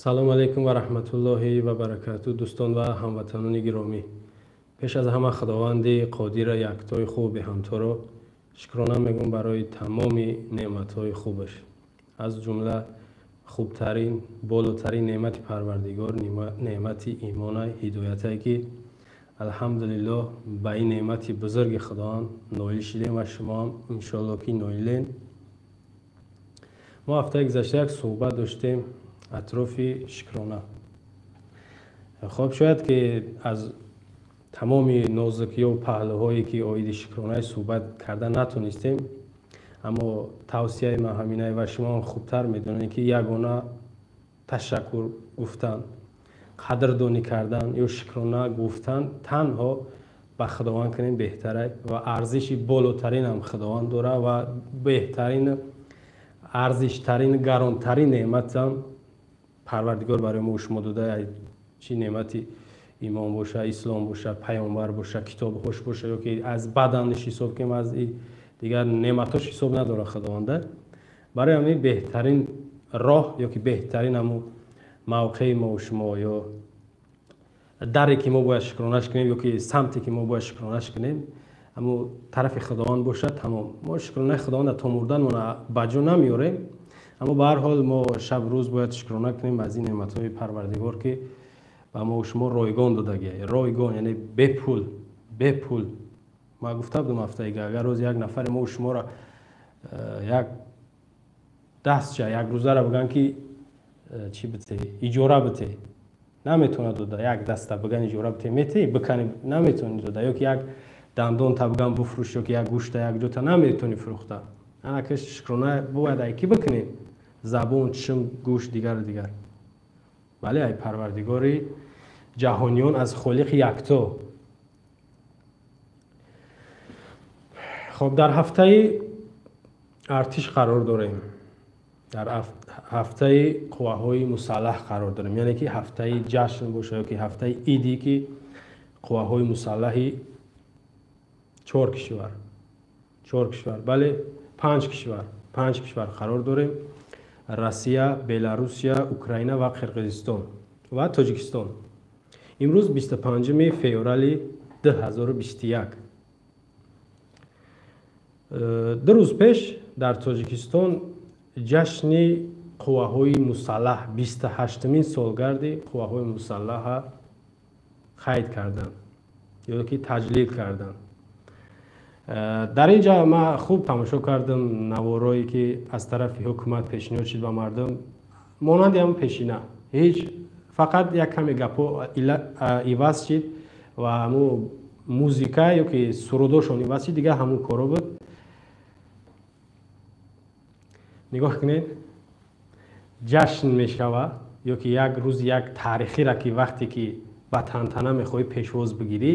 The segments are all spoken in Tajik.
Салом алейкум ва раҳматуллоҳи ва баракату, дӯстон ва ҳамватанони гиромӣ. Пеш аз ҳама Худованди қодира, яктои хуби ҳамторо шукрона мегӯм барои тамоми неъматҳои хубаш, аз ҷумла хубтарин, болотарин неъмати Парвардигор неъмати имона, ҳидоятае, ки алҳамдулиллоҳ ба ин неъмати бузурги Худованд ноил шидем ва шумоам иншоалло ки ноилен. Мо ҳафтаи гузашта як суҳбат доштем атрофи шукрона. Хоб, шояд ки аз тамоми нозукиёву паҳлӯҳое, ки оиди шукронаи суҳбат карда натонистем, аммо тавсияи ман ҳаминае ва шумоам хубтар медонед, ки ягона ташаккур гуфтан, қадрдонӣ кардан ё шукрона гуфтан танҳо ба Худованд кунем беҳтарай ва арзиши болотаринам Худованд дора ва беҳтарин, арзиштарин, гаронтарин неъматам Парвардигор барои мо шумо дода, чӣ неъмати имон боша, ислом боша, паёмбар боша, китобҳош боша ё ки аз баданаш ҳисоб кунем, аз дигар неъматҳош ҳисоб надора Худованда. Барои ҳамин беҳтарин роҳ ё ки беҳтарин ҳамун мавқеи мо шумо ё даре ки мо бояд шукронаш кунем ё ки самте ки мо бояд шукронаш кунем, ҳамун тарафи Худованд бошад. Тамом, мо шукронаи Худованда то мурданмона ба ҷо намеорем, аммо ба ҳар ҳол мо шаб рӯз бояд шукрона кунем аз ин неъматҳои Парвардигор, ки ба мо шумо ройгон додагия. Ройгон яъне бепул, бепул. Ма гуфта будам ҳафтаига, агар рӯз як нафаре мо шуморо як дастча як рӯзаро бигӯянд, ки чӣ бите, иҷора бите, наметавонад дода. Як даста биган иҷора бите, метаи бикани, наметавонӣ дода. Ё ки як дандонта биган буфрӯш, ё ки як гӯшта, як ҷота наметавонӣ фурӯхта. Анака шукрона бояд ай кӣ бикунем? Забон, чишм, гӯш, дигару дигар. Бале, ай Парвардигори ҷаҳониён, аз Холиқи якто. Хоб, дар ҳафтаи артиш қарор дорем, дар ҳафтаи қувваҳои мусаллаҳ қарор дорем, яъне ки ҳафтаи ҷашн боша ё ки ҳафтаи иде, ки қувваҳои мусаллаҳи чор кишвар, чор кишвар, бале, панҷ кишвар, панҷ кишвар қарор дорем: Россия, Беларусия, Украина ва Қирғизистон ва Тоҷикистон. Имрӯз 25 феврали 2021. 2 рӯз пеш дар Тоҷикистон ҷашни қувваҳои мусаллаҳ, 28-умин солгарди қувваҳои мусаллаҳа қайд карданд ё ки таҷлил карданд. Дар ин ҷа ман хуб тамошо кардам наворое, ки аз тарафи ҳукумат пешниҳод шуд ба мардум, монанди ҳамн пешина, ҳеҷ, фақат як каме гапҳо иваз шид ва ҳамун музика ё ки сурудошон иваз шид, дигар ҳамун коро буд. Нигоҳ кунед, ҷашн мешава ё ки як рӯз як таърихиро, ки вақте ки ба тантана мехоҳӣ пешвоз бигирӣ,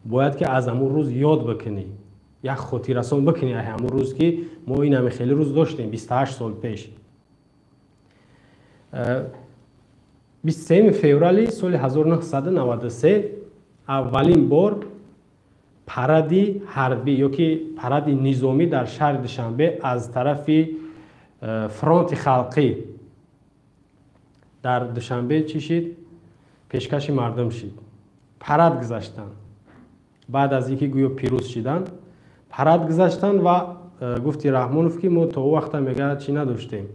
бояд ки аз ҳамун рӯз ёд бикунӣ, як хотиррасон бикунӣ ай ҳамун рӯз, ки мо ин ҳами хеле рӯз доштем 28 сол пеш. 23 феврали соли 1993 аввалин бор паради ҳарбӣ ё ки паради низомӣ дар шаҳри Душанбе аз тарафи фронти халқӣ дар Душанбе чӣ шид, пешкаши мардум шид. Парад гузаштанд баъд аз ин ки гӯё пирӯз шиданд, парад гузаштанд ва гуфти Раҳмонов, ки мо то о вақта, мега, чӣ надоштем,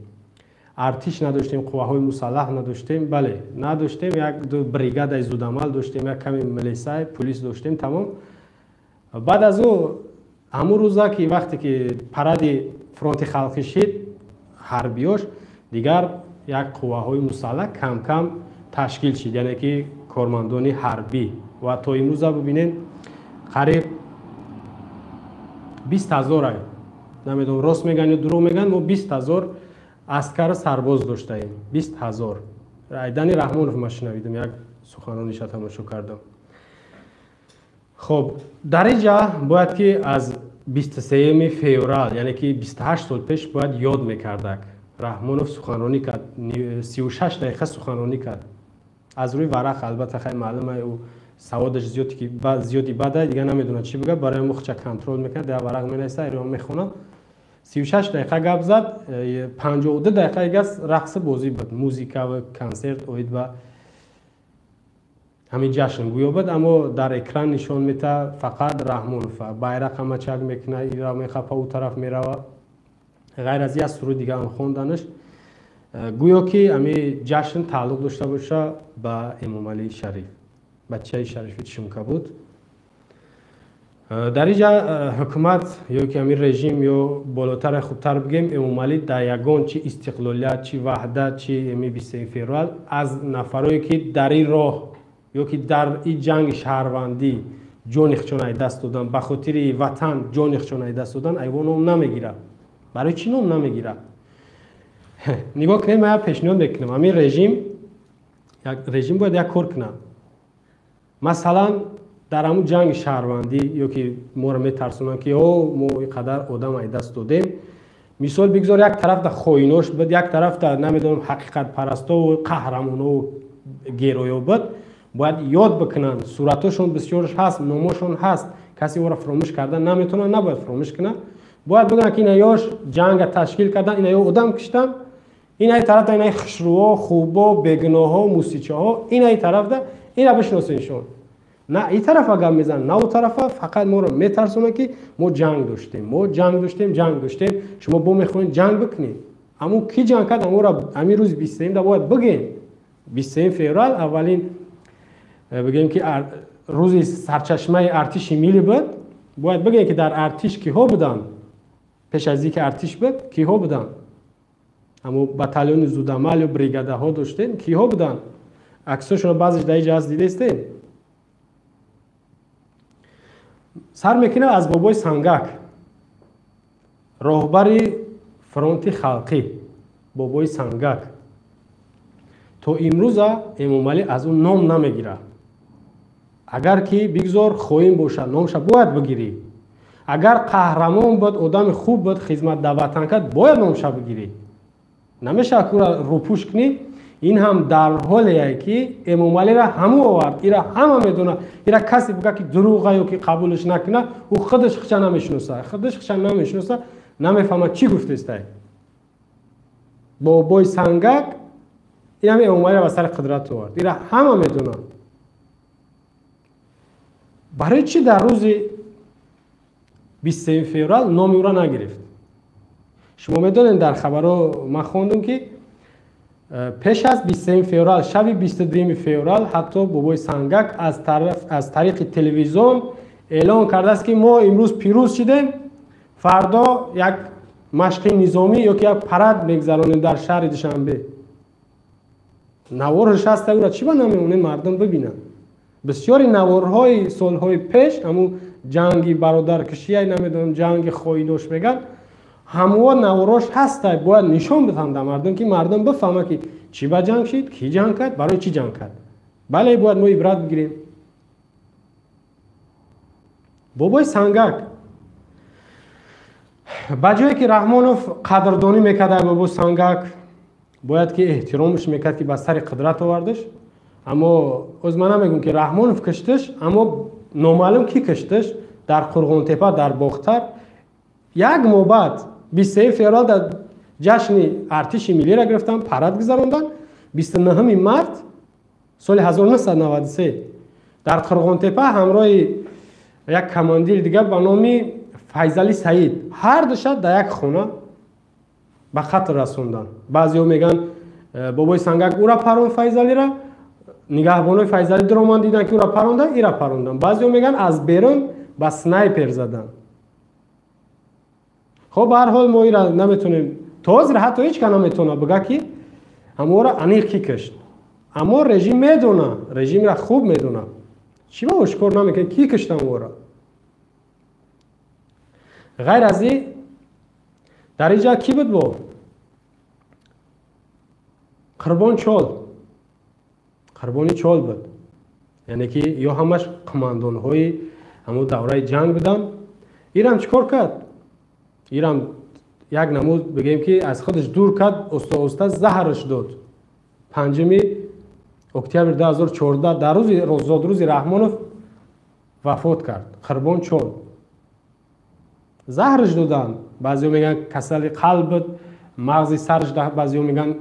артиш надоштем, қувваҳои мусаллаҳ надоштем. Бале, надоштем, як ду бригадаи зудамал доштем, як ками милисай, пулис доштем, тамом. Баъд аз ӯ ҳамун рӯза, ки вақте ки паради фронти халқӣ шид, ҳарбиёш, дигар як қувваҳои мусаллаҳ камкам ташкил шид, яъне ки кормандони ҳарбӣ. Ва то имрӯза бибинед, қариб 20 ҳазор, намедонам, рост мегӯянд ё дурӯғ мегӯянд, мо 20 000 аскару сарбоз доштаем. 20 000. Айдани Раҳмонов ма шунавидам, як суханрониша тамошо кардам. Хоб, дар ин ҷа бояд ки аз 23 феврал, яъне ки 28 сол пеш, бояд ёд мекардак. Раҳмонов суханронӣ кард, 36 дақиқа суханронӣ кард аз рӯи варақ. Албатта, хай, маълума, ӯ саводаш зиёди бада, дигар намедонад чӣ бигӯяд, барои мухча контрол мекунад, дар варақ менависа, иро мехонад. 36 дақиқа гап зад, 52 дақиқаи газ рақси бозӣ буд, музика ва консерт оид ба ҳамин ҷашн гӯё буд, аммо дар экран нишон мета фақат Раҳмонов байрақ ҳама чак мекуна, ира мехапа, ӯ тараф мерава. Ғайр аз як суруд дига ҳам хонданаш, гӯё ки ҳамин ҷашн тааллуқ дошта боша ба Эмомалӣ Шариф, бачаи Шарифи Чишмка буд. Дар инҷа ҳукумат ё ки ҳамин режим, ё болотар хубтар бигем, Эмомалӣ дар ягон чи истиқлолият, чи ваҳдат, чи ами 23 феврал аз нафарое ки дар ин роҳ ё ки дар ин ҷанги шаҳрвандӣ ҷони худшон ай даст додан, ба хотири ватан ҷони худшон ай даст додан, айво ном намегирад. Барои чӣ ном намегирад? Нигоҳ кунед, ман як пешниҳод мекунам. Ҳамин режим, як режим бояд як кор кунад. Масалан, дар ҳамун ҷанги шаҳрвандӣ ё ки моро метарсонанд, ки о мо ин қадар одам ай даст додем, мисол бигзор як тараф да хоинош буд, як тараф да намедонам ҳақиқатпарастову қаҳрамонову героё буд, бояд ёд бикунанд. Суратошон бисёрш ҳаст, номошон ҳаст, касе ӯро фуромӯш кардан наметавонад, набояд фуромӯш кунад. Бояд бигӯянд, ки ина ёш ҷанга ташкил кардан, ина ё одам киштан, инаи тарафда инаи хушрӯҳо, хубо, бегуноҳҳо, мусичаҳо, инаи тарафда ина бишносеншон. На ин тарафа гап мезанад, на ӯ тарафа, фақат моро метарсонад, ки мо ҷанг доштем, мо ҷанг доштем, ҷанг доштем, шумо бо мехоҳед ҷанг бикунед. Аммо ки ҷанг кард, аморо ҳамин рӯзи 23 да бояд бигӯем. 23 феврал аввалин, бигӯем ки рӯзи сарчашмаи артиши миллӣ буд. Бояд бигӯем, ки дар артиш киҳо буданд, пеш аз ин ки артиш буд, киҳо буданд. Аммо батальони зудамал ё бригадаҳо доштем, киҳо буданд? Аксошонро баъзеш дар инҷа ҳаст, дидестем. Сар мекунад аз бобои Сангак, роҳбари фронти халқӣ, бобои Сангак. То имрӯза Эмомалӣ аз ӯ ном намегирад. Агар ки бигзор хоин бошад, номша бояд бигирӣ. Агар қаҳрамон буд, одами хуб буд, хизмат дар ватан кард, бояд номша бигирӣ. Намешавад ки ӯра рӯпӯш кунӣ. Ин ҳам дар ҳолее ки Эмомалиро ҳамӯ овард, ира ҳама медонад, ира касе буга ки дурӯға ё ки қабулш накунад, ӯ худаш хича намешиноса, худаш хича намешиноса, намефаҳмад чӣ гуфтестай. Бобои Сангак ин ҳам Эмомалиро ба сари қудрат овард, ира ҳама медонанд. Барои чӣ дар рӯзи 23 феврал номи ӯро нагирифт? Шумо медонед, дар хабарҳо ман хондум, ки пеш аз 23 феврал, шаби 22 феврал, ҳатто бобои Сангак аз тариқи телевизион эълон кардааст, ки мо имрӯз пирӯз шидем, фардо як машқи низомӣ ё ки як парад мегузаронем дар шаҳри Душанбе. Наворш ҳаста, ӯра чӣ ба намемонем мардум бибинанд? Бисёри наворҳои солҳои пеш, ҳамун ҷанги бародаркушия, намедонам, ҷанги хоинош мегӯянд, ҳамуо наворош ҳаста, бояд нишон бидиҳанд дар мардум, ки мардум бифаҳмад, ки чӣ ба ҷанг шид, кӣ ҷанг кард, барои чӣ ҷанг кард. Бале, бояд мо ибрат бигирем. Бобои Сангак, ба ҷое ки Раҳмонов қадрдонӣ мекард ай бобои Сангак, бояд ки эҳтиромш мекард, ки ба сари қудрат овардаш. Аммо оз ман намегӯм, ки Раҳмонов кишташ, аммо номаълум кӣ кишташ дар Қурғонтепа, дар Бохтар. Як моҳ баъд, 23 феврал дар ҷашни артиши миллиро гирифтан, парад гузаронданд. 29 март соли 1993 дар Қурғонтепа ҳамроҳи як командири дигар ба номи Файзалӣ Саид ҳар душа дар як хона ба қатл расонданд. Баъзеҳо мегӯянд, бобои Сангак ӯра паронд, Файзалира, нигаҳбонои Файзалӣ дуроманд, диданд, ки ӯра парондан, ира паронданд. Баъзеҳо мегӯянд, аз берун ба снайпер заданд. Хоб, ба ҳар ҳол мо ира наметонем, то ҳозир ҳатто ҳеҷ кас наметавонад бигӯяд, ки ҳаморо аниқ кӣ кишт. Аммо режим медона, режимра хуб медона. Чӣ ба ошкор намекунад, кӣ кишт ҳаморо? Ғайр аз ин, дар инҷа кӣ буд? Бо Қурбон Чол, Қурбони Чол буд. Яъне ки ё ҳамаш қумандонҳои ҳамон давраи ҷанг буданд. Ирам чӣ кор кард? Ирам як намуд, бигӯем ки аз худаш дур кард, оста оста заҳраш дод. 5 октябри 2014 дар рӯзи зодрӯзи Раҳмонов вафот кард Қурбон Чол. Заҳраш доданд. Баъзеҳо мегӯянд касали қалб буд, мағзи сараш, баъзеҳо мегӯянд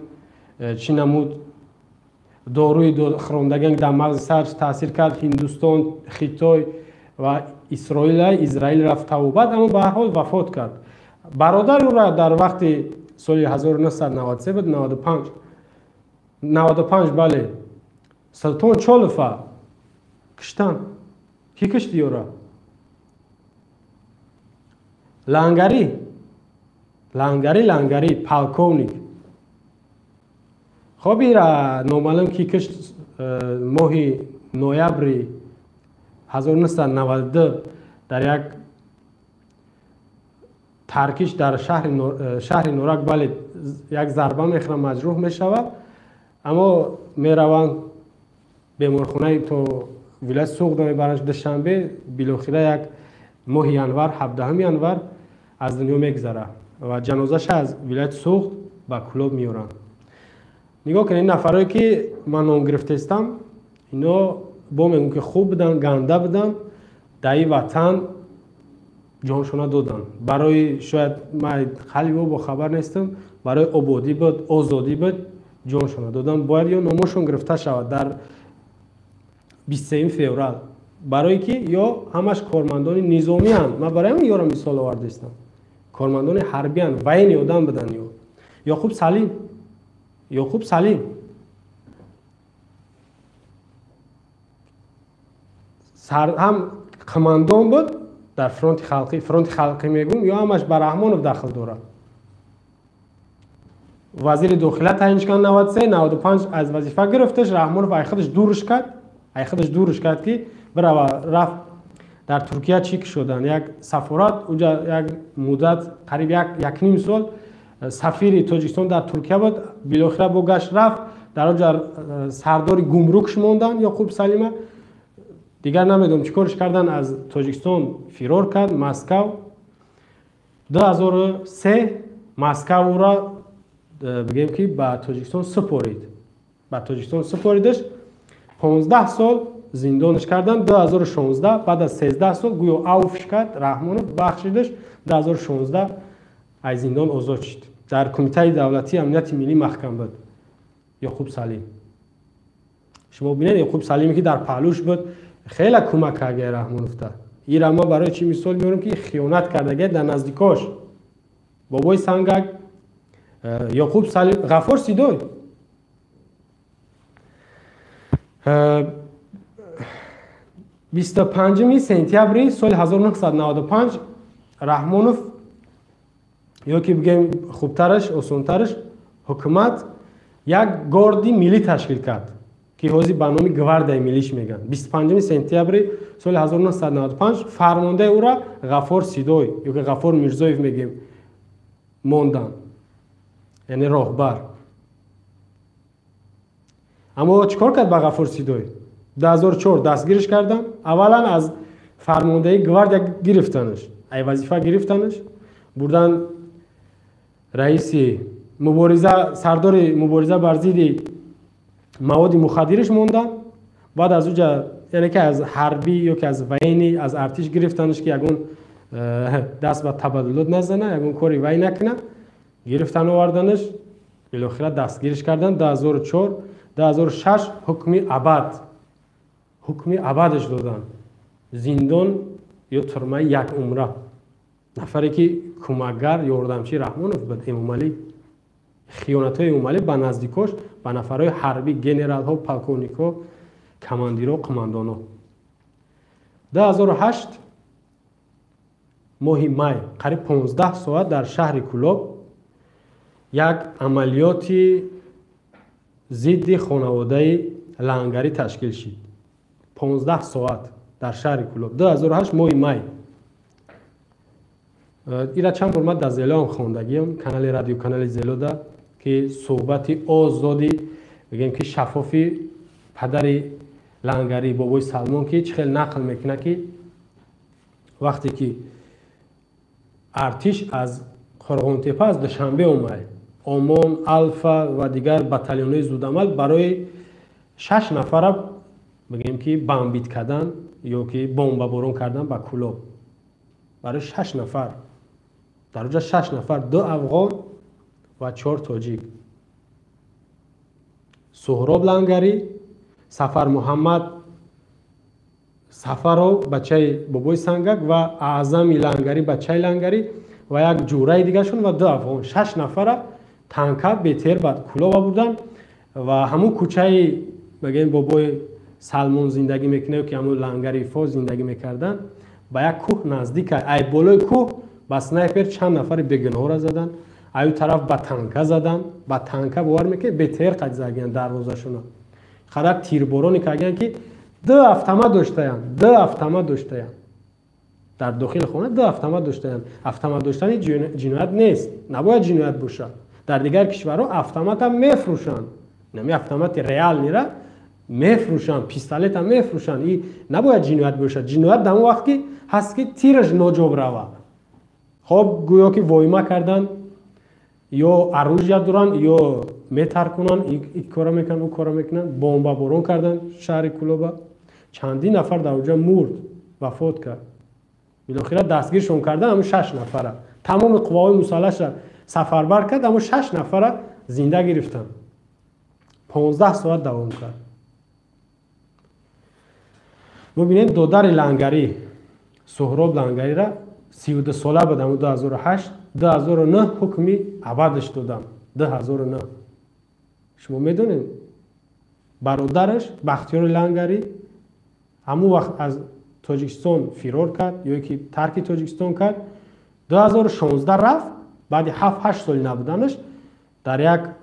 чӣ намуд доруи хӯрондагиан дар мағзи сараш таъсир кард. Ҳиндустон, Хитой ва Израил рафт табобат, аммо ба ҳар ҳол вафот кард. Бародари ӯро дар вақти соли 1993 буд, 95, бале, Султон Чолова киштанд. Кӣ кишти ёра? Лангари, Лангари, полковник. Хоб, ира номаълум ки кишт. Моҳи ноябри 1992 дар як таркиш дар шаҳри Норак, бале, як зарба мехӯрад, маҷрӯҳ мешавад, аммо мераванд беморхонаи то вилояти Суғд мебаранд, Душанбе. Билохира як моҳи январ, 17 январ аз дунё мегузарад ва ҷанозаша аз вилояти Суғд ба Кӯлоб меоранд. Нигоҳ кунед, ин нафарое ки ман ном гирифтаистам, ино бо мегӯм ки хуб буданд, ганда буданд, дар ин ватан ҷоншона доданд. Барои шояд ман қалби ӯ бохабар нестам, барои ободӣ буд, озодӣ буд, ҷоншона доданд. Бояд ё номошон гирифта шавад дар 23 феврал, барое ки ё ҳамаш кормандони низомианд. Ман барои ҳамин ёро мисол овардаистам. Кормандони ҳарбианд, военный одам буданд. Ё Ёқуб Салим, Ёқуб Салим ҳам командон буд дар фронти халқӣ. Фронти халқӣ мегӯм, ё ҳамаш ба Раҳмонов дахл дорад. Вазири дохила таъин кард 93, 95 аз вазифа гирифташ. Раҳмонов ай худаш дурш кард, ай худаш дурш кард ки бирава. Рафт дар Туркия чӣ шудан, як сафорат уҷа як муддат, қариб як ним сол сафири Тоҷикистон дар Туркия буд. Билохира бо гашт рафт дар оҷа сардори гумрукш мондан Ёқуб Салима. Дигар намедонам чӣ корш кардан, аз Тоҷикистон фирор кард Москав. 2003 Москав ӯро бигем ки ба Тоҷикистон супорид, ба Тоҷикистон супоридаш, 15 сол зиндонаш кардан. 2016 баъд аз 13 сол гӯё авфш кард Раҳмонов, бахшидаш, 2016 аз зиндон озод шуд. Дар Кумитаи давлатии амнияти миллӣ маҳкам буд Ёқуб Салим. Шумо бинед, Ёқуб Салиме ки дар паҳлӯш буд, хеле кӯмак карда Раҳмоновта. Ира ма барои чӣ мисол меорам ки хиёнат кардага дар наздикош Бобои Сангак, Ёқуб Салим, Ғаффор Сидой. 25 сентябри соли 1995 Раҳмонов, ё ки бигем хубтараш, осонтараш, ҳукумат як горди миллӣ ташкил кард ки ҳозир ба номи гвардияи миллиш мегӯянд. 25 сентябри соли 1995 фармондаи ӯра Ғаффор Сидой ё ки Ғаффор Мирзоев мегӯем монданд, яъне роҳбар. Аммо чӣ кор кард ба Ғаффор Сидой? 2004 дастгириш карданд. Аввалан аз фармондаи гвардия гирифтанаш, ай вазифа гирифтанаш, бурдан раиси мубориза, сардори мубориза бар зидди маводи мухаддириш монданд. Баъд аз уҷа, яъне ки аз ҳарбӣ ё ки аз военный, аз артиш гирифтанаш ки ягон даст ба табаддулот назана, ягон кори вай накуна, гирифтан оварданаш, билохира дастгириш кардан. 2004, 2006 ҳукми абад, ҳукми абадаш доданд, зиндон ё турмаи як умра. Нафаре ки кӯмакгар, ёрдамчии Раҳмонов буд, Эмомалӣ. Хиёнатҳои Эмомалӣ ба наздикош, ба нафарҳои ҳарбӣ, генералҳо, полковникҳо, командирҳо, қумандонҳо. 2008 моҳи май қариб 15 соат дар шаҳри Кӯлоб як амалиёти зидди хонаводаи Лангарӣ ташкил шид. 15 соат дар шаҳри Кӯлоб, 2008 моҳи май. Ира чанд бор ман дар Зелоам хондагиам, канали радио, канали Зелода, ки суҳбати озоди, бигем ки шаффофи падари Лангарӣ, Бобои Салмон, ки чӣ хел нақл мекунад ки вақте ки артиш аз Қорғонтепа, аз Душанбе омад, Омон, Алфа ва дигар батальонҳои зудамал барои 6 нафара бигем ки бамбит кардан ё ки бомбаборон кардан ба Кӯлоб, барои 6 нафар. Дар оҷа 6 нафар, 2 афғон ва 4 тоҷик. Суҳроб Лангарӣ, Сафар Муҳаммад Сафаров, бачаи бобои Сангак, ва Аъзами Лангарӣ, бачаи Лангарӣ, ва як ҷураи дигашон ва 2 афғон. 6 нафара танка бетер ба Кӯлоба бурдан ва ҳамун кӯчаи бигем бобои Салмон зиндагӣ мекунад, ки ҳамун Лангари фо зиндагӣ мекарданд, ба як кӯҳ наздик. Ай болои кӯҳ ба снайпер чанд нафари бегуноҳро задан, аю тараф ба танка задан, ба танка бовар мекунед, БТР қад задагиянд дарвозашона. Қадар тирбороне кардагиянд, ки 2 автомат доштаянд, 2 автомат доштаянд. Дар дохили хона 2 автомат доштаянд. Автомат доштани ҷиноят нест, набояд ҷиноят бошад. Дар дигар кишварҳо автоматам мефурӯшанд. Нами автомати реалнира мефурӯшанд, пистолетам мефурӯшанд. И набояд ҷиноят бошад. Ҷиноят дар он вақт ки ҳаст, ки тираш ноҷоб равад. Хоб, гӯё ки воима карданд, ё оружия доранд, ё метаркунанд, ин кора мекунанд, ӯ кора мекунанд. Бомбаборон карданд шаҳри Кӯлоба. Чандин нафар дар оҷа мурд, вафот кард. Билохира дастгиршон кардан ҳамун 6 нафара. Тамоми қувваҳои мусаллаҳша сафарбар кард, ҳамун 6 нафара зинда гирифтанд. 15 соат давом кард. Бубинед, додари Лангарӣ, Суҳроб Лангарира 32 сола буд, ҳамун 2008, 2009 ҳукми абадаш додам. 2009. Шумо медонед, бародараш Бахтиёри Лангарӣ ҳамун вақт аз Тоҷикистон фирор кард, ё ки тарки Тоҷикистон кард. 2016 рафт, баъди 7-8 соли набуданаш дар як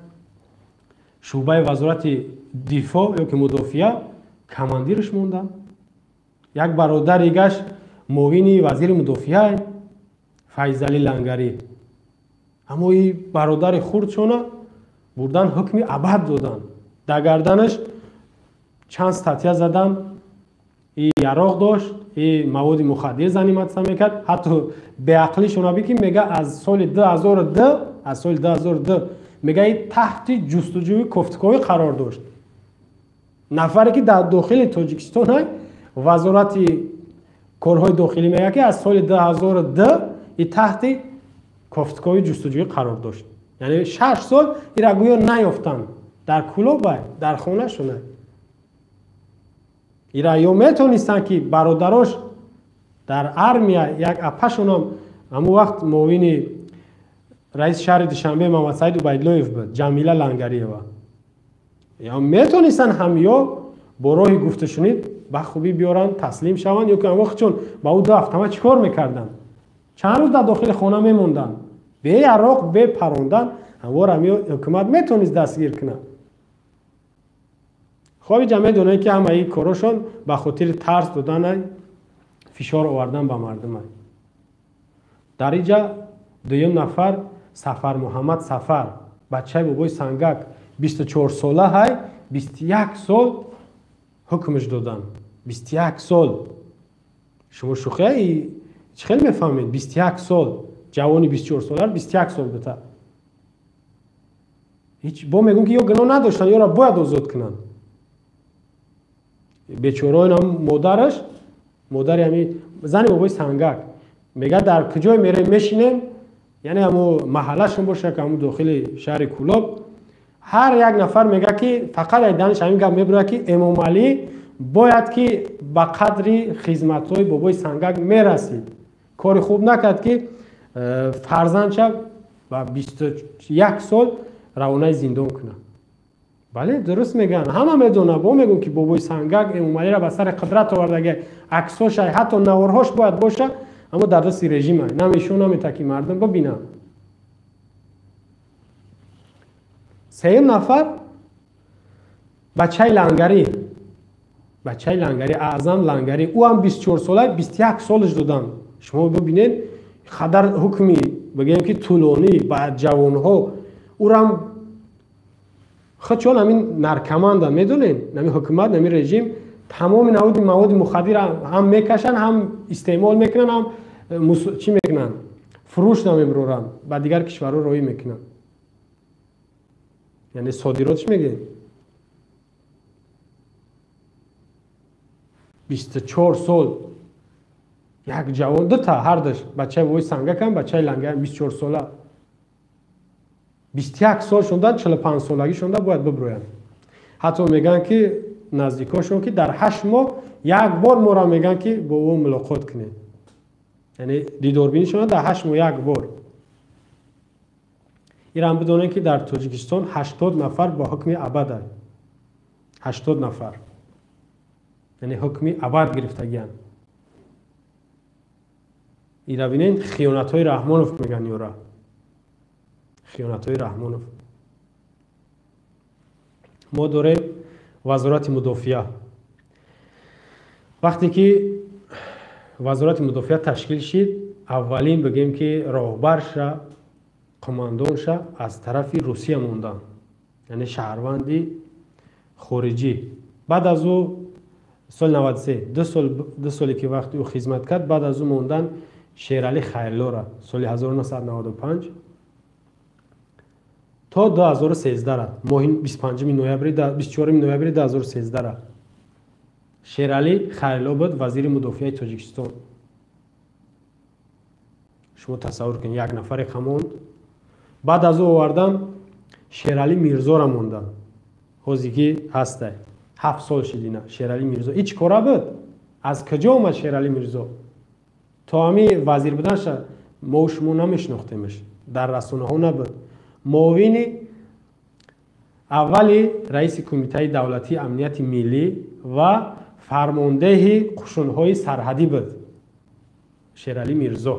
шӯъбаи вазорати дифоъ ё ки мудофиа командираш монданд. Як бародари гаш муовини вазири мудофиа Файзалӣ Лангарӣ. Аммо и бародари хурдшона бурдан ҳукми абад доданд. Дар гарданаш чанд статья заданд. И яроқ дошт, и маводи мухаддир заниматься мекард. Ҳатто беақлишона би, ки мега аз соли 2002, аз соли 2002 мега и таҳти ҷустуҷӯи кофтуковӣ қарор дошт. Нафаре ки дар дохили Тоҷикистон вазорати корҳои дохилӣ мега, ки аз соли 2002 и таҳти кофтукови ҷустуҷӯӣ қарор дошт. Яъне 6 сол ира гӯё наёфтанд. Дар Кӯлобай, дар хонашона. Ира ё метонистанд, ки бародарош дар армия, як апашонам ҳамун вақт муовини раиси шаҳри Душанбе Муҳаммадсаид Убайдуллоев буд, Ҷамила Лангариева. Ё метонистанд ҳам ё бо роҳи гуфтушунид ба хубӣ биёранд, таслим шаванд, ё ки он вақт чун ба ӯ 2 автомат чӣ кор мекарданд? Чанд рӯз дар дохили хона мемонданд, бе яроқ, бе парондан, ҳамвор ҳам ё ҳукумат метонист дастгир кунад. Хоб, иҷа медонед, ки ҳамаи корошон ба хотири тарс доданай, фишор овардан ба мардумай. Дар иҷа дуюм нафар Сафар Муҳаммад Сафар, бачаи бобои Сангак, 24 сола ҳай, 21 сол ҳукмш доданд. 21 сол. Шумо шӯхия чӣ хел мефаҳмед? 21 сол. Ҷавони 24 сола 21 сол бита. Ҳеҷ бо мегӯм, ки ё гуноҳ надоштанд, ёро бояд озод кунанд. Бечораи модараш, модари ҳами зани бобои Сангак мега, дар куҷое мерем мешинем, яъне ҳамо маҳаллашон боша, ки ҳамо дохили шаҳри Кӯлоб, ҳар як нафар мега, ки фақат як даниш ҳамин гап мебурад, ки Эмомалӣ бояд ки ба қадри хизматҳои бобои Сангак мерасид. Кори хуб накард, ки фарзандша ба 21 сол равонаи зиндон кунад. Бале, дуруст мегӯянд, ҳама медонад. Бо мегӯм, ки бобои Сангак Эмомалиро ба сари қудрат овардаги, аксошай, ҳатто наворҳош бояд боша, аммо дар дасти режима намешон намета, ки мардум бибинанд. Сеюм нафар бачаи Лангарӣ, бачаи Лангарӣ, Аъзам Лангарӣ, ӯ ҳам 24 сола, 21 солаш доданд. Шумо бибинед, қадар ҳукми бигӯем, ки тӯлонӣ ба ҷавонҳо. Ӯрам худшон ҳамин наркоманда, медонед, ҳамин ҳукумат, ҳамин режим тамоми навъи маводи мухаддир ҳам мекашанд, ҳам истеъмол мекунанд, ҳам чӣ мекунанд, фурӯш намебароранд, ба дигар кишварҳо роҳӣ мекунанд. Яъне содирот чӣ мегӯед? 24 сол Як ҷавон, дута ҳардаш бачаи вой сангакам, бачаи лангаям, 24 сола. 21 сол шонда, 45 солагӣ шонда бояд биброянд. Ҳатто мегӯянд, ки наздикошон, ки дар 8 моҳ як бор моро мегӯянд, ки бо ӯ мулоқот кунед. Яъне дидорбинишона дар 8 моҳ як бор. Ирам бидонед, ки дар Тоҷикистон 80 нафар бо ҳукми абад, 80 нафар, яъне ҳукми абад гирифтагианд. Ира бинед, хиёнатҳои Раҳмонов мегӯянд, ёра хиёнатҳои Раҳмонов. Мо дорем Вазорати мудофиа. Вақте ки Вазорати мудофиа ташкил шид, аввалин, бигем ки, роҳбарша, қумандонша аз тарафи Русия монданд, яъне шаҳрванди хориҷӣ. Баъд аз ӯ соли 93, 2 сол, 2 соле ки вақти ӯ хизмат кард, баъд аз ӯ монданд Шералӣ Хайрлора соли 1995 то 2013, моҳи 25 ноябри, 24 ноябри 2013 Шералӣ Хайрло буд вазири мудофиаи Тоҷикистон. Шумо тасаввур кунед, як нафаре қамонд. Баъд аз ӯ овардан Шералӣ Мирзора монданд, ҳозе ки ҳастай, 7 сол шидина. Шералӣ Мирзо ҳеҷ кора буд? Аз куҷо омад Шералӣ Мирзо? То ҳами вазир буданша мо шумо намешинохтемаш, дар расонаҳо набуд. Муовини аввали раиси Кумитаи давлатии амнияти миллӣ ва фармондеҳи қушунҳои сарҳадӣ буд Шералӣ Мирзо.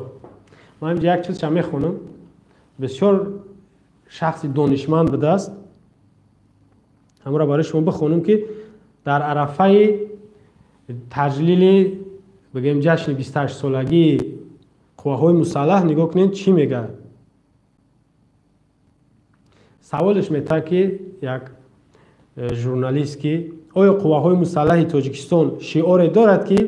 Ман инҷа як чизша мехонам, бисёр шахси донишманд будааст. Ҳамро барои шумо бихонам, ки дар арафаи таҷлили, бигӯем, ҷашни 28-солагии қувваҳои мусаллаҳ, нигоҳ кунед, чӣ мегӯяд. Саволеш метавад, ки як журналист, ки оё қувваҳои мусаллаҳи Тоҷикистон шиоре дорад, ки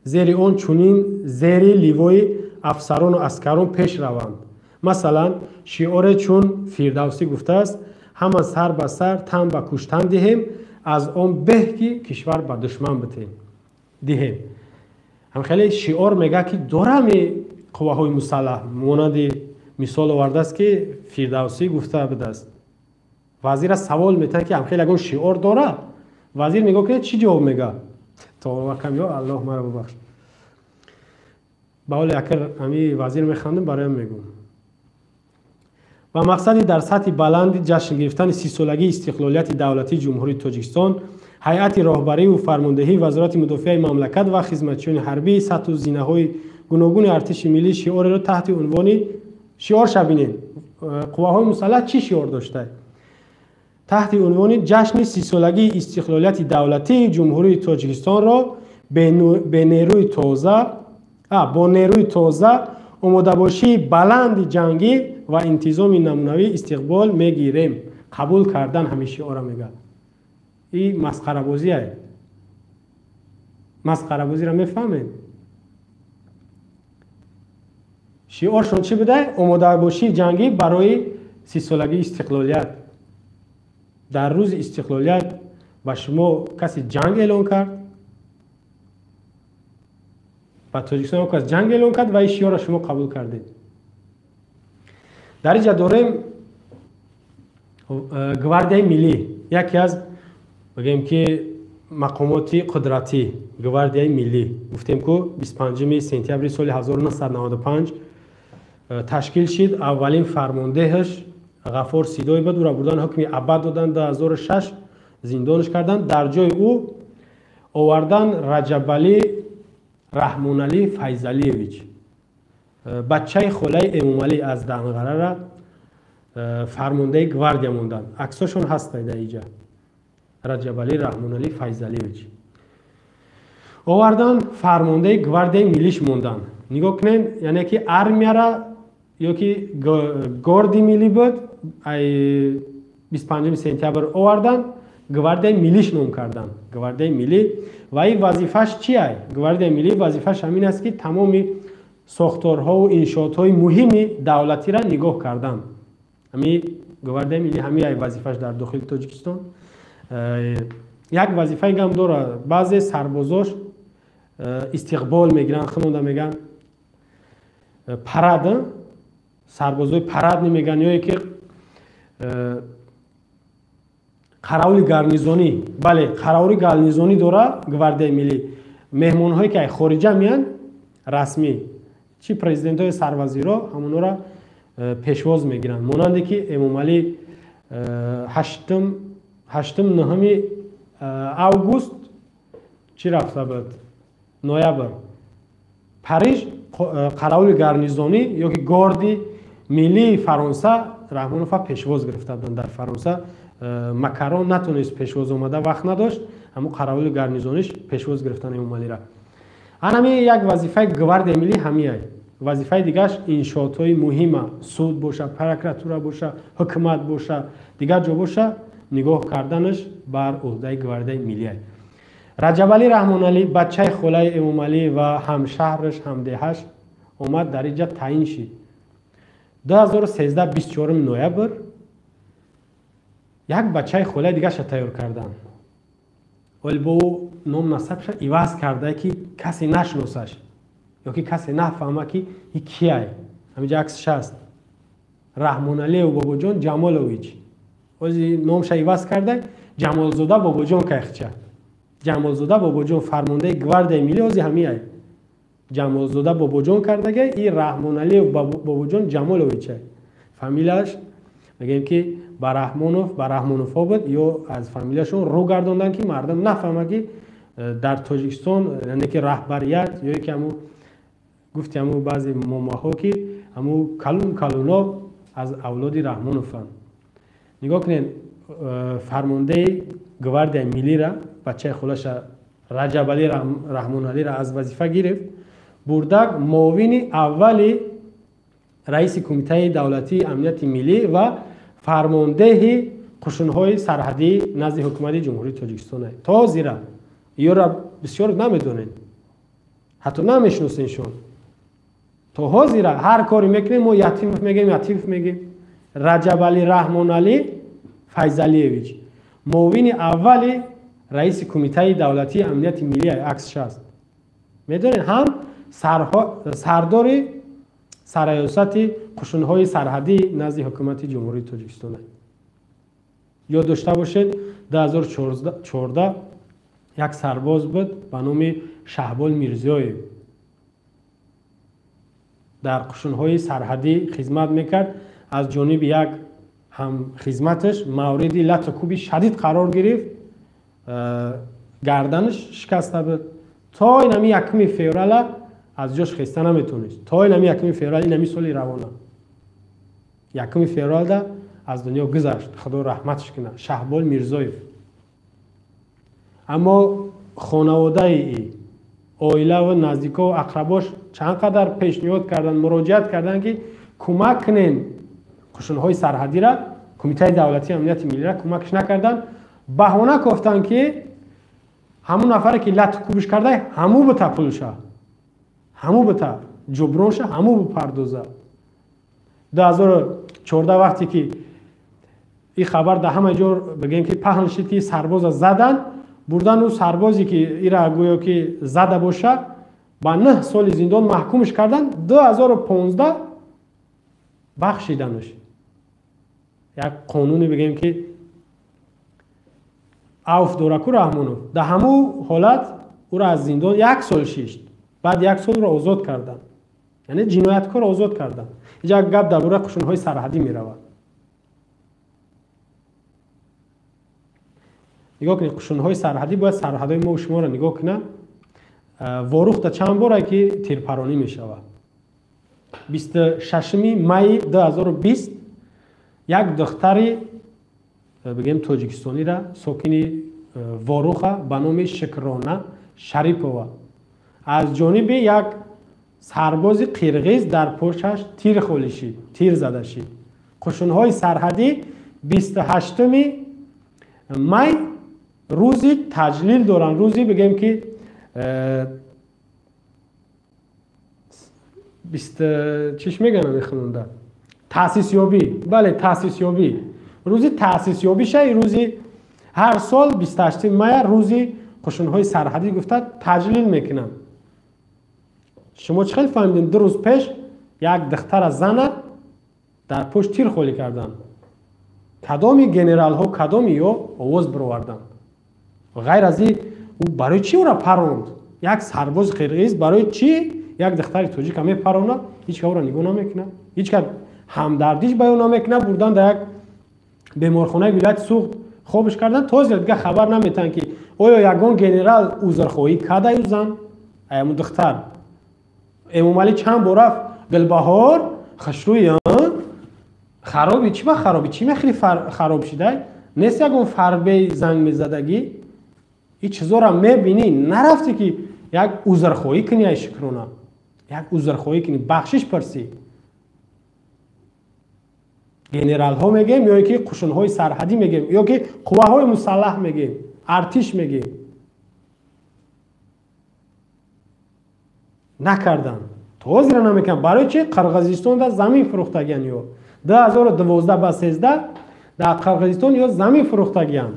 зери он чунин зери ливои афсарону аскарон пеш раванд? Масалан, шиоре чун Фирдавсӣ гуфтааст: «Ҳама сар ба сар тан ба куштан диҳем, аз он беҳ ки кишвар ба душман диҳем». Ҳам хеле шиор мегӯяд, ки дорами қувваҳои мусаллаҳ, монанди мисол овардааст, ки Фирдавсӣ гуфта будааст. Вазира савол метаҳад, ки ҳамхел ягон шиор дорад? Вазир, нигоҳ кунед, чӣ ҷавоб мегӯяд. Товакам, ё Аллоҳ, маро бубахш. Ба ҳоли акр ҳами вазир механдам, бароям мегӯм: ба мақсади дар сатҳи баланди ҷашн гирифтани 30-солагии истиқлолияти давлатии Ҷумҳурии Тоҷикистон ҳайати роҳбариву фармондеҳии Вазорати мудофиаи мамлакат ва хизматчиёни ҳарбии сатҳу зинаҳои гуногуни артиши миллӣ шиореро таҳти унвони, шиорша бинед, қувваҳои мусаллаҳ чӣ шиор дошта, таҳти унвони «Ҷашни 30-солагии истиқлолияти давлатии Ҷумҳурии Тоҷикистонро бе нерӯи тоза, бо нерӯи тоза, омодабошии баланди ҷангӣ ва интизоми намунавӣ истиқбол мегирем» қабул кардан. Ҳамин шиора мегӯяд. И масхарабозие, масхарабозиро мефаҳмед? Шиоршон чӣ буда? Омодабошии ҷангӣ барои 30-солагии истиқлолият. Дар рӯзи истиқлолият ба шумо касе ҷанг эълон кард? Ба Тоҷикистон кас ҷанг эълон кард ва ин шиорро шумо қабул кардед. Дар инҷа дорем Гвардияи миллӣ, яке аз, бигӯем ки, мақомоти қудратӣ. Гвардияи миллӣ, гуфтем ку, 25 сентябри соли 1995 ташкил шид. Аввалин фармондеҳаш Ғафор Сидоев буд. Ӯро бурдан, ҳукми абад доданд, 2006 зиндонаш карданд. Дар ҷои ӯ овардан Раҷабалӣ Раҳмоналӣ Файзалиевич, бачаи холаи Эмомалӣ аз Данғарара, фармондаи гвардия монданд. Аксошон ҳастанд дар иҷа. Раҷабалӣ Раҳмоналӣ Файзалиевич овардан, фармондаи гвардияи миллиш монданд. Нигоҳ кунед, яъне ки армияра ё ки горди миллӣ буд, ай 25 сентябр овардан, гвардияи миллиш ном карданд, гвардияи миллӣ. Ва ин вазифаш чи ай? Гвардияи миллӣ вазифаш ҳамин аст, ки тамоми сохторҳову иншоотҳои муҳими давлатиро нигоҳ кардан. Ҳами гвардияи миллӣ ҳамин ай вазифаш дар дохили Тоҷикистон. Як вазифаи гам дорад: баъзе сарбозош истиқбол мегиранд, хунонда меган парад, сарбозои парадни меган, ё ки қаравули гарнизонӣ. Бале, қаравули гарнизонӣ дора гвардияи миллӣ. Меҳмонҳое ки хориҷа меянд расмӣ, чи президентҳои сарвазиро, ҳамонҳоро пешвоз мегиранд. Монанде ки Эмомалӣ 8 9 август чӣ рафта буд, ноябр, Париж, қаравули гарнизонӣ ё ки горди миллии Фаронса Раҳмонова пешвоз гирифта буданд дар Фаронса. Макарон натонист пешвоз омада, вақт надошт, ҳамун қаравули гарнизониш пешвоз гирифтан Эмомалира. Анами як вазифаи гвардияи миллӣ ҳамияй. Вазифаи дигараш иншоотҳои муҳима, суд боша, прокуратура боша, ҳукумат боша, дигар ҷо боша, нигоҳ карданаш бар ӯҳдаи гвардияи миллиай. Раҷабалӣ Раҳмоналӣ, бачаи холаи Эмомалӣ ва ҳамшаҳраш, ҳамдеҳаш, омад дар инҷа таъин шид. 2013 24 ноябр як бачаи холаи дигарша тайёр карданд. Вале бо ӯ ном насабша иваз карда, ки касе нашиносаш ё ки касе нафаҳма, ки и кияй. Ҳаминҷа аксш аст, Раҳмоналиев Бобоҷон Ҷамолович. Ози номша иваз карда, Ҷамолзода Бобоҷон кайхча. Ҷамолзода Бобоҷон фармондаи гвардияи миллӣ ози ҳамияй. Ҷамолзода Бобоҷон кардага, и Раҳмоналиев Бобоҷон Ҷамоловича. Фамилияш мегӯем ки Бараҳмонов, Бараҳмоновҳо буд, ё аз фамилияшон рӯ гардонданд, ки мардум нафаҳма, ки дар Тоҷикистон, яъне ки раҳбарият ё ки ҳамун гуфти ҳамун баъзе момаҳо, ки ҳамун калун калуно аз авлоди Раҳмонованд. Нигоҳ кунед, фармондаи гвардияи миллира, бачаи холаша Раҷабалӣ Раҳмоналиро аз вазифа гирифт, бурдак муовини аввали раиси Кумитаи давлатии амнияти миллӣ ва фармондеҳи қушунҳои сарҳадӣ назди ҳукумати Ҷумҳурии Тоҷикистон. То ҳозира ёра бисёр намедонед, ҳатто намешиносеншон. То ҳозира ҳар коре мекунем, мо Ятимов мегем, Ятимов мегем. Раҷабалӣ Раҳмоналӣ Файзалиевич муовини аввали раиси Кумитаи давлатии амнияти миллӣ, аксш аст. Медонед, ҳам сардори сарраёсати қушунҳои сарҳадӣ назди ҳукумати Ҷумҳурии Тоҷикистон. Ёд дошта бошед, 2014 як сарбоз буд ба номи Шаҳбол Мирзиёев, дар қушунҳои сарҳадӣ хизмат мекард, аз ҷониби як ҳамхизматаш мавриди лату кӯби шадид қарор гирифт, гарданаш шикаста буд. То инами 1 феврала аз ҷош хеста наметонист. То инами 1 феврал инами соли равона, 1 февралда аз дунё гузашт, Худо раҳматш кунад, Шаҳбол Мирзоев. Аммо хонаводаи и оилаву наздикову ақрабош чанд қадар пешниҳод карданд, муроҷиат карданд, ки кӯмак кунем қушунҳои сарҳадира, Кумитаи давлатии амнияти миллира, кӯмакш накарданд. Баҳона кофтанд, ки ҳамун нафаре ки лату кӯбиш карда, ҳаму бита пулша, ҳаму бита ҷубронша, ҳаму бипардоза. 2014 вақте ки ин хабар дар ҳама ҷо, бигем ки, паҳн шид, ки сарбоза задан, бурдан, ӯ сарбозе ки ира гӯё ки зада боша, ба 9 соли зиндон маҳкумш кардан. 2015 бахшиданаш. Як қонуне, бигем ки, авф дораку Раҳмонов. Дар ҳамун ҳолат ӯро аз зиндон як сол шишт, баъд як солро озод карданд, яъне ҷинояткорро озод карданд. Инҷа гап дар бораи қушунҳои сарҳадӣ меравад. Нигоҳ кунед, қушунҳои сарҳадӣ бояд сарҳадҳои мо шуморо нигоҳ кунад. Ворухта чанд боре ки тирпаронӣ мешавад. 26 майи 2020 як духтари, бигем, тоҷикистонира, сокини Воруха, ба номи Шукрона Шарипова аз ҷониби як сарбози қирғиз дар пошаш тир холӣ шид, тир зада шид. Қушунҳои сарҳадӣ 28 май рӯзи таҷлил доранд, рӯзи, бигем ки, чиш мегӯям, мехонанда, таъсисёбӣ. Бале, таъсисёбӣ, рӯзи таъсисёбиша. Рӯзи ҳар сол 28 мая рӯзи қушунҳои сарҳадӣ гуфта таҷлил мекунанд. Шумо чӣ хел фаҳмидем? 2 рӯз пеш як духтара зана дар пушт тир холӣ карданд. Кадоми генералҳо, кадоми ё овоз бироварданд? Ғайр аз ин, ӯ барои чӣ ӯра паронд? Як сарбози қирғиз барои чӣ як духтари тоҷика мепаронад? Ҳеҷ кас ӯра нигоҳ намекунад, ҳеҷ кас ҳамдардиш баён намекунад. Бурдан дар як беморхонаи вилояти Суғд хобш кардан, то зиёд дигар хабар наметаҳанд, ки оё ягон генерал узрхоҳӣ карда ю зан, аяму духтар. Эмомалӣ чанд бор рафт Гулбаҳор, хушрӯй, хароби чӣ ба хароби чӣ мехӯри хароб шидай? Нест ягон фарбей занг мезадагӣ? Ин чизоро мебинӣ, нарафтӣ ки як узрхоҳӣ кунӣ, ай Шукрона, як узрхоҳӣ кунӣ, бахшиш пурсӣ. Генералҳо мегем ё ки қушунҳои сарҳадӣ мегем, ё ки қувваҳои мусаллаҳ мегем, артиш мегем. Накарданд, то ҳозира намекунанд. Барои чи? Қирғизистонда замин фурӯхтагиян ё 2012 ба 13 дар Қирғизистон ё замин фурӯхтагиян.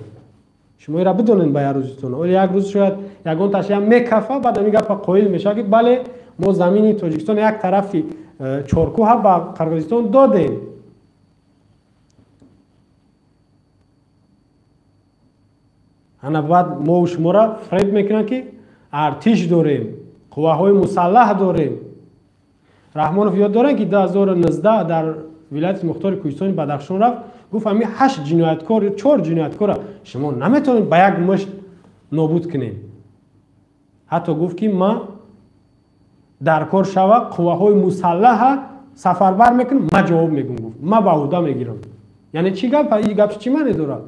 Шумо ира бидонед ба як рӯзитон. Оли як рӯз шояд ягон ташиам мекафа, баъд ҳамин гапа қоил мешавад, ки бале, мо замини Тоҷикистон як тарафи Чоркӯҳа ба Қирғизистон додем. Ана баъд мо шуморо фреб мекунанд, ки артиш дорем, қувваҳои мусаллаҳ дорем. Раҳмонов ёд дорем, ки 2019 дар вилояти мухтори Кӯҳистони Бадахшон рафт, гуфт ҳамин 8 ҷинояткор ё 4 ҷинояткорро шумо наметавонед ба як мушт нобуд кунед. Ҳатто гуфт, ки ман дар кор шава қувваҳои мусаллаҳа сафарбар мекунам, ман ҷавоб мегӯм, гуфт, ман ба ӯҳда мегирам. Яъне чӣ гап? Ин гап чӣ маъне дорад?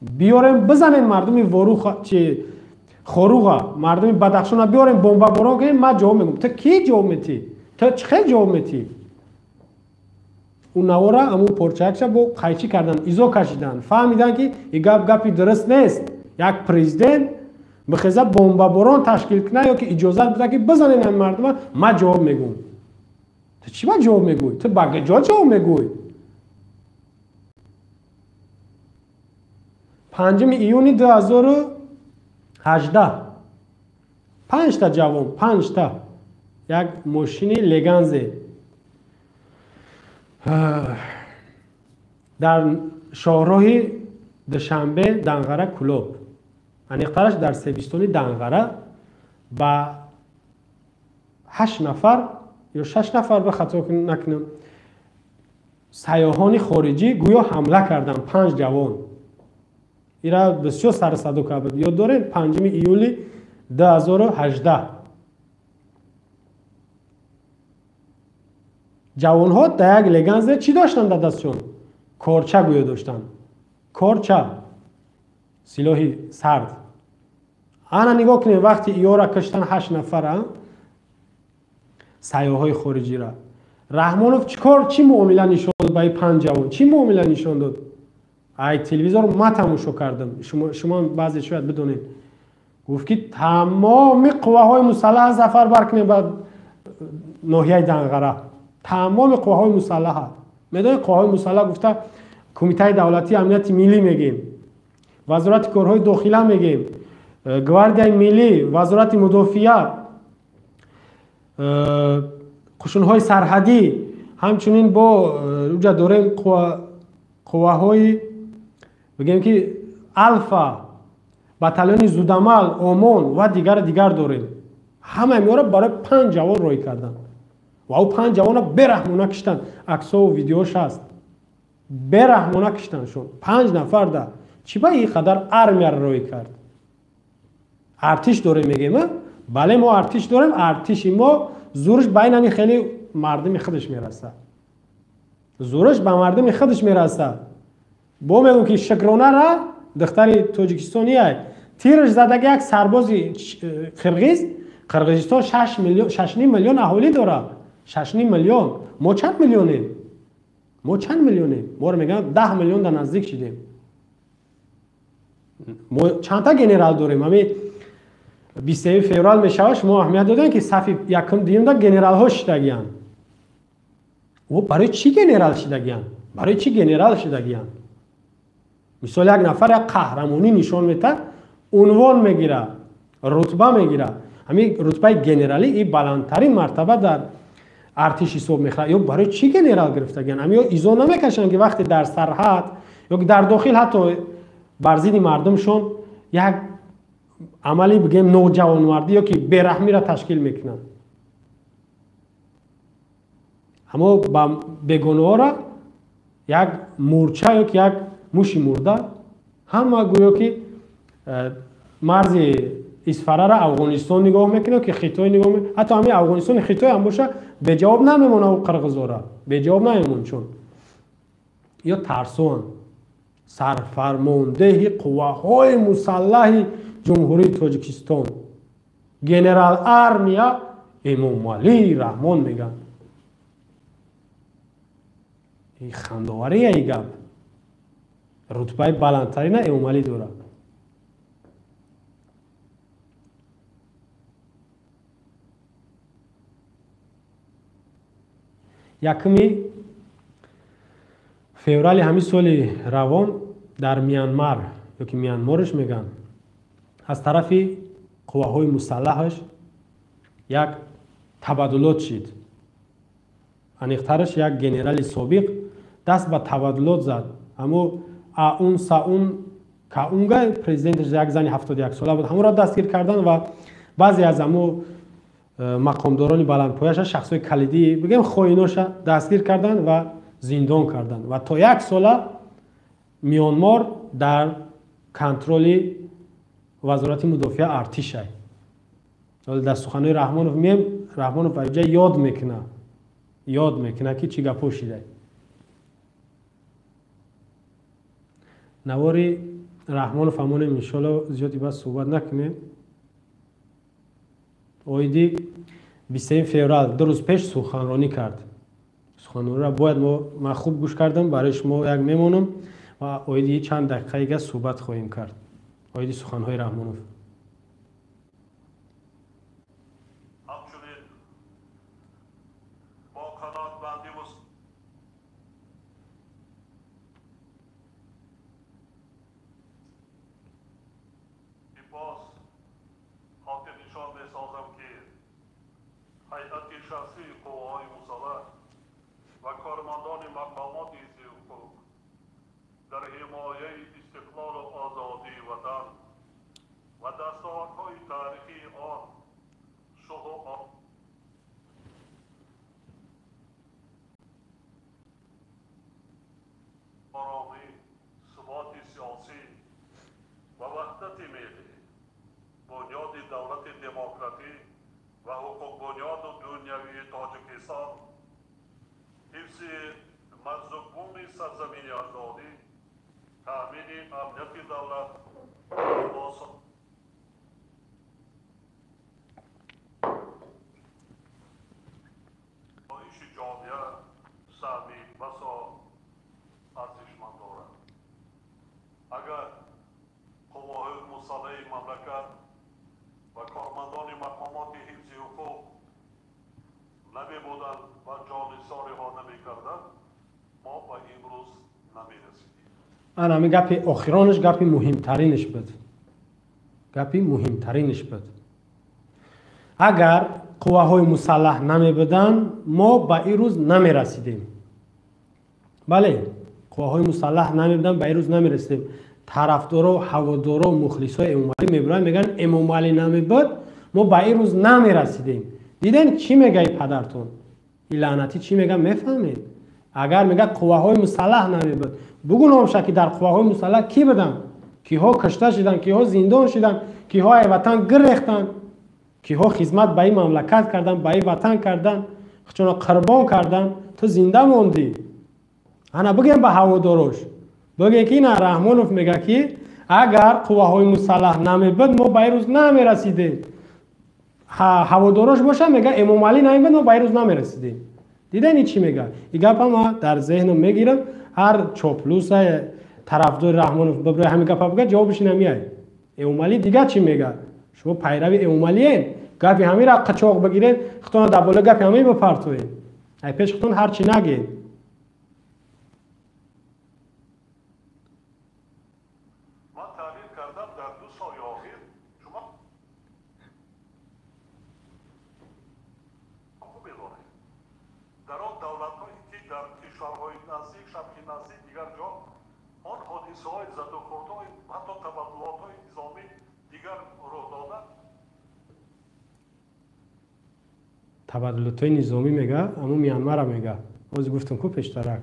Биёрем бизанем мардуми Воруха, чи Хоруға, мардуми Бадахшона биёрем бомбаборон кунем, ман ҷавоб мегӯм. Ту кӣ ҷавоб метӣ? Ту чӣ хел ҷавоб метӣ? Ӯ навора аму порчаякша бо қайчӣ кардан, изо кашидан, фаҳмидан, ки ин гап гапи дуруст нест. Як президент бихеза бомбаборон ташкил кунад ё ки иҷозат бида, ки бизанем ҳамин мардума, ман ҷавоб мегӯм. Ту чӣ ба ҷавоб мегӯй? Ту ба ҷо ҷавоб мегӯй? 5 июни 2018 5 та ҷавон, 5 та як мошини Леганзе дар шоҳроҳи Душанбе Данғара Кулоб, аниқтараш дар Себистони Данғара, ба 8 нафар ё 6 нафар, ба хато накунам, сайёҳони хориҷӣ гӯё ҳамла карданд, 5 ҷавон. Ира бисёр сарсадо кард. Ёд дорем 5 июли 2018 ҷавонҳо дар як Леганзе чӣ доштанд дар дастшон? Корча гӯё доштанд. Корча, силоҳи сард. Ана нигоҳ кунем, вақти иёра киштан 8 нафара сайёҳои хориҷира. Раҳмонов чӣ кор, чӣ муомила нишон дод ба ин 5 ҷавон? Чӣ муомила нишон дод? Ай телевизор ма тамошо кардам, шумо баъзе шояд бидонед. Гуфт, ки тамоми қувваҳои мусаллаҳ сафарбар кунем ба ноҳияи Данғара. Тамоми қувваҳои мусаллаҳа. Медонед, қувваҳои мусаллаҳ гуфта Кумитаи давлатии амнияти миллӣ мегем, Вазорати корҳои дохила мегем, Гвардияи миллӣ, Вазорати мудофиа, қушунҳои сарҳадӣ, ҳамчунин бо уҷа дорем қувваҳои бигем ки Алфа, батальони Зудамал, Омон ва дигар дигар дорем. Ҳамаи инҳоро барои 5 ҷавон роҳӣ карданд ва ӯ 5 ҷавонро бераҳмона киштанд. Аксову видеош ҳаст. Бераҳмона киштандшон. 5 нафар да. Чӣ ба ин қадар армияро роҳӣ кард? Артиш дорем мегем, бале, мо артиш дорем, артиши мо зӯрш ба ин ҳамин хеле мардуми худаш мерасад. Зӯрш ба мардуми худаш мерасад. Бо мегӯм, ки Шукронара духтари тоҷикистония тирш задаги як сарбози қирғиз. Қирғизистон 6,5 миллион аҳолӣ дорад. 6,5 миллион. Мо чанд миллионем? Мо чанд миллионем? Моро мегӯянд 10 миллион дар наздик шидем. Мо чандта генерал дорем? Ҳамин 23 феврал мешавад, шумо аҳамият додем, ки сафи якум дуюмда генералҳо шидагиянд. О, барои чӣ генерал шидагиянд? Барои чӣ генерал шидагиянд? Мисол, як нафар як қаҳрамонӣ нишон метад, унвон мегирад, рутба мегирад. Ҳамин рутбаи генералӣ и баландтарин мартаба дар артиш ҳисоб мехӯрад. Ё барои чӣ генерал гирифтагиан? Ҳамин ё изо намекашанд, ки вақте дар сарҳад ё ки дар дохил ҳатто бар зидди мардумшон як амали бигем ноҷавонмардӣ ё ки бераҳмиро ташкил мекунанд. Аммо ба бегонаҳоро як мурча ё ки як муши мурда ҳама гӯё ки марзи Исфарара Афғонистон нигоҳ мекунад, ки Хитой нигоҳ мекунад. Ҳатто ҳамин Афғонистони Хитой ҳам боша беҷавоб намемонад, ӯ қирғизора беҷавоб намемонад, чун ё тарсоанд. Сарфармондеҳи қувваҳои мусаллаҳи Ҷумҳурии Тоҷикистон генерал армия Эмомалӣ Раҳмон мегӯянд. Ин хандовария и гап. Рутбаи баландтарина Эмомалӣ дорад. Якуми феврали ҳамин соли равон дар Мянмар ё ки Мянморш мегӯянд, аз тарафи қувваҳои мусаллаҳаш як табаддулот шид. Аниқтараш як генерали собиқ даст ба табаддулот зад. Аммо Аун Саун Каунга президенташ як зани 71 сола буд, ҳамонро дастгир кардан ва баъзе аз амо мақомдорони баландпояша, шахсҳои калидӣ бигем хоиноша дастгир кардан ва зиндон кардан ва то як сола Мянмор дар контроли вазорати мудофиа артишай. Дар суханои Раҳмонов меем, Раҳмонов ба ҷа ёд мекуна, ёд мекуна ки чӣ гапҳо шидай. Навори Раҳмонов ҳамонем, иншоалло зиёди бас суҳбат накунем. Оиди 23 феврал 2 рӯз пеш суханронӣ кард. Суханрониро бояд ман хуб гӯш кардам, барои шумо як мемонам ва оиди чанд дақиқаига суҳбат хоҳем кард оиди суханҳои Раҳмонов. Ана ҳамин гапи охиронаш гапи муҳимтаринаш буд. Гапи муҳимтаринаш буд. Агар қувваҳои мусаллаҳ намебуданд, мо ба ин рӯз намерасидем. Бале, қувваҳои мусаллаҳ намебуданд, ба ин рӯз намерасидем. Тарафдоро, ҳаводоро, мухлисои Эмомалӣ мебуранд, мегӯянд Эмомалӣ намебуд, мо ба ин рӯз намерасидем. Дидем чӣ мегаи падартон? Ин лаънатӣ чӣ мега, мефаҳмед? Агар мега қувваҳои мусаллаҳ намебуд, бугу номша ки дар қувваҳои мусаллаҳ кӣ буданд? Киҳо кушта шиданд, киҳо зиндон шиданд, киҳо ай ватан гирехтанд, киҳо хизмат ба ин мамлакат карданд, ба ин ватан карданд, худшонро қурбон карданд, ту зинда мондӣ. Ана бигем ба ҳаводорош, бигем ки ина Раҳмонов мега ки агар қувваҳои мусаллаҳ намебуд, мо ба ин рӯз намерасидем. Ҳаводорош боша мега Эмомалӣ намебуд, мо ба ин рӯз намерасидем. Дидани чӣ мега? Ин гапа ма дар зеҳнам мегирам. Ҳар чоплуса тарафдори Раҳмонов биброи ҳамин гапа бигӯяд, ҷавобаш намеяд. Эмомалӣ дигар чӣ мега? Шумо пайрави Эмомалиен, гапи ҳаминро қачоқ бигиред, худтонро дар болои гапи ҳамин бипартоед. Ай пеш худтон ҳар чӣ нагед. Табаддулотҳои низомӣ мега, ҳамун Мянмара мега. Ҳозир гуфтам ку пештарак.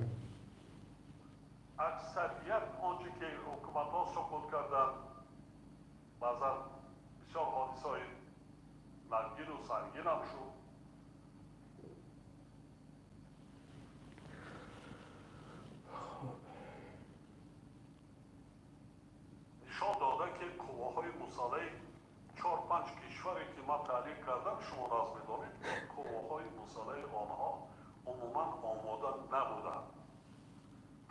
Аксарият он чи ки ҳукуматҳо суқут карданд, баъзан бисёр ҳодисаҳои нангину сангинам шуд. Нишон дода, ки қувваҳои мусаллаҳи 4-5 кишваре, ки ман таҳлил кардам, шумо нағз медонед, қувваҳои мусаллаҳи онҳо умуман омода набуданд.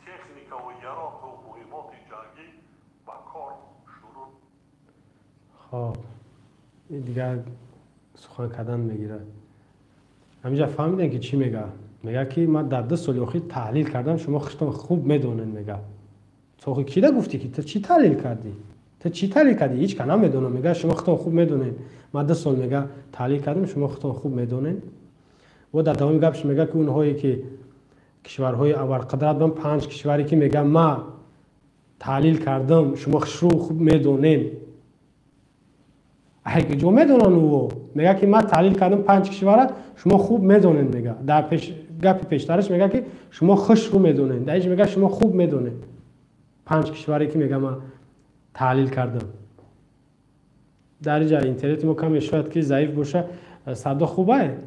Техникаву яроқу муҳиммоти ҷангӣ ба кор шурӯъ. Хоб, дигар сухан кардан мегирад. Ҳаминҷа фаҳмидем, ки чӣ мега. Мега, ки ман дар 2 соли охир таҳлил кардам, шумо худтон хуб медонед, мега. Охи кида гуфтӣ, ки ту чӣ таҳлил кардӣ? Ту чӣ таҳлил кардӣ? Ҳеҷ ка намедонам. Мега, шумо худтон хуб медонед, ман 2 сол, мега, таҳлил кардам, шумо худтон хуб медонед. Во дар давоми гапш мега, ки онҳое ки кишварҳои абарқудрат бан, панҷ кишваре ки, мега, ма таҳлил кардам, шумо хушрӯ хуб медонед. Ҷо медонанд ӯ. Мега, ки ман таҳлил кардам панҷ кишвара, шумо хуб медонед, мега. Дар гапи пештараш мега, ки шумо хушрӯ медонед, дар ин мега, шумо хуб медонед панҷ кишваре ки, мега, ман таҳлил кардам. Дар инҷа интернети мо каме шояд ки заиф боша. Садо хубае?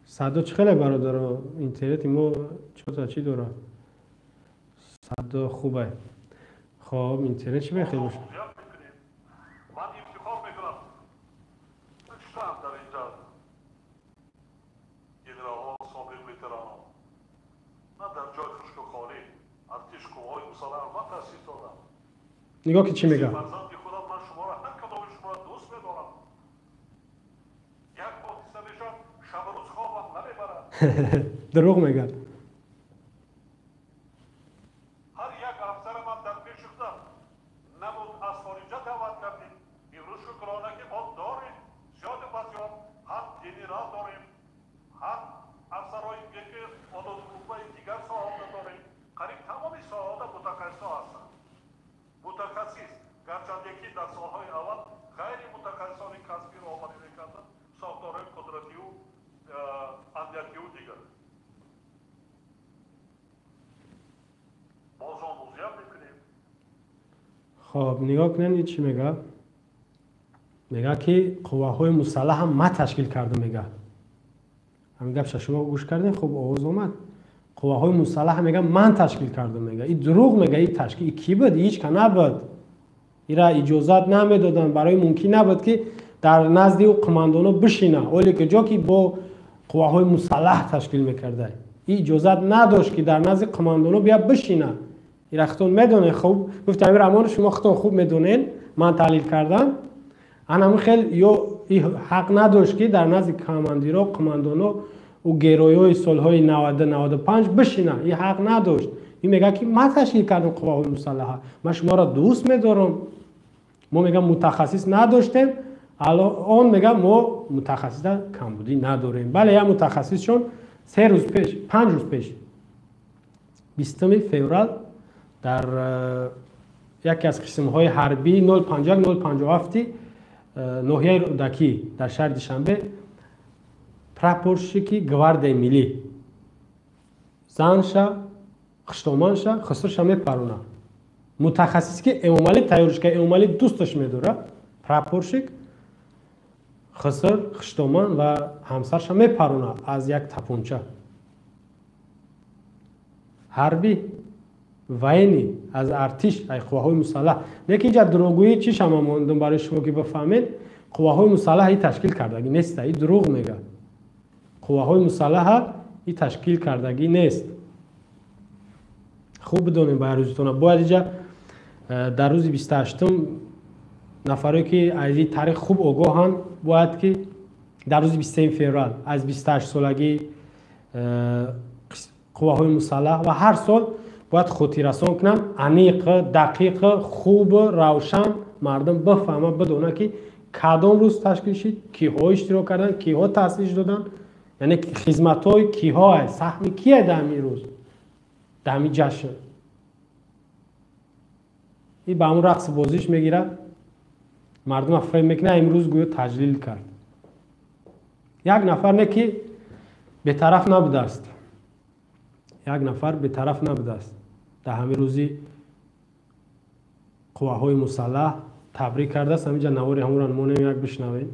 Садо чӣ хеле, бародаро? Интернети мо чота чӣ дорад? Садо хубае. Хоб, интернет чӣ бехел боша? Ман ифтихор мекунам, нишастам дар инҷа генералҳо, собиқ ветеранҳо, на дар ҷои хушку холӣ артиш, қувваҳои мусаллаҳ ман таъсис додам. Нигоҳ, ки чӣ мега. Фарзанди худам, ман шуморо, ҳар кадоми шуморо дӯст медорам. Як ҳодиса мешавад, шабу рӯз хобам намебарад. Дурӯғ мега. Ҳар як афсара ман дар пеши худам набуд, аз хориҷа даъват кардем. Имрӯз шукрона, ки мо дорем зиёду базиёд, ҳам генерал дорем, ҳам афсарҳои ки олирутбаи дигар соҳаҳо дорем. Қариб тамоми соҳаҳода мутахассисҳо ҳастанд. Мутахассис, гарчанде ки дар солҳои аввал ғайри мутахассисони касбӣ роҳбарӣ мекарданд сохторҳои қудратию амниятию дигар. Бозомӯзиам мекунем. Хоб, нигоҳ кунед, чӣ мега. Мега, ки қувваҳои мусаллаҳам ма ташкил кардам, мега. Ҳамин гапша шумо гӯш кардем, хуб овоз омад. Қувваҳои мусаллаҳ, мега, ман ташкил кардам, мега. И дурӯғ мега. И ташкил ки буд? Ҳеҷ ка набуд. Ира иҷозат намедоданд, барои мумкин набуд, ки дар назди ӯ қумандоно бишина. Оле ки ҷо ки бо қувваҳои мусаллаҳ ташкил мекарда, и иҷозат надошт, ки дар назди қумандоно бия бишина. Ира худтон медонед хуб. Гуфт Амир Амонов, шумо худтон хуб медонед, ман таҳлил кардам. Анамин хел ё ҳақ надошт, ки дар назди командиро, қумандоно, ӯ геройҳои солҳои 90-95 бишина. И ҳақ надошт. Ин мега, ки ман ташкил кардам қувваҳои мусаллаҳа, ман шуморо дӯст медорам. Мо, мега, мутахассис надоштем, он мега, мо мутахассиса камбудӣ надорем. Бале, як мутахассисшон 3 рӯз пеш, 5 рӯз пеш, 20 феврал, дар яке аз қисмҳои ҳарбии 051 057 ноҳияи Рӯдакӣ дар шаҳри Душанбе прапорщики гвардияи миллӣ занша, хуштоманша, хусурша мепарона. Мутахассис, ки Эмомалӣ тайёрш кард, Эмомалӣ дӯсташ медорад, прапорщик хусур, хуштоман ва ҳамсарша мепарона аз як тапонча. Ҳарбӣ, военный, аз артиш, ай қувваҳои мусаллаҳ. Лекин инҷа дурӯғгӯӣ чӣ шама мондум барои шумо, ки бифаҳмед: қувваҳои мусаллаҳ и ташкил кардагӣ неста. И дурӯғ мега. Қувваҳои мусаллаҳа и ташкил кардагӣ нест. Хуб бидонем ба рӯзитона. Бояд инҷа дар рӯзи 28-ум нафаре, ки аз ин таърих хуб огоҳанд, бояд ки дар рӯзи 23 феврал аз 28 солагии қувваҳои мусаллаҳ ва ҳар сол бояд хотиррасон кунанд, аниқ, дақиқ, хуб, равшан мардум бифаҳма, бидонад, ки кадом рӯз ташкил шид, киҳо иштирок карданд, киҳо таъсис доданд, яъне хизматҳои киҳо, саҳми кие дар ҳамин рӯз. Дар ҳамин ҷашн и ба ҳамун рақси бозиш мегирад, мардума фреб мекунад, имрӯз гӯё таҷлил кард. Як нафар не ки бетараф набудааст, як нафар бетараф набудааст. Дар ҳамин рӯзи қувваҳои мусаллаҳ табрик кардааст. Ҳаминҷа навори ҳамонро монем, як бишнавем.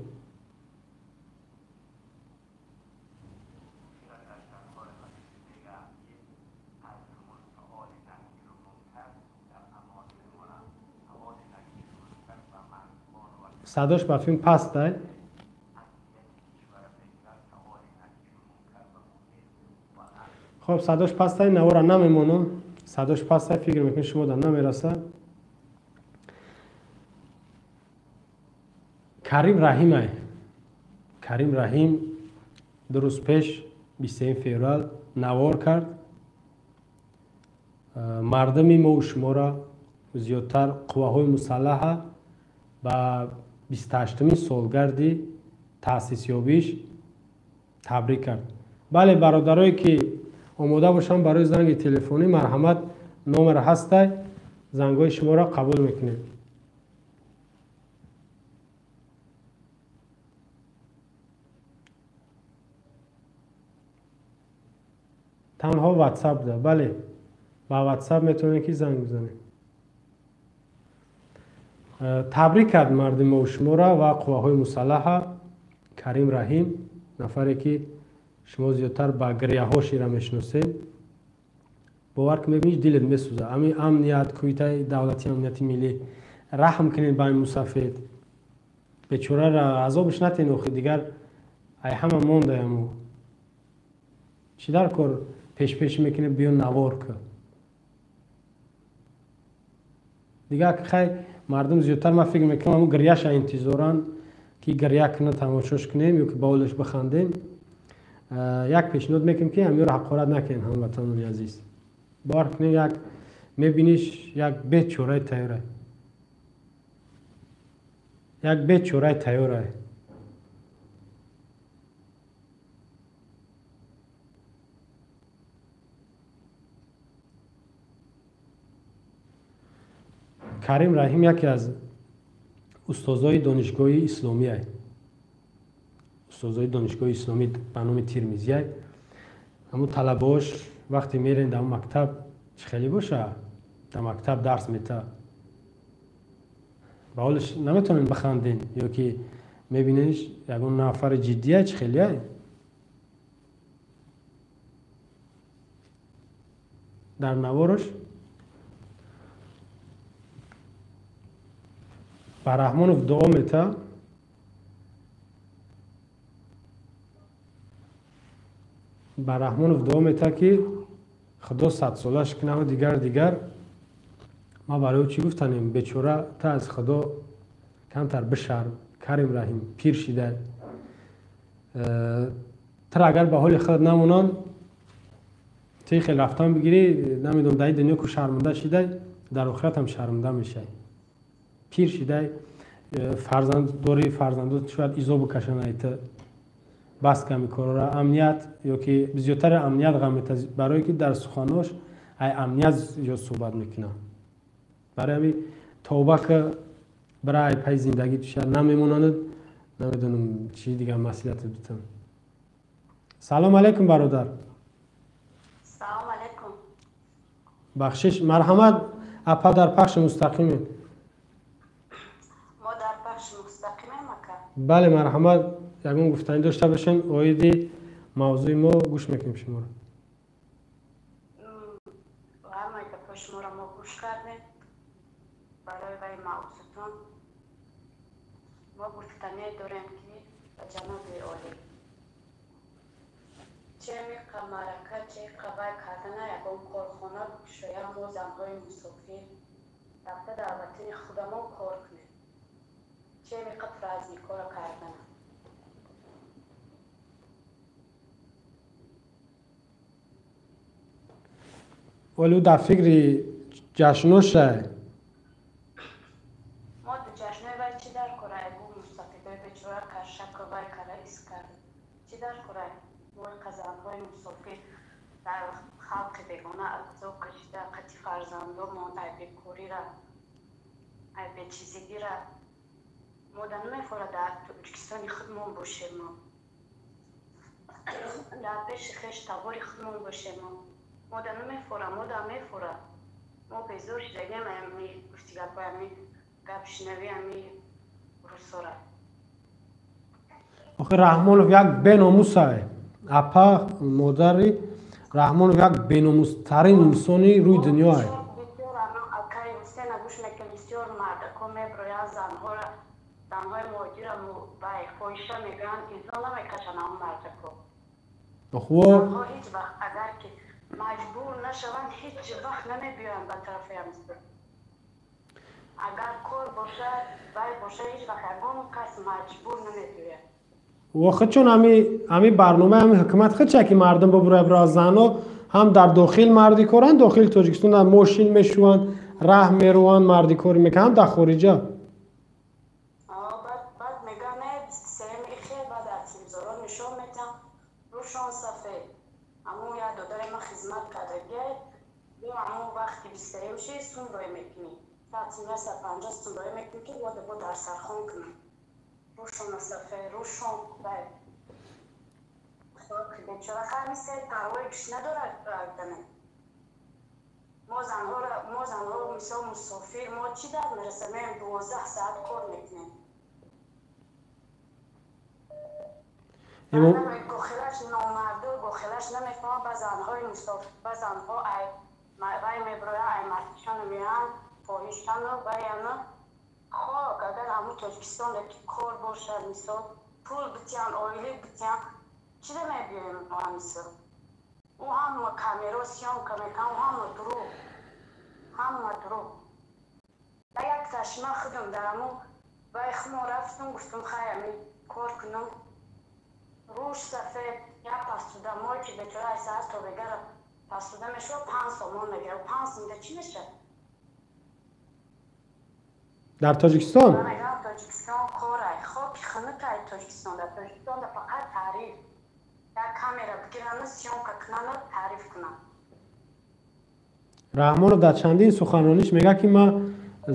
Садош ба филм пастай. Хоб, садош пастай, навора намемонам. Садош пастай, фикр мекунем шумо да намераса. Карим Раҳимай. Карим Раҳим 2 рӯз пеш 23 феврал навор кард. Мардуми мо шуморо зиёдтар қувваҳои мусаллаҳа ба 28-ми солгарди таъсисёбиш табрик кард. Бале, бародарое ки омода бошанд барои занги телефонӣ, марҳамат, номер ҳастай, зангҳои шуморо қабул мекунем. Танҳо WhatsApp да, бале, ба WhatsApp метавонед ки занг бизанед. Табрик кард мардуми мо шуморо ва қувваҳои мусаллаҳа. Карим Раҳим, нафаре ки шумо зиёдтар ба гиряҳо шира мешиносед, бовар ки мебиниш дилет месӯзад. Ами амният, кумитаи давлатии амнияти миллӣ, раҳм кунед ба ин мусафед бечораро, азобш натен, охи дигар ай ҳама мондаяму чӣ дар кор пешпеш мекунед, биё навор ка. Дигар хай мардум зиёдтар ман фикр мекунам ҳамун гиряша интизоранд ки гиря кунад, тамошош кунем ё ки ба ҳолаш бихандем. Як пешниҳод мекунем ки ҳамёро ҳақорат накунем, ҳамватанони азиз. Бовар кунед, як мебиниш як бечораи тайёрай, як бечораи тайёрай. Карим Раҳим яке аз устозои донишгоҳи исломиай, устозои донишгоҳи исломӣ ба номи Тирмизиай. Ҳамун талабаош вақте мерен дар мактаб, чӣ хеле боша, дар мактаб дарс мета, ба ҳолаш наметавонем бихандем, ё ки мебинеш ягон нафари ҷиддия, чӣ хелеай. Дар наворош ба Раҳмонов дуо мета, ба Раҳмонов дуо мета ки худо садсолаш кунаву дигар дигар. Ма барои ӯ чӣ гуфтанем? Бечора, та аз худо камтар бишарм. Карим Раҳим пир шида, тра агар ба ҳоли худ намонанд, ти хел рафтан бигирӣ, намедонам, дар ин дунё ку шарманда шидай, дар охират ҳам шарманда мешавӣ. Пир шидай, фарзанд дорӣ, фарзандот шояд изо бикашанд айта. Бас ками корора амният, ё ки зиёдтари амният ғам метаз, барое ки дар суханош ай амният зиёд суҳбат мекунад. Барои ҳамин тавба ка бира ай пай зиндагӣ тушад намемонанд, намедонам чӣ дигар масъулият битам. Салом алейкум, бародар. Салом алейкум. Бахшиш, марҳамат, апа дар пахши мустақимед. Мо дар пахши мустақимем, ака? Бале, марҳамат, ягон гуфтанӣ дошта бошем оиди мавзӯи мо, гӯш мекунем шуморо. Ҳамаи гапҳои шуморо мо гӯш кардем. Барои вай мавзӯтон мо гуфтанӣ дорем ки ба ҷаноби олӣ че миқа маърака, че қабай кардана ягон корхона кушоя, мо занҳои мусофир рафта дар ватани худамон кор кунем. Че миқа праздникҳоро кардана. Вале ӯ дар фикри ҷашношай. Мо ҷашнои вай чӣ дар корай? Гу мустафидои бечора каршака вай кара ис кард. Чӣ дар корай? Мо қазанҳои мусофир Дар халқи бегона азоб кашида, қати фарзандомон, ай бекорира, ай бечизигира. Мо да намефора дар Тоҷикистони худмон бошем, дар пеши хеш табори худмон бошем. Мо да намефора, мо да мефора. Мо безор шидагем ами гуфти гапҳои ами гапшинави ами русора. Охи Раҳмонов як беномусае. Апа, модари Раҳмонов як беномустарин инсони рӯи дунёае. Акаи Ҳусена гӯш мекунем, бисёр мардако меброянд занҳоро, занҳои муҳоҷира фоҳиша мегӯянд, изо намекашанд ҳамон мардако. Занҳо ҳеҷ вақт агар ки маҷбур нашаванд, ҳеҷ вақт намебиёянд ба тарафи ҳамсар. Агар кор бошад, вай бошад, ҳеҷ вақт ягон кас маҷбур намебиёяд. Ва чун ами барнома, ами ҳукумат худча ки мардум бубура бира, занҳо ҳам дар дохил мардикоранд, дохили Тоҷикистон дар мошин мешуванд, раҳ мерӯванд, мардикорӣ мекунанд, ҳам дар хориҷа. Баъд мегӯянд, не, 23-юми ихел, баъд аз телевизорҳо нишон медиҳанд, рӯшон сафед. Ҳамун як додари ман хизмат кардагиай, ё ҳамун вақти 23-юм ши сум рой мекунӣ. 150 сум рой мекунӣ, ки бо дар сархон кунам. Рӯшон сафед, рӯшон бай. Бечора ҳами се парвои гӯш надорад дане. Мо занҳо мисол мусофир, мо чӣ дард мерасад? Меем 12 соат кор мекунем. Гохелаш номардо, гохелаш намефаҳмад, ба занҳои мусофир, ба занҳо ай вай меброянд, ай мардишону меянд, фоҳишану ваяну. Хок, агар ҳамун Тоҷикистон ки кор бошад, мисол пул битиҳанд, оилӣ битиҳанд, чӣ да мебиёем мо мисол? Ӯ ҳама камеро съёмка мекунад, ӯ ҳама дурӯғ, ҳама дурӯғ. Як ташма худам дар ҳамун вай хумо рафтум, гуфтум хай ами кор кунам. Рӯш сафед, як пастудамое ки бечора ай саҳар то бегара пастуда мешавад, 5 сомон мегирад. 5 сомда чӣ мешавад? Дар Тоҷикистон? Тоҷикистон корай, хоки хунукай Тоҷикистон. Дар Тоҷикистон фақат таъриф. Як камера бигирану съёмка кунану таъриф кунам. Раҳмонов дар чандин суханрониш мегӯяд, ки ман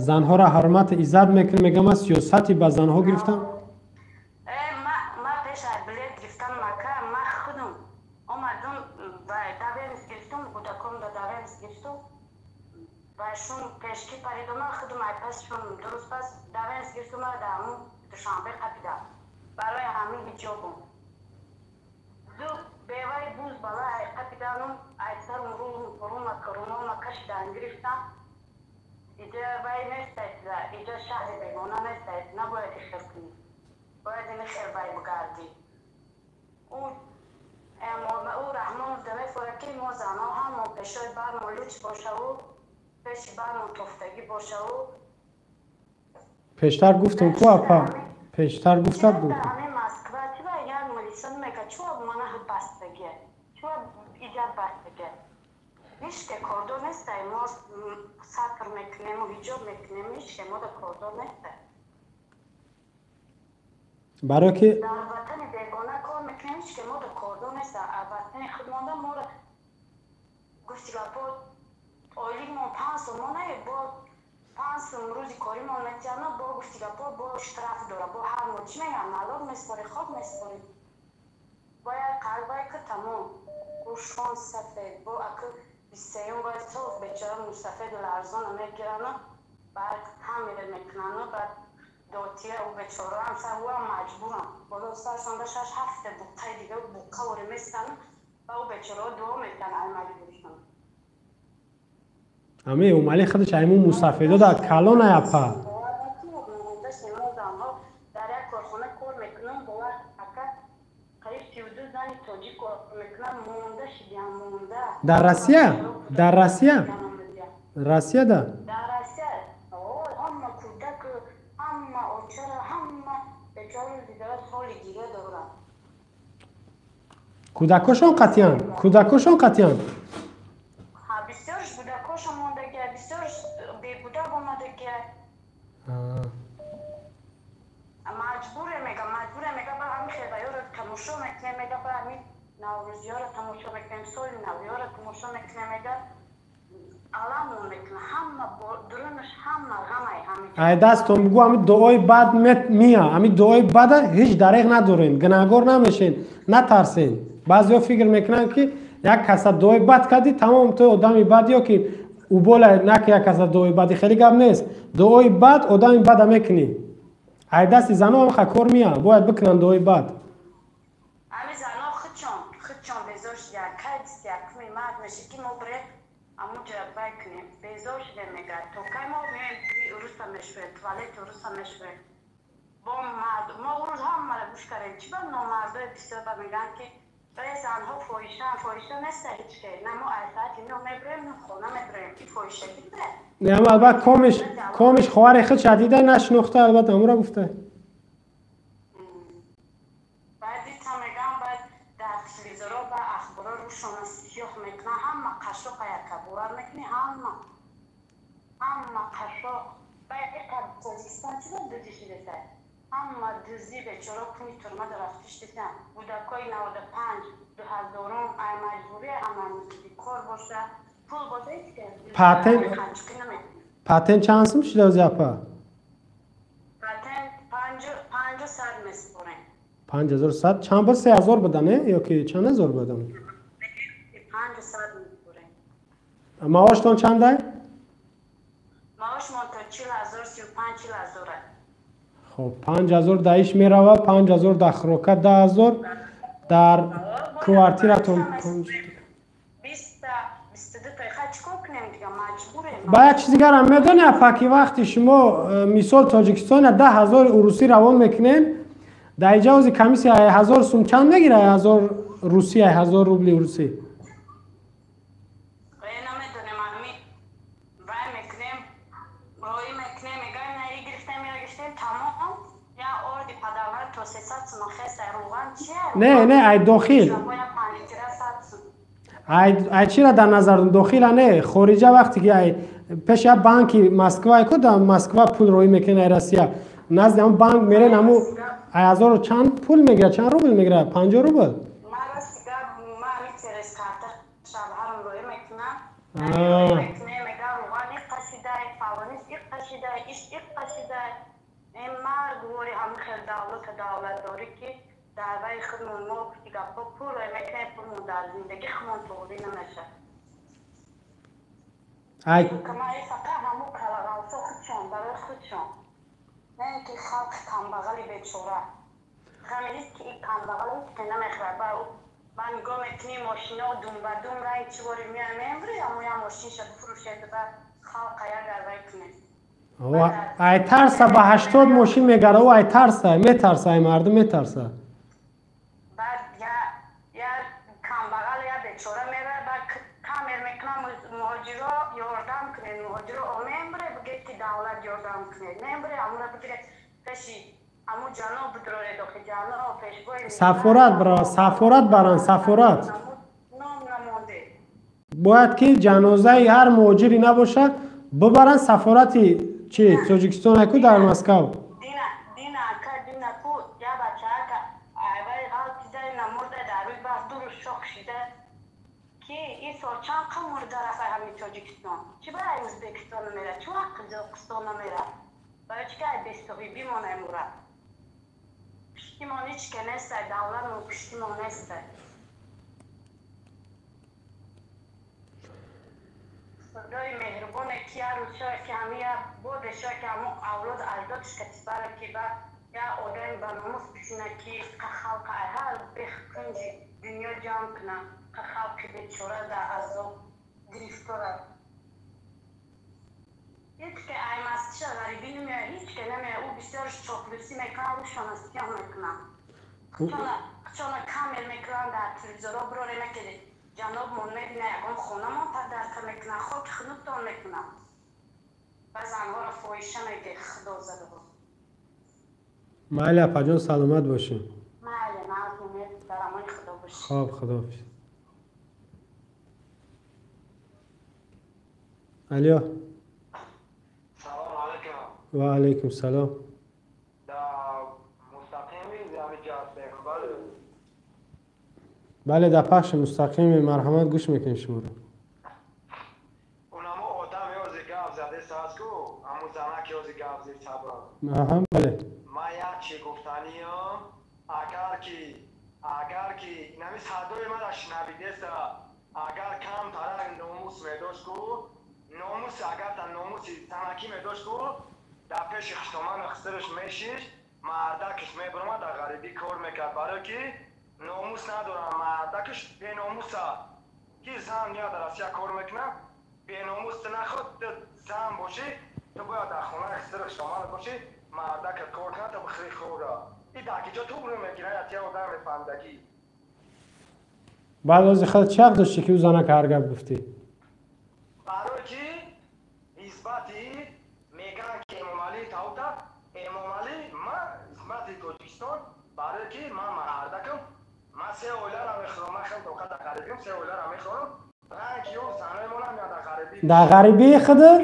занҳоро ҳурмату иззат мекунам, мегӯям ман сиёсати ба занҳо гирифтам. Ман пеш аз билет гирифтан мака, ман худам омадам доверенность гирифтам, кӯдакомда доверенность гирифтам. Ва шун пешки паридома худам ай пасшун дуруст пас доверенность гирифтам, мара дар ҳамун Душанбе қапидам. Барои ҳамин ҳиҷобам. Ду беваи буз бала ай қапиданум, ай сарум рума кашидан гирифтам. Иҷа вай нестай, иҷа шаҳри бегона нестай, набояд ихел кунӣ. Бояд ин хел вай бигардӣ. Ӯ Раҳмонов дамефорад, ки мо занҳо ҳамон пешои бармон луч бошаву пеши бармон тофтагӣ бошаву. Пештар гуфтум ку апа, пештар гуфта буд. Ҳамин Москва чиба як милиса мега, чуа мана бастагия, чуа иҷа бастагия. Ҳеҷ ке кордор нестай, мо сатр мекунему, ҳиҷоб мекунем, ҳеҷ ке мода кордор нестай. Барои ки дар ватани бегона кор мекунем, ҳеҷ ке мода кордор нестай. Ватани худ монда моро гуфти гапо ойликмон 5 сомона, бо 5 сом рӯзи коримон метиҳанд, бо гуфти гапо бо штраф дора, бо ҳар моҳ чӣ мегӯям, налог меспорӣ, хок меспорӣ. Бояд қалбай ки тамом рӯшон сафед, бо аки 23-юм бояд соф бечора мусафеду ларзона мегирану баъд ҳамире мекунану баъд дотия ӯ бечораам сар ӯам маҷбурам. Боло саршонда 6-7 буққаи дига буққа воре месану ва ӯ бечораҳо дуо мекунанд ай маҷбуришон. Ами Эмомалӣ худаш айму мусафедо дар калон ай апа. Дар як корхона кор мекунам, бовар ака, қариб 32 зани тоҷик кор мекунам, монда шидиам, монда. Дар Россия? Дар Россия? Россияда? Дар Россия. Ҳама кӯдак, ҳама очара, ҳама бечора дидара соли гиря доранд. Кӯдакошон қатъиян? Кӯдакошон қатъиян? Бисёрш кӯдакошон мондагия, бисёрш бекӯдак омадагия. Маҷбуре мега, маҷбуре мега, ба ҳамин хелбаёро тамошо мекунем, мега ба ҳамин наврӯзиёро тамошо мекунем, соли навиёро тамошо мекунем, мега аламон мекуна, ҳама дурунаш ҳама ғамай ҳами. Ай дастон бугӯ, ҳами дуои бад мия, ҳами дуои бада ҳеҷ дареғ надорен, гунаҳгор намешен, натарсен. Баъзеҳо фикр мекунанд, ки як каса дуои бад кардӣ, тамом ту одами бад, ё ки убола наки як каса дуои бади, хеле гап нест. Дуои бад одами бада мекунӣ. Ай дасти зано ҳам кор мия, бояд бикунанд дуои бад. Ами зано худчон безор шудиянд. Кай 21-уми март мешид, ки мо бирем амуҷа вай кунем. Безор шудем, мега. То кай мо меоем, уруса мешӯем, туалети уруса мешӯем. Бо мард мо урӯз ҳамаро гӯш кардем. Чӣ ба номардои бисёр ба мегӯянд, ки вай занҳо фоҳишаанд? Фоҳиша неста ҳеҷ ке. На мо аз соати 9 мебироем, на хона мебироем. Ки фоҳишагӣ буда? Не, ама албатта комиш хоҳари худша дида нашинохта, албатта амура гуфта. Баъд дита мегӯям, баъд дар телевизорҳо ба ахборҳо рӯшона сиёҳ мекунанд, ҳама қашоқа яка, бовар мекунӣ, ҳама қашоқ. Баъд иқа Тоҷикистон чӣ ба дуздӣ шудеса? Ҳама дуздӣ, бечора куни турма рафта шудесан. Кӯдакҳои 95, 2000-ум ай маҷбурӣ ҳама дуздӣ, кор боша, пул боша, ҳеҷ ке Патент қанчиқӣ намекунад. Патент чанд сум шуда ози, апа? Патент 5100 месупорем. 5100? Чанд бор 3000 буда, не? Ё ки чанд ҳазор буда? 5100 месупорем. Маоштон чандай? Маошмон то 40 000, 35, 40 000. Хоб, 5000 дар иш мерава, 5000 дар хӯрока, 10 000 дар квартиратон. 20-та, 22 та ха, чӣ кор кунем дига, маҷбурем. Ба як чиз дигарам медонӣ, апа, ки вақти шумо мисол Тоҷикистона 10 000 урусӣ равон мекунен, дар иҷа ози комиссия 1000 сум чанд мегира, 1000 русӣ, 1000 рубли урусӣ? Намедонем, ами вай мекунем, роӣ мекунем, мегаем, на и гирифтем, ира гирифтем, тамом. Я орди падарвар то 300 сум хеста, рӯған чия? Не, ай дохил. Боя 5 литра 100 сум. Ай чира дар назар дорам, дохила не, хориҷа. Вақте ки ай пеш як банки Москва ку, дар Москва пул роӣ мекунен ай Россия, назди ҳамн банк мерен, ҳаму ай ҳазору чанд пул мегирад, чанд рубл мегирад, 50 рубл. Ман рости гап, ман ами через карта шавҳарам роӣ мекунам. Мекунем, мега рӯған иққа шидай, фалонис иққа шидай, иш иққа шидай. Э марг вори ҳамин хел давлата давлатдорӣ, ки дар ваи худмон мо гуфти гапҳо пул роӣ мекунем, пулмон дар зиндагӣ худмон тоғрӣ намешавад. Ай Ман фақат ҳамун калағалсо худшон барои худшон, на ин ки халқи камбағали бечора ғамист, ки ин камбағал ҳеҷ ке намехӯрад. Ба нигоҳ мекунӣ, мошино думбадум ранг чӣ бори меояд, мембури, аммо я мошинша бифурӯшед ба халқа як арвай кунед. Ай тарса ба 80 мошин мегара, ӯ ай тарса метарса, ай мардум метарса. Баъд я камбағал, я бечора меравад, баъд камер мекунам, муҳоҷиро ёрдам кунед, муҳоҷиро мембуре, бигед ки давлат ёрдам кунед, мембуре, амура бигиред, пеши аму ҷаноб бидуроред, охи ҷаноб пешвои Сафорат бирава, сафорат баранд, сафорат. Ном намонде. Бояд ки ҷанозаи ҳар муҳоҷире набошад, бибаранд сафорати чи Тоҷикистон ку дар Москав. Дина, дина, ака, дина ку я бачаака айвай ғалтида намурда, дар рӯи барф дуру шох шида, ки ин сол чанд қа мурда рафт ай ҳамин Тоҷикистон. Чӣ барои Ӯзбекистон намера, чӣ вақт Қазоқистон намера? Барои чӣ ки ай бесоҳибӣ монай мура? Пуштимон ҳеҷ ке нестай, давлатмон пуштимон нестай. Худои меҳрубоне, ки як рӯз шояд ки ҳамин як боде, шояд ки ҳамон авлоду аҷдодш катибара, ки ба як одами ба номус бишина, ки қа халқа ай ҳар бехкунҷи дунё ҷамъ куна, қа халқи бечора дар азоб гирифтора. Ҳеҷ ке ай мастиша ғарибӣ намеояд, ҳеҷ ке намеояд. Ӯ бисёрш чоплусӣ мекунад, рӯшона сиёҳ мекунад, худшона камер мекунанд, дар телевизорҳо бироре накеди, ҷанобмон мебина, ягон хонамон падарка мекунад, хоки хунуктон мекунад ва занҳоро фоҳиша меге, худо зада буд. Майли, апаҷон, саломат бошед. Майли, нағз, дар амони худо бошед. Хоб, худоҳофиз. Алё. Салом алейкум. Ва алайкум салом. Да мустақими ҳамиҷа ҳастем, бале? Бале, дар пахши мустақими, марҳамат, гӯш мекунем шуморо. Унамо одам ёзи гап задест ку, ҳаму занак ёзи гап зед сабр. Аҳа, бале. Ман як чи гуфтаниям, агар ки инами садои мара шунавидеста, агар камтарак номус медошт ку, номус, агар та номуси занакӣ медошт ку, дар пеши хуштоману хисираш мешишт, мардакаш мебиромад, дар ғарибӣ кор мекард. Барое ки номус надорам, мардакаш беномуса, ки зан меяд, дар Россия кор мекунад, беномус. Ту наход, ту зан бошӣ, ту бояд дар хонаи хисири хуштоманат бошӣ, мардакат кор кунад, ту бихӯри хӯра. И дар киҷо туғрӣ мегирад, ятия одам мефаҳмидагӣ. Баъд ози хел чӣ ҳақ доштӣ, ки ӯ занак ҳар гап гуфтӣ? Барое ки нисбати мегӯянд, ки Эмомалӣ таута Эмомалӣ, ман нисбати Тоҷикистон, барое ки ман мардакам, ман се оилара мехӯрам, ман хел тоқа дар ғарибиам, се оилара мехӯрам, ранги ё занои мо намеяд дар ғарибӣ. Дар ғарибии худат,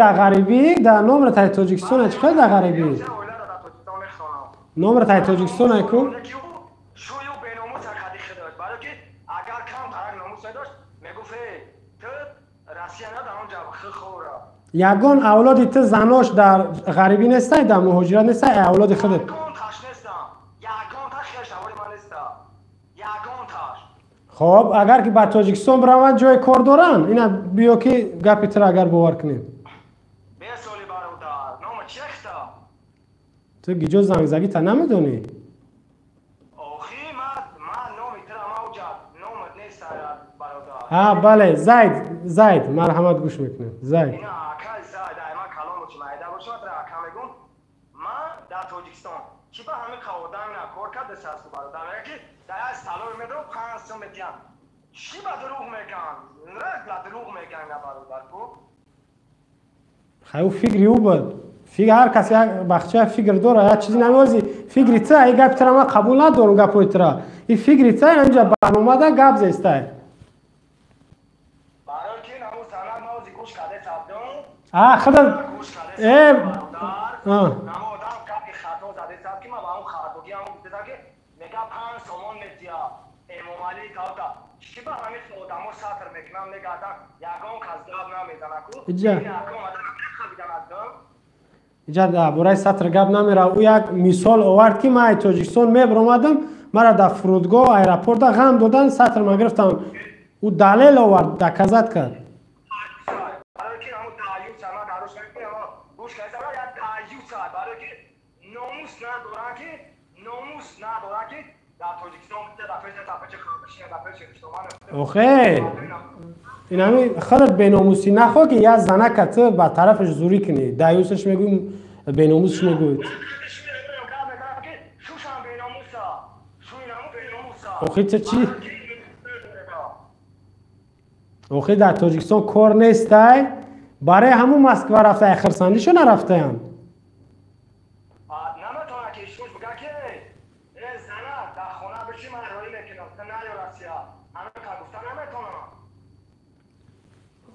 дар ғарибӣ, дар номра таи Тоҷикистон, чӣ хел дар ғарибӣ? Се оилара дар Тоҷикистон мехӯронам. Номра таи Тоҷикистон ку. Шӯю беномус акади худаш, барое ки агар кам тарак номус медошт, мегуфт: «Э, ту Россия на, дар он ҷа хӯра». Ягон авлоди ту занош дар ғарибӣ нестай, дар муҳоҷират нестай, авлоди худат? Ягонташ нестам, ягонташ хешавори ман неста, ягонташ. Хоб, агар ки ба Тоҷикистон бираванд, ҷои кор доранд? Ина биё, ки гапи туро агар бовар кунем. Бесоли, бародар, нома чехта? Ту гиҷо зангзагита намедонӣ? Охи, ман номи тура ма уҷа номат неста, бародар. Ҳа, бале, Зайд, Зайд, марҳамат, гӯш мекунем, Зайд. Ина, акай Зайд, ай ман калон боши, майда боши, ман тура ака мегум. Ман дар Тоҷикистон чӣ ба ҳамин одам на кор карда асту, бародар? Мега, ки дар як столовый медорам, 5 сум метиҳам. Чӣ ба дурӯғ мегӯянд? Ба дурӯғ мегӯянд, на, бародар, ку. Хай, ӯ фикри ӯ буд. Фикр ҳар кас як бахча фикр дора, як чизи намози фикри ту. Ай гапи тура ман қабул надорам, гапҳои тура. И фикри ту инҷа барномада гап зестай. Барои ки наму занак маози гӯш карде сабдум. А худа гӯш карде э бародар. Намо одам гапи хато заде саб, ки ман ба он хатогӣ ҳам гуфтеда, ки мега 5 сомон метия Эмомалӣ кавта. Чӣ ба ҳамин одамо сатр мекунам, мегардам, ягон кас гап намезана ку. Иҷа. Ягон одам мехабиданадам. Иҷа дар бораи сатр гап намера. Ӯ як мисол овард, ки ман ай Тоҷикистон мебаромадам, мара дар фурудгоҳ, аэропорта ғам додан, сатр ма гирифтам. Ӯ далел овард, доказать кард. Барои ки ҳамун даюса ман дарош намекунам, гӯш кардам, як даюса, барои ки номус надорам, ки номус надорам, ки дар Тоҷикистон дар пеши дар пеши бишина, дар пеши хуштоман. Охе, инами худат беномусӣ нахоҳ, ки як занака ту ба тарафаш зурӣ кунӣ, даюсаш мегӯй, беномусш мегӯй. Шушам беномуса, шуинаму беномуса. Охи, ту чӣ? Охи, дар Тоҷикистон кор нестай, барои ҳамун Москва рафта, хирсандишо нарафтаям. Наметавонад, ки шуш бигӯяд, ки э, зана, дар хона биши, ман роӣ мекунам, ту наё Россия. Ҳамин ка гуфта наметавонам.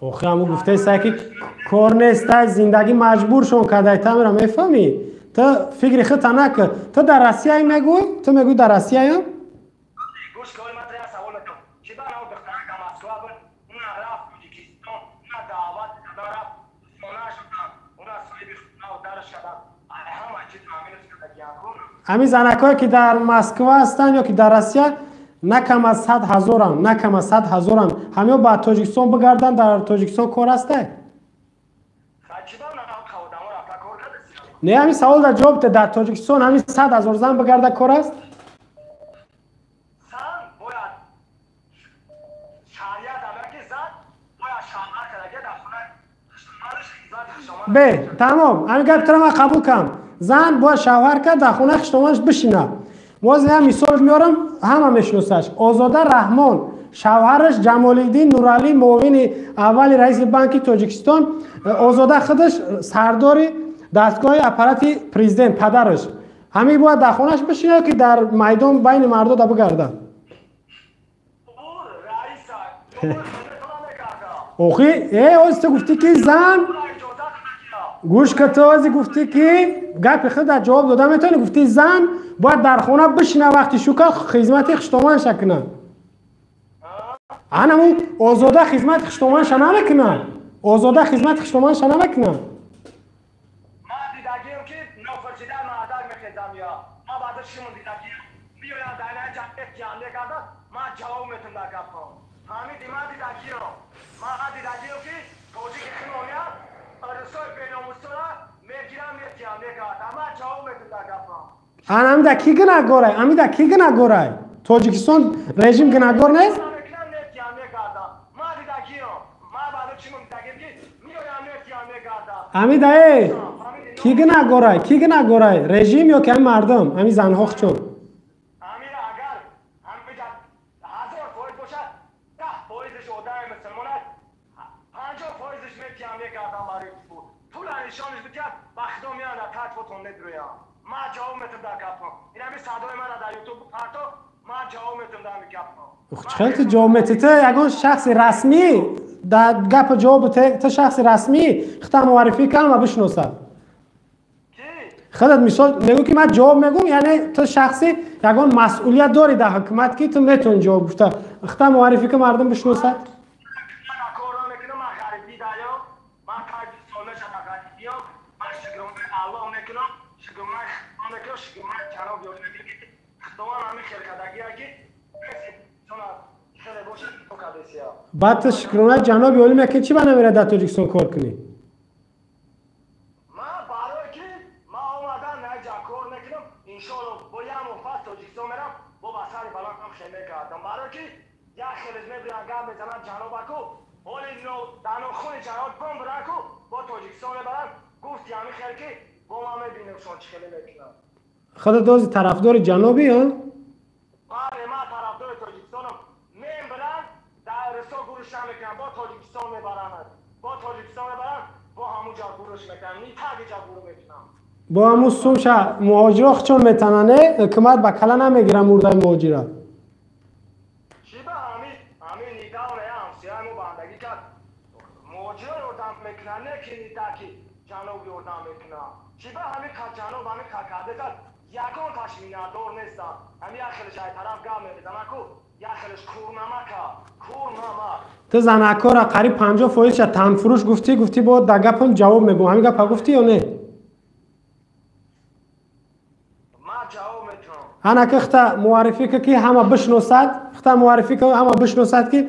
Охи, ҳамун гуфтаестай, ки кор нестай, зиндагӣ маҷбуршон кардай, тамира мефаҳмӣ? Ту фикри худта накун. Ту дар Россияи мегӯй, ту мегӯй, дар Россияям. Гӯш кор, ман як савол мекунам: чӣ ба нав духтарак дар Москва буд, уна рафт Тоҷикистон, уна даъват кардан, рафт, хона шудан, уна соҳиби хона дарш кардан, ҳама чиз таъминаш кардагиян ку. Ҳамин занакҳое, ки дар Москва ҳастанд ё ки дар Россия, на кам аз 100 000-анд, на кам аз 100 000-анд. Ҳамиё ба Тоҷикистон бигарданд, дар Тоҷикистон кор ҳастай? Хай, чӣ ба нав одамо рафта кор кардасӣ? Не, ҳамин савол дар ҷавоб де: дар Тоҷикистон ҳамин 100 000 зан бигарда, кор аст? Зан бояд, шариат ама, ки зан бояд шавҳар карда, дар хона хуштоманаш хизмати хуштоман. Бе, тамом, ҳамин гапи туро ман қабул кардам: зан бояд шавҳар кард, дар хонаи хуштоманаш бишинад. Боз як мисол меорам, ҳама мешиносаш: Озода Раҳмон, шавҳараш Ҷамолиддин Нуралӣ, муовини аввали раиси Банки Тоҷикистон, Озода худаш сардори дастгоҳи аппарати президент, падараш. Ҳамин бояд дар хонааш бишинад, ки дар майдон байни мардода бигардад? Ӯ раиса намекарда. Охи, оз ту гуфтӣ, ки зан иҷозат надия. Гӯш ка, ту ози гуфтӣ, ки гапи худ дар ҷавоб дода метавонӣ. Гуфтӣ, зан бояд дар хона бишина, вақти шука хизмати хуштоманша кунад. Анаму озода хизмати хиштоманша намекунад. Озода хизмати хиштоманша намекунад. Ман дидагием ки нофурсида мардак мехезам я. Ман баъда шумон дидагием. Биёянд дар ин ҷа мекарда, ман ҷавоб метум дар гапҳо. Фаҳмидӣ, ман дидагием. Ман дидагием ки тоҷики химония русои беномусора мегирам метиям мекарда. Ман ҷавоб метум дар гапҳо. Ана амида ки гунаҳгорай? Амида ки гунаҳгорай? Тоҷикистон режим гунаҳгор нест? Амида э ки гунаҳгорай? Ки гунаҳгорай? Режим ё ки ами мардум? Ами занҳо чун? Хеле ту ҷавоб метӣ? Ту ягон шахси расмӣ дар гапа ҷавоб ту шахси расмӣ худта муаррифӣ кан ва бишносад. Худат мисол мегӯ ки ман ҷавоб мегӯм, яъне ту шахси ягон масъулият дорӣ дар ҳукумат ки ту метавонӣ ҷавоб гуфта. Худта муаррифӣ кун, мардум бишносад. Баъд ту шукрона ҷаноби олӣ мекунӣ, чӣ ба намера дар Тоҷикистон кор кунӣ? Ман барое ки ман омадан наҷа кор мекунам, иншоалло бо як моҳ пас Тоҷикистон мерам, бо ба сари баландам хеле мекардам. Барое ки як хелез мебирам гап мезанам ҷанобаку, ҳоли дар нохуни ҷаноб бомбираку бо Тоҷикистон мебарам, гуфти ҳамин хел ки бо ман мебинем шон чӣ хеле мекунам. Худат ози тарафдори ҷанобӣ, а? Бале, ман тарафдори Тоҷикистонам. Мебирам дар русо гуруш намекунам, бо Тоҷикистон мебарамад. Бо Тоҷикистон мебарам, бо ҳамун ҷо гуруш мекунам, нитаги ҷо гуру мекунам. Бо ҳамун сумша муҳоҷиро чон метанане, ҳукумат ба кала намегира мурдаи муҳоҷира. Чӣ ба ҳамин ҳамин нидавна ҳамсояи мо бандагӣ кард. Муҳоҷиро ёрдам мекунад, не ки нитаки ҷаноб ёрдам мекунад. Чӣ ба ҳамин ҷаноб ҳамин карда кард, ягон таш миннатдор нестам. Ҳамин як хелеш ай тараф гап мезанад ку, як хелеш курнамака, курнамак. Ту занакора қариб 50%-ша танфурӯш гуфтӣ, гуфтӣ бо дар гапам ҷавоб мегӯм. Ҳамин гапа гуфтӣ ё не? Ман ҷавоб метавонам. Ана ки худта муаррифӣ кун ки ҳама бишносад, худта муаррифӣ кун ҳама бишносад ки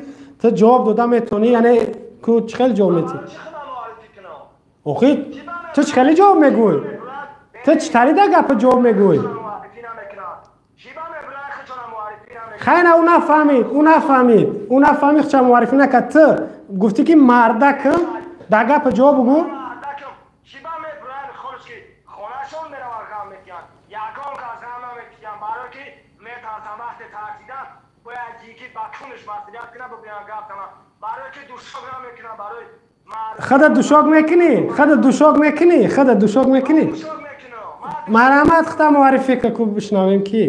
ту ҷавоб дода метавонӣ, яъне ку чӣ хел ҷавоб метӣ? Охи ту чӣ хеле ҷавоб мегӯй? Ту чӣ тари дар гапа ҷавоб мегӯй? Хайна ӯ нафаҳмид, ӯ нафаҳмид, ӯ нафаҳмид, худша муаррифӣ накард. Ту гуфтӣ ки мардакам, дар гапа ҷавоб бугӯ. Худат душок мекунӣ, худат душок мекунӣ, худат душок мекунӣ. Марҳамат, худта муаррифӣ кун, ку бишнавем ки.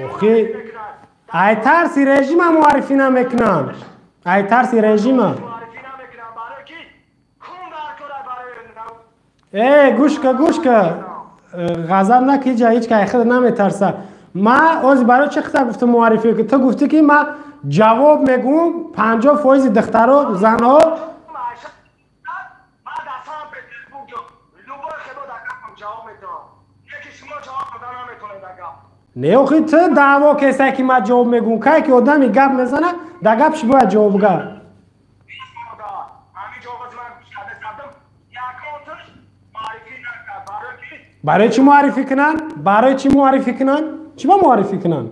Охи ай тарси режима муаррифӣ намекунанд. Ай тарси режима. Э, гӯш ка, гӯш ка. Ғазаб наки, ҳеҷ ҳеҷ кай худ наметарса. Ман ози барои чӣ худта гуфтам муаррифӣ кун? Ту гуфтӣ ки ман ҷавоб мегӯм 50% духтаро, занҳо. Не, охи ту даъво кесай ки ман ҷавоб мегӯм. Кай ки одами гап мезана, дар гапш бояд ҷавоб га. Барои чӣ муаррифӣ кунанд? Барои чӣ муаррифӣ кунанд? Чӣ ба муаррифӣ кунанд?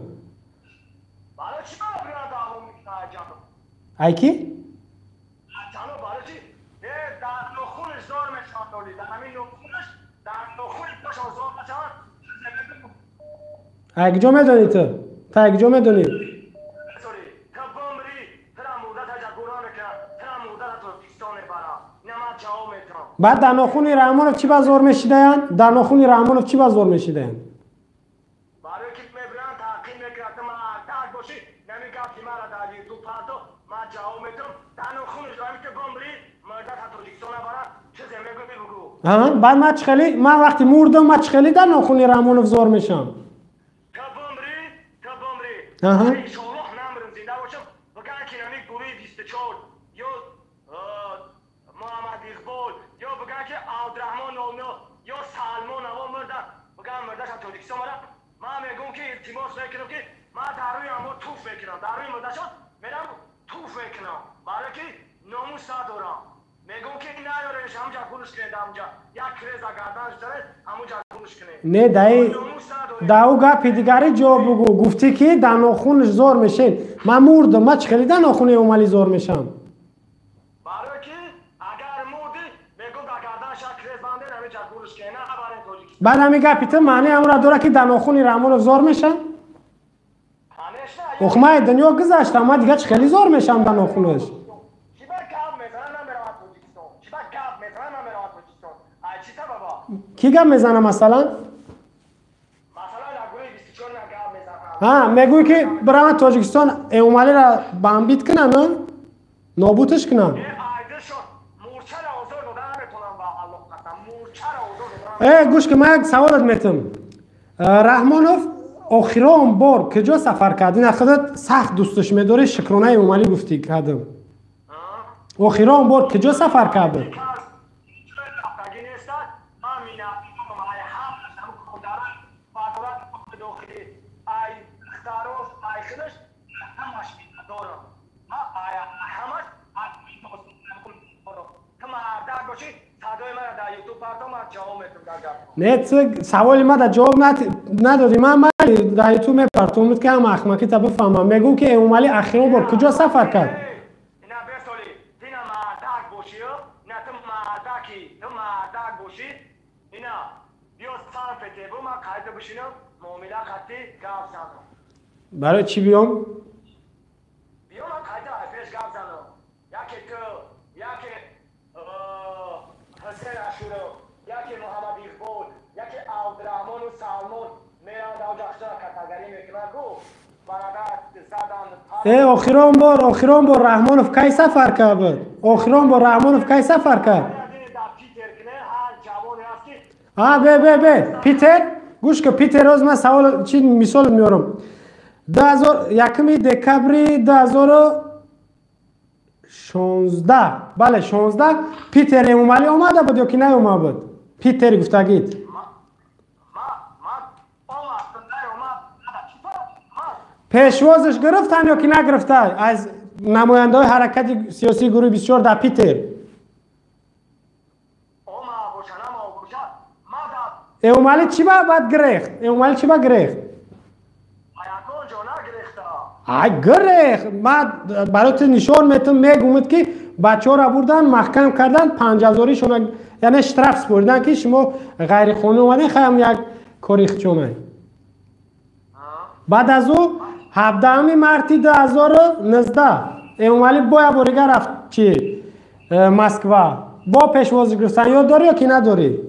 Ай ки? Ай куҷо медонӣ ту? Ту ай куҷо медонӣ? Баъд дар нохуни Раҳмонов чӣ ба зор мешидаянд? Дар нохуни Раҳмонов чӣ ба зор мешидаянд? Баъд ман чихели, ман вақти мурдам, ман чихели дар нохуни Раҳмонов зор мешам? Ту бумрӣ, ту бумрӣ. Иншоаллоҳ намрам, зинда бошам. Биган ки нами гурӯҳи 24 ё Муҳаммад Иқбол ё биган ки Абдураҳмон 09 ё Салмон аво мурда, биган мурдаша Тоҷикистон мара. Ман мегӯм ки илтимос мекунам ки ман дар рӯи ҳамо туф мекунам, дар рӯи мурдашон мерам туф мекунам, барое ки номус надорам. Мегӯм ки наёреш, ҳамҷа гурӯш кунед, ҳамҷа як креза гарданш даред, ҳамуҷа гурӯш кунед. Не, даи да ӯ гапи дигари ҷавоб бугӯ. Гуфтӣ ки дар нохунаш зор мешед. Ман мурдам, ман чӣ хеле дар нохуни Эмомалӣ зор мешам? Барое ки агар мурдӣ, мегӯм дар гарданаш як крез бандед, ҳамиҷа гурӯш кунед, набарен Тоҷикистон. Баъд ҳамин гапи ту маънии ҳамонро дорад ки дар нохуни Раҳмонов зор мешам? Ох, ман дунё гузаштам, ман дигар чӣ хеле зор мешам дар нохунаш? Ки гап мезана масалан? Мегӯӣ ки бираванд Тоҷикистон Эмомалиро бамбит кунанд, нобудаш кунанд. Гӯш ки, ман як саволат метам. Раҳмонов охирон бор куҷо сафар кард? Ина худат сахт дӯсташ медорӣ, шукронаи Эмомалӣ гуфтӣ кардам. Охирон бор куҷо сафар кард? Не, саволи ма да ҷавоб надодӣ. Ман дар ютуб мепартом, ки ҳама ахмақита бифаҳмам. Мегӯм ки Эмомалӣ ахирон бор куҷо сафар кард? Барои чӣ биём? Охирон бор Раҳмонов кай сафар кард? Охирон бор Раҳмонов кай сафар кард? Бе, бе, бе, Питер, гӯш ки, Питер, роз ман савол чи мисол меорам. 1 декабри 2016, бале, 16, Питер Эмомалӣ омада буд ё ки наомада буд? Питер гуфтагид. Пешвозаш гирифтанд ё ки нагирифтанд аз намояндаҳои ҳаракати сиёсии гурӯҳи 24 дар Питер? Эмомалӣ чӣ ба баъд гирехт? Эмомалӣ чӣ ба гирехт? Ай, гирехт. Ман барои ту нишон метам, мегӯмад ки бачаҳоро бурдан, маҳкам кардан, 5000-ишона, яъне штраф супоридан ки шумо ғайриқонунӣ омадем, хаям як кори хичонай. Баъд аз ӯ 17 марти 2019 Эмомалӣ бо як бор дигар рафт чи Москва. Бо пешвозӣ гирифтан ёд дорӣ ё ки надорӣ?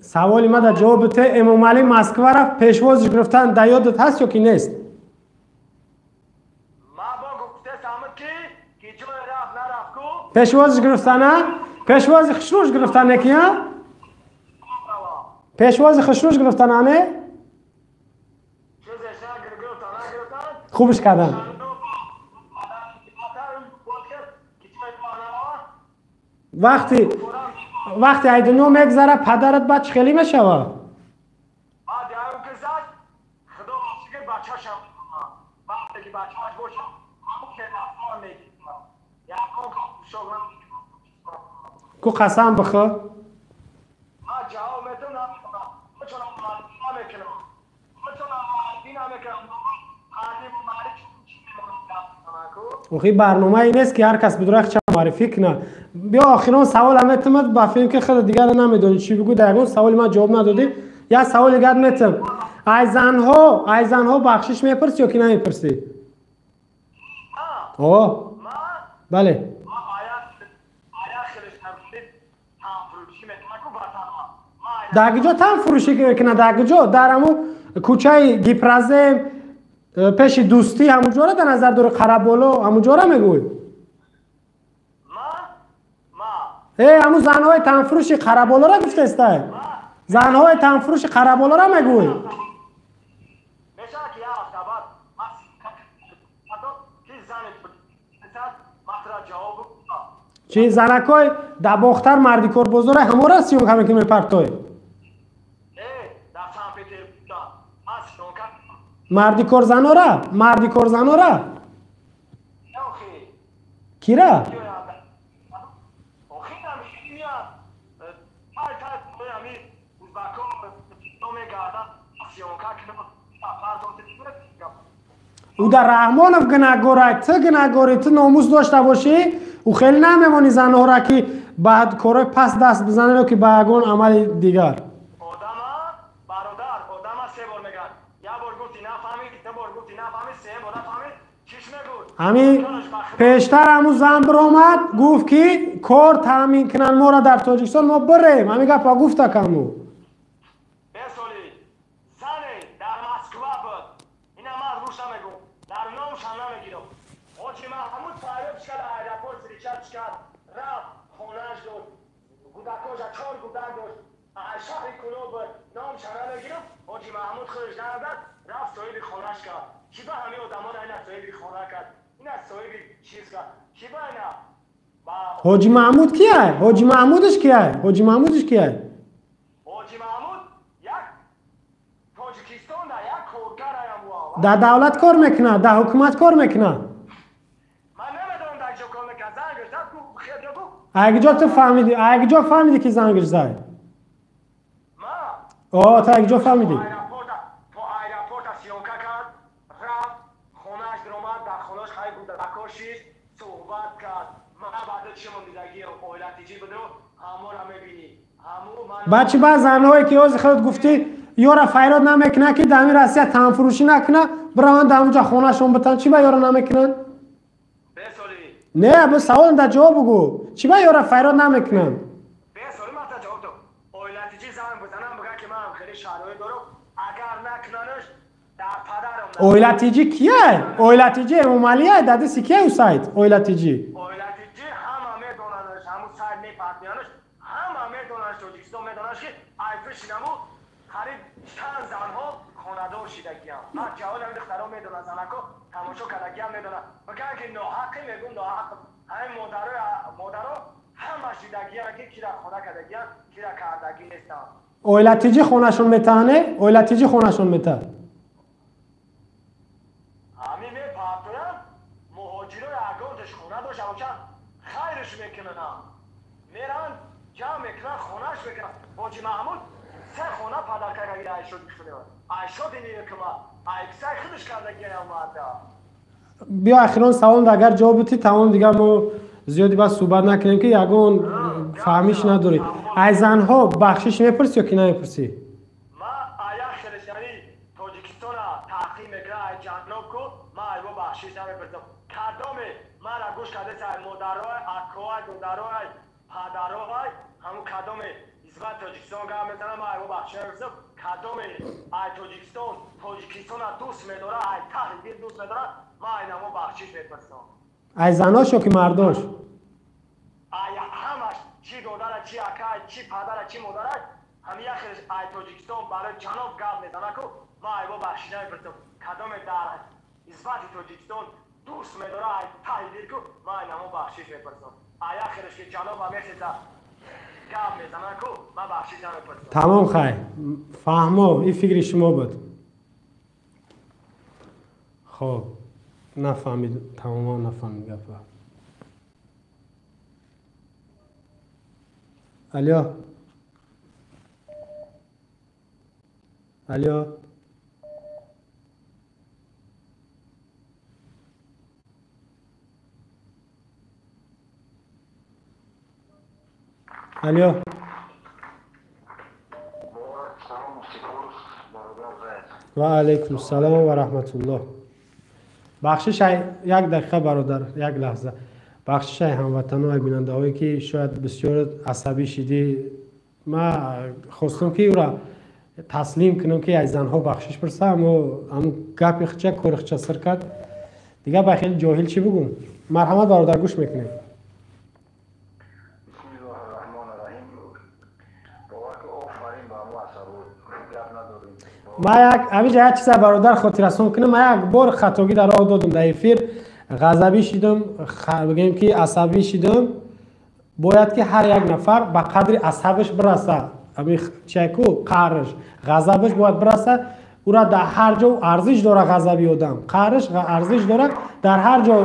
Саволи ма дар ҷавоб бите. Эмомалӣ Москва рафт, пешвозиш гирифтан дар ёдат ҳаст ё ки нест? Пешвозиш гирифтана? Пешвози хушрӯш гирифтан неки, а? Пешвози хушрӯш гирифтана, не? Хубиш кардан. Вақте ай дунё мегзара, падарат баъд чӣ хеле мешавад? Ку қасам бихӯр. Охи барномае нест ки ҳар кас бидура хча муаррифӣ кунад. Биё охирон саволам метимад, ба филм ки худ дигар намедонӣ чӣ бигӯ, дар ягон саволи ман ҷавоб надодӣ. Як саволи дигар метим. Ай занҳо бахшиш мепурсӣ ё ки намепурсӣ? О, бале. Дар куҷо танфурӯшӣ мекунад? Дар куҷо? Дар ҳамун кӯчаи Гипразем пеши Дӯстӣ, ҳамунҷора дар назар дорӣ, Қараболо, ҳамунҷора мегӯй? Э, ҳамун занҳои танфурӯши Қараболора гуфтестай? Занҳои танфурӯши Қараболора мегӯй? Чи занакҳои дар Бохтар мардикорбозора ҳамора съёмка мекунӣ, мепартой? Мардикорзанора? Мардикорзанора? Кира? Ӯ дар Раҳмонов гунаҳгорай, ту гунаҳгорӣ, ту номус дошта бошӣ, ӯ хеле намемонӣ занҳоро, ки ба корҳои паст даст бизананд ё ки ба ягон амали дигар. Ҳамин пештар ҳамун зан биромад, гуфт, ки кор таъмин кунанд моро дар Тоҷикистон, мо бирем. Ҳамин гапа гуфта каму. Ҳоҷи Маҳмуд кияй? Ҳоҷи Маҳмудш кияй? Ҳоҷи Маҳмудш кияй? Дар давлат кор мекунад, дар ҳукумат кор мекунад? Айкиҷо ту фаҳмидӣ? Айкиҷо фаҳмидӣ, ки зангш зад? О, ту айкиҷо фаҳмидӣ? Баъд чи баъд занҳое, ки ҳозир худат гуфтӣ, ёра файрод намекунанд, ки дар ҳамин Россия танфурӯшӣ накунанд, бираванд дар ҳамунҷа хонашон битанд, чӣ ба ёра намекунанд? Не, бо саволам дар ҷавоб бугӯ, чӣ ба ёра файрод намекунанд? Оилатиҷӣ кияй? Оилатиҷӣ Эмомалияй? Дар дасти кияй ӯ сайт Оилатиҷӣ? Оилатиҷӣ хонашон метаҳане? Оилатиҷӣ хонашон метаҳ? Биё, ахирон савол, агар ҷавоб битӣ, тамом, дигар мо зиёди бас суҳбат накунем, ки ягон фаҳмиш надорӣ. Ай занҳо бахшиш мепурсӣ ё ки намепурсӣ? Ай занош ё ки мардош? Ҳамаш, чи додара, чи акай, чи падара, чи модарай, ҳами яхелш ай Тоҷикистон барои ҷаноб гап мезанаку, ман айбо бахшиш намепурсам. Кадоме дар нисбати Тоҷикистон дӯст медора, ай таҳи дилку, ман айнамо бахшиш мепурсам. Ай яхелш ки ҷаноба мехеза гап мезанаку, ман бахшиш намепурсам. Тамом, хай, фаҳмо, ин фикри шумо буд. Хоб, нафаҳмид, тамоман нафаҳмид гапа. Алё, алё, алё. Ва алайкум салом ва раҳматуллоҳ. Бахшиш, як дақиқа, бародар, як лаҳза. Бахшишай ҳамватанои бинандаҳое, ки шояд бисёр асабӣ шидӣ. Ма хостам ки ӯра таслим кунам, ки аз занҳо бахшиш пурса, аммо ҳамун гапи хича кори хича сир кард. Дигар ба хеле ҷоҳил чӣ бугум? Марҳамат, бародар, гӯш мекунем. Ма як ҳамиҷа як чиза, бародар, хотиррасон кунам. Ма як бор хатогӣ дар роҳ додум, дар эфир ғазабӣ шидам, бигӯем ки асабӣ шидам. Бояд ки ҳар як нафар ба қадри асабаш бираса, чайку қаҳраш, ғазабаш бояд бираса. Ура дар ҳар ҷо арзиш дора, ғазаби одам, қаҳраш арзиш дора. Дар ҳар ҷо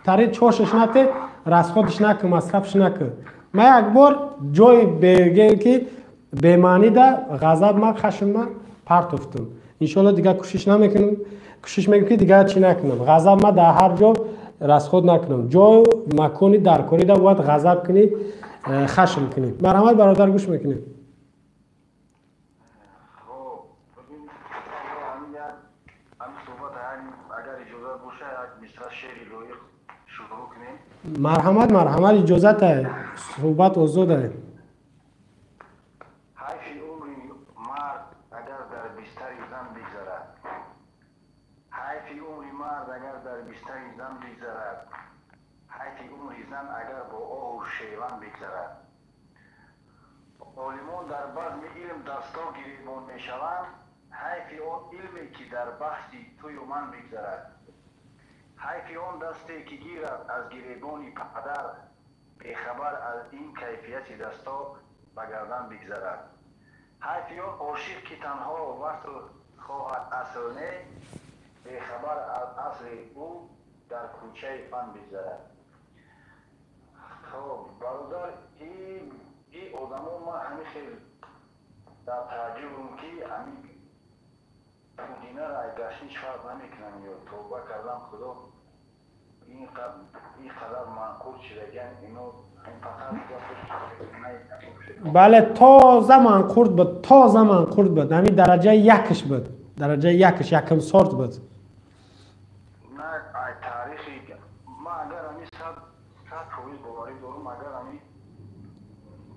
тари чошаш нате, расходш накун, масрафш накун. Ма як бор ҷои бегӯем ки бемаънида ғазаб ма, хашм ма партофтум. Иншоалло, дигар кӯшиш намекунам, кӯшиш мекунам, ки дигар чӣ накунам, ғазаб ма дар ҳар ҷо расход накунам. Ҷою макони даркорида бояд ғазаб кунӣ, хашм кунӣ. Марҳамат, бародар, гӯш мекунем. Марҳамат, марҳамат, иҷозата, суҳбат озода. Ҳайфи умри мард, агар дар бистари зан бигзарад. Ҳайфи умри мард, агар дар бистари зан бигзарад. Ҳайфи умри зан, агар бо оҳу шеван бигзарад. Олимон дар базми илм дасто гиребон мешаванд. Ҳайфи он илме, ки дар баҳси тую ман бигзарад. Ҳайфи он дасте, ки гирад аз гиребони падар, бехабар аз ин кайфияти дасто ба гардан бигзарад. Ҳайфи он ошиқ, ки танҳо васл хоҳад, асл не, бехабар аз асли ӯ дар кӯчаи фан бигзарад. Хоб, бародар, и одамо ман ҳамин хел дар тааҷҷубам, ки ҳамин пудинара гаштниш фарқ намекунам ё тавба кардам. Худо, ин қадар манқурт шидагиан ино. Бале, тоза манқурт буд, тоза манқурт буд. Ҳамин дараҷаи якш буд, дараҷаи якш, якм сорт буд. На, таърихи ма, агар ҳами 100% боварӣ дорам, агар ҳами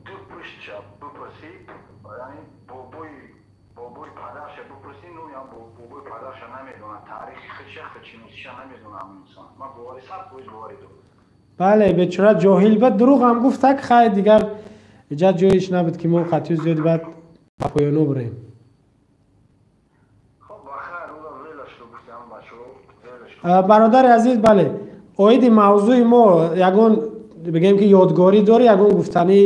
ду пуштша бипурсӣ, яъне бобои падарша бипурсӣ, ну бобои падарша намедонад, таърихи худша, худшиносиша намедонад инсон. Ман боварӣ, 100% боварӣ дорам. Бале, бечора ҷоҳил буд, дурӯғ ҳам гуфтак. Хай, дигар иҷа ҷоиш набуд, ки мо қатъию зиёд баъд ба поёно бурем. Бародари азиз, бале, оиди мавзӯи мо ягон, бигем ки, ёдгорӣ дорӣ, ягон гуфтанӣ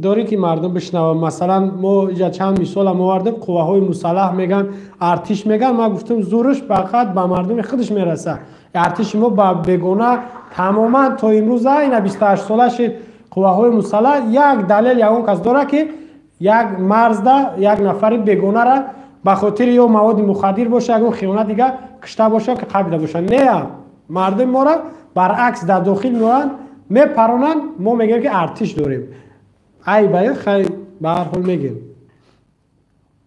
дорӣ, ки мардум бишнаванд? Масалан, мо иҷа чанд мисолам овардем: қувваҳои мусаллаҳ меган, артиш меган. Ман гуфтам, зӯрш фақат ба мардуми худаш мераса. Артиши мо ба бегона тамоман то имрӯза, ина 28 сола шид, қувваҳои мусаллаҳ як далел ягон кас дорад, ки як марзда як нафари бегонара ба хотири ё маводи мухаддир боша, ягон хиёнат дига кишта боша, ки қабида боша? Не, мардуми моро баръакс дар дохил меоранд, мепаронанд. Мо мегӯем, ки артиш дорем. Айба, хай, ба ҳар ҳол мегӯем.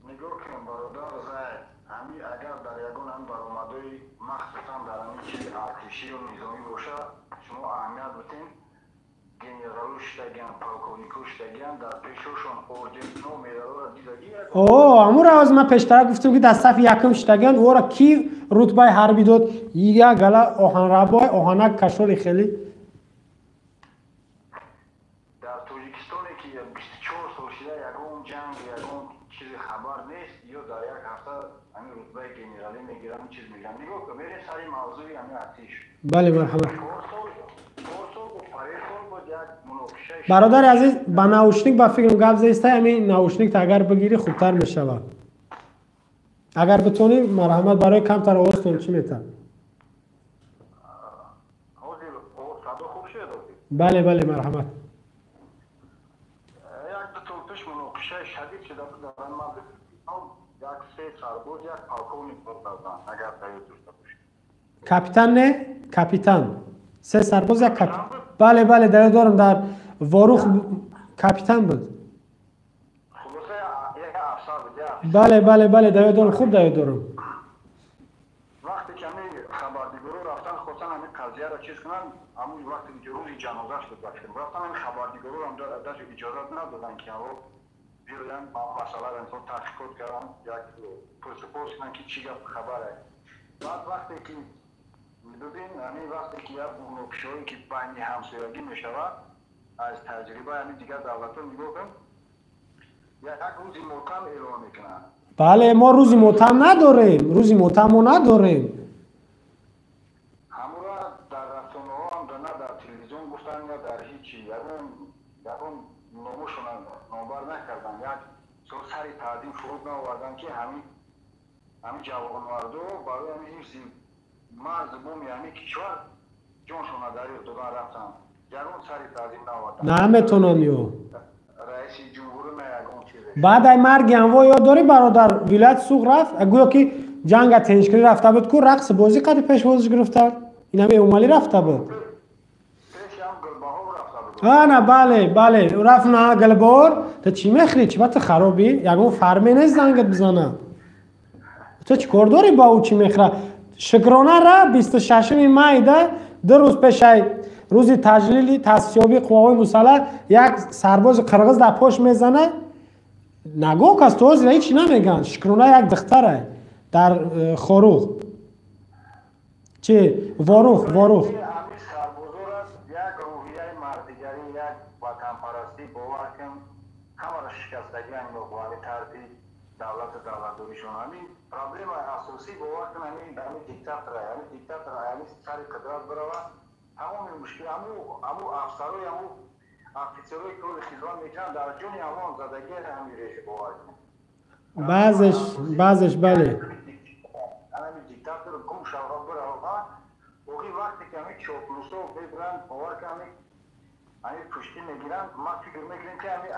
Нигоҳ кун, бародар Зайд, ҳами агар дар ягон ҳам баромадҳои, махсусан дар ҳамин чизи артишӣ ё низомӣ боша, шумо аҳамият битен: генералу шидагиан, полковнику шидагиан, дар пешошон ордено, медалора дидагӣ? О, ҳамуро ҳозир ман пештара гуфтам, ки дар сафи якум шидагиан. Ора ки рутбаи ҳарбӣ дод? Як гала оҳанрабой, оҳанак кашоли хеле. Дар Тоҷикистоне, ки 24 сол шида ягон ҷанг, ягон чизи хабар нест, ё дар як ҳафта ҳамин рутбаи генералӣ мегирам, чиз мегирам. Нигоҳ кун, мерем сари мавзӯи ҳамин артиш. Бале, марҳамат. Чор сол буд, паресол буд, як муноқишаи Бародари азиз, ба наушник ба фикрам гап заистай. Ҳамин наушникта агар бигирӣ, хубтар мешавад. Агар битонӣ, марҳамат, барои камтар овозтон чӣ метавад. Ҳозир садо хуб шуд ҳозир? Бале, бале, марҳамат. Як ду сол пеш муноқишаи шадид шуда буд дар марзи, як се сарбоз, як полковник бурданд, агар дар ёд дошта бошед. Капитан, не, капитан. Се сарбоз, як капитан. Бале, бале, дар ёд дорам, дар Ворух капитан буд. Хулоса, як афсар буд, як офисар. Бале, бале, бале, дар ёд дорам, хуб дар ёд дорам. Вақте ки ҳамин хабарнигоро рафтан, хостан ҳамин қазияро чиз кунанд, ҳамун вақте ки рӯзи ҷанозаш буд, ба фикрам, рафтан, ҳамин хабарнигоро ҳам даже иҷозат надоданд, ки ҳаво Биёянд ба масъаларо инсон таҳқиқот карданд, як пурсупос кунанд, ки чӣ гап хабар аст. Баъд вақте ки бибин, ҳамин вақте ки як муноқишаҳое ки байни ҳамсоягӣ мешавад, аз таҷрибаи ҳамин дигар давлатҳо нигоҳ кун, як рӯзи мотам эълон мекунанд. Бале, мо рӯзи мотам надорем, рӯзи мотам мо надорем. Ҳамура дар расонаҳо ҳам на дар телевизион гуфтанд, на дар ҳеҷ ягон номошона номбар накарданд, як сол сари таъзим фуруд наоварданд, ки ҳамин ҷавонмардо барои ҳамин ҳифзи марзу буми ҳамин кишвар ҷоншона дариғ додан рафтанд. Ягон сари таъзим наоварданд. Наметонанд ё. Раиси ҷумҳурӣ на ягон чизе. Баъд ай марги ҳамво ёд дорӣ, бародар, вилояти Суғд рафт, гӯё ки ҷанга тенишкирӣ рафта буд ку, рақси бозӣ қади пешвозиш гирифтанд. Ин ҳами Эмомалӣ рафта буд. Ана, бале, бале, рафт на Гулбаҳор. Ту чӣ мехӯрӣ? Чӣ ба ту харобӣ? Ягон фарме нест зангат бизана. Ту чӣ кор дорӣ ба ӯ чӣ мехӯра? Шукрона ра 26 майда, 2 рӯз пешай рӯзи таҷлили таъсисёбии қувваҳои мусаллаҳ, як сарбози қирғиз дар пош мезана. Нагоҳ кас то ҳозир ҳеҷ намегӯянд. Шукрона як духтара дар Хоруғ. Чи? Ворух, Ворух. Як рӯҳияи мардигарӣ, як ватанпарастӣ, бовар кун, ҳамаро шикастагиан бо ҳамин тарзи давлату давлатдоришон. Ҳамин проблемаи асосӣ, бовар кун, ҳамин диктатора, ҳамин диктатора ҳамин сари қудрат биравад, тамоми мушкил ҳаму афсарои, ҳаму офисерое ки оли хизмат мекунанд, дар ҷони ҳамон задагӣ ҳамин режим, бовар кун. Баъзеш, бале. Ҳамин диктатор гум шава биравад, охир вақте ки ҳамин чоплусо мебиранд, бовар кун, ҳамин пуштӣ мегиранд, ман фикр мекунем, ки ҳамин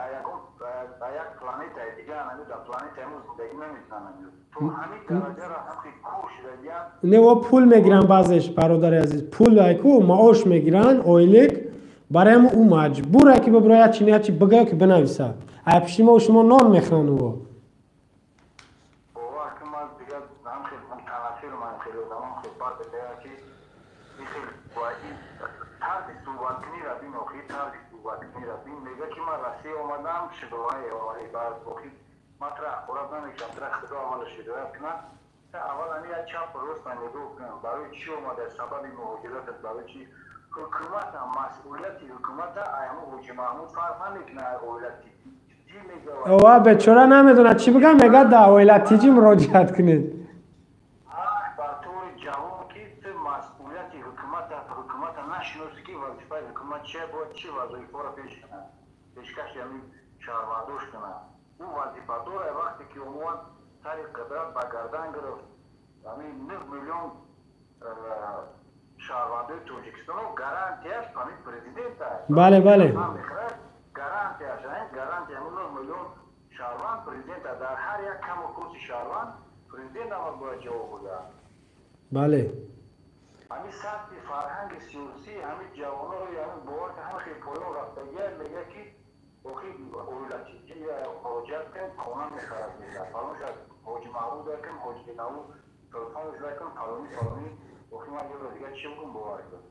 як планетаи дигар, ҳамин дар планетаи мо зиндагӣ намекунанд. То ҳамин дараҷаро ҳамин кӯр шудагианд. Не, о пул мегиранд баъзеш, бародари азиз, пул айку маош мегиранд, ойлик, барои ҳамин ӯ маҷбур ки бибирояд чи не чи бигӯяд, ки бинависа. Ай пишти мо шумо нон мехӯранд ӯ. Бовар кун, ман дигар ҳам хел мутанаффирам, ҳам хел одамам хел бад меояд, ки ин хел тарзи суҳбаткунира бин, охир тарзи суҳбаткунира бин. Мега, ки ман Россия омадам, шидоаи оварӣ баъд охир ман тра ҳақорат намекунам, тра худо аввала шидоят кунад. Аввал ҳамин як чапу роста нигоҳ кунам, барои чӣ омада, сабаби муҳоҷиратат барои чӣ. Ҳукумата, масъулияти ҳукумата аямо Ҳоҷи Маҳмуд фарқ намекунад, ай оила тиҷӣ мегавад. Ова бечора намедонад чӣ бигӯям, мегӯяд дар оила тиҷӣ муроҷиат кунед. Бар тури ҷавон, ки ту масъулияти ҳукумата нашиносӣ, ки вазифаи ҳукумат чия, бояд чӣ вазоифҳоро пеш кунад, пешкаши ҳамин шаҳрвандош кунад. Ӯ вазифадор. Вақте ки омад сари қудрат ба гардан гирифт, ҳамин 9 миллион шаҳрвандои Тоҷикистоно гарантияш ҳамин президент аст. Бале, бале. Гарантияш, гарантия ҳамин 9 миллион шаҳрванд президент аст. Дар ҳар як каму кӯси шаҳрванд президент аввал бояд ҷавоб диҳад. Бале. Ҳамин сатҳи фарҳанги сиёсӣ ҳамин ҷавоноро, ҳамин бовар ки ҳама хел поён рафтагия. Мегӯяд, ки охир оилатиҷӣ муроҷиат кун, хона мехарад, мегӯяд фалон шад Ҳоҷи Маҳмуд кун, Ҳоҷи Наву телефонш кун, фалони фалони. Охир ман ёро дигар чӣ бигӯм, бовар кун.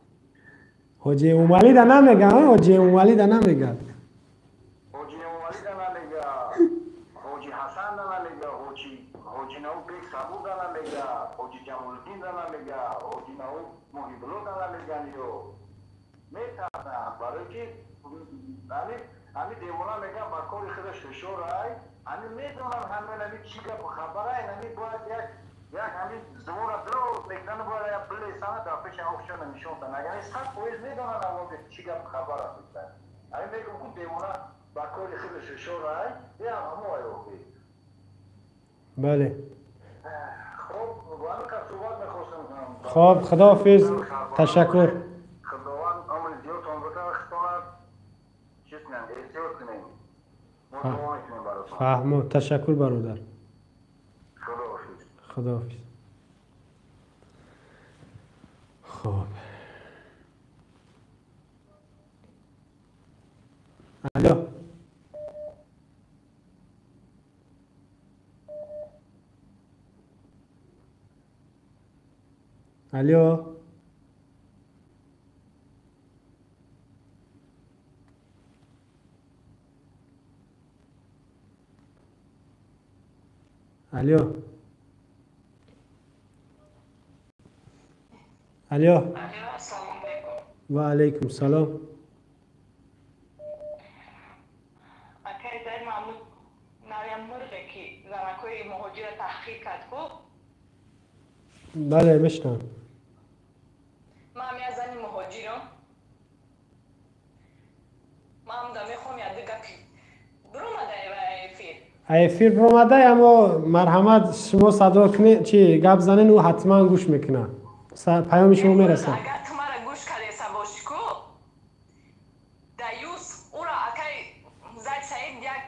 Ҳоҷи Эмомалӣ да намегӯяд, Ҳоҷи Эмомалӣ да намегӯяд. Ҳоҷи Эмомалӣ да намегӯяд, Ҳоҷи Ҳасан да намегӯяд, Ҳоҷи Наву Бек Сабур да намегӯяд, Ҳоҷи Ҷамолиддин да намегӯяд, Ҳоҷи Наву Муҳибулло да намегӯянд. Ё метарсанд, барои ки ҳамин девона мегӯянд ба кори худаш ҳушёр ай. Ҳамин медонам, ҳамин ҳамин чӣ гапу хабарай, ҳамин бояд як ҳамин зувора дроз мекунанд, бояд як билесана дар пеши ҳамхушона нишон данд. Агар 100% медонанд аввал чӣ гапу хабар аст. Ҳамин мегӯм, ку девона ба кори худаш ҳушёр ай, ям ҳамо ай охир. Бале. Хоб, бо ҳамин кас суҳбат мехостам. Хоб, худоҳофиз, ташаккур. Худованд умри зиёдтон бикунад, чиз кунем, эҳтиёт кунем. Мо дуо мекунем баротон. Фаҳмо, ташаккур, бародар. Худоҳофиз. Худоҳофиз. Хоб, алло, алло. Алло. Алло. Ва алайкум салом. Бале, мешнавам. Ман як зани муҳоҷирам. Ман да мехоҳам як ду гапи биромадай ва эфир. Эфир биромадай, аммо марҳамат шумо садо кунед, чи гап занен, ӯ ҳатман гӯш мекунад. Паёми шумо мерасад. Агар ту мара гӯш кардеса бошӣ ку, даюс ӯро акай Зайд Саид як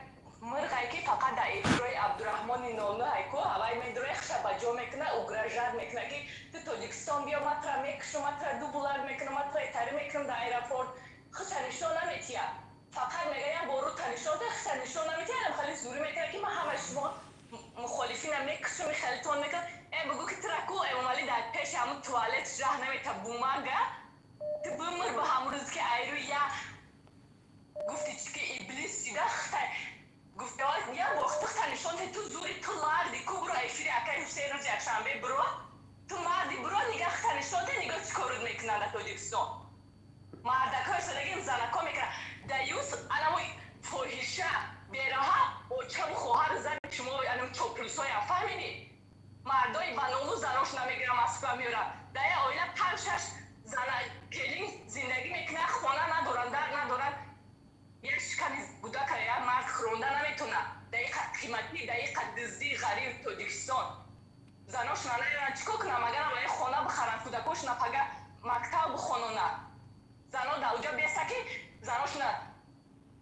мирғае ки фақат дар эфирҳои Абдураҳмони Нонуай ку, ҳавай медуре хиша ба ҷо мекуна, угрожать мекуна ки ту Тоҷикистон биё, ман тура мекушам, ман тура ду булар мекунам, ман тура итарӣ мекунам дар аэропорт. Хиша нишон наметиҳад. Фақат мега як бор рута нишон да, хиша нишон наметиҳад, ам хеле зурӣ мекунад ки ман ҳама шумо мухолифина мекушам, хелитон мекунам. Э бугӯ ки тура ку Эмомалӣ дар пеши ҳамун туалет раҳ намета бумага, ту бимир ба ҳамун рӯз ки айрӯи я гуфти чи ки иблис шида хитай гуфт як бор хита нишон ту зури ту марди ку буро эфири акай Ҳусейн рӯзи якшанбе буро, ту марди буро нигаҳ хита нишон те нигоҳ чӣ корут мекунанд дар Тоҷикистон. Мардакҳои содагим занако мекунанд. Даюс анамои фоҳиша бераҳа очаву хоҳару зани шумо анам чоплусоям, фаҳмидӣ? Мардои ба номус занош намегирам Москва меорам. Дар як оила 5-6 зана келин зиндагӣ мекунанд, хона надоранд, дар надоранд. Як шиками кӯдака як мард хӯронда наметавонад. Дар иқа қиматӣ, дар иқа дуздии ғариб Тоҷикистон. Заношона наёранд, чӣ кор кунанд? Магарам барои хона бихаранд, кӯдакошона пага мактаб бихононанд. Зано дар уҷа беста ки заношона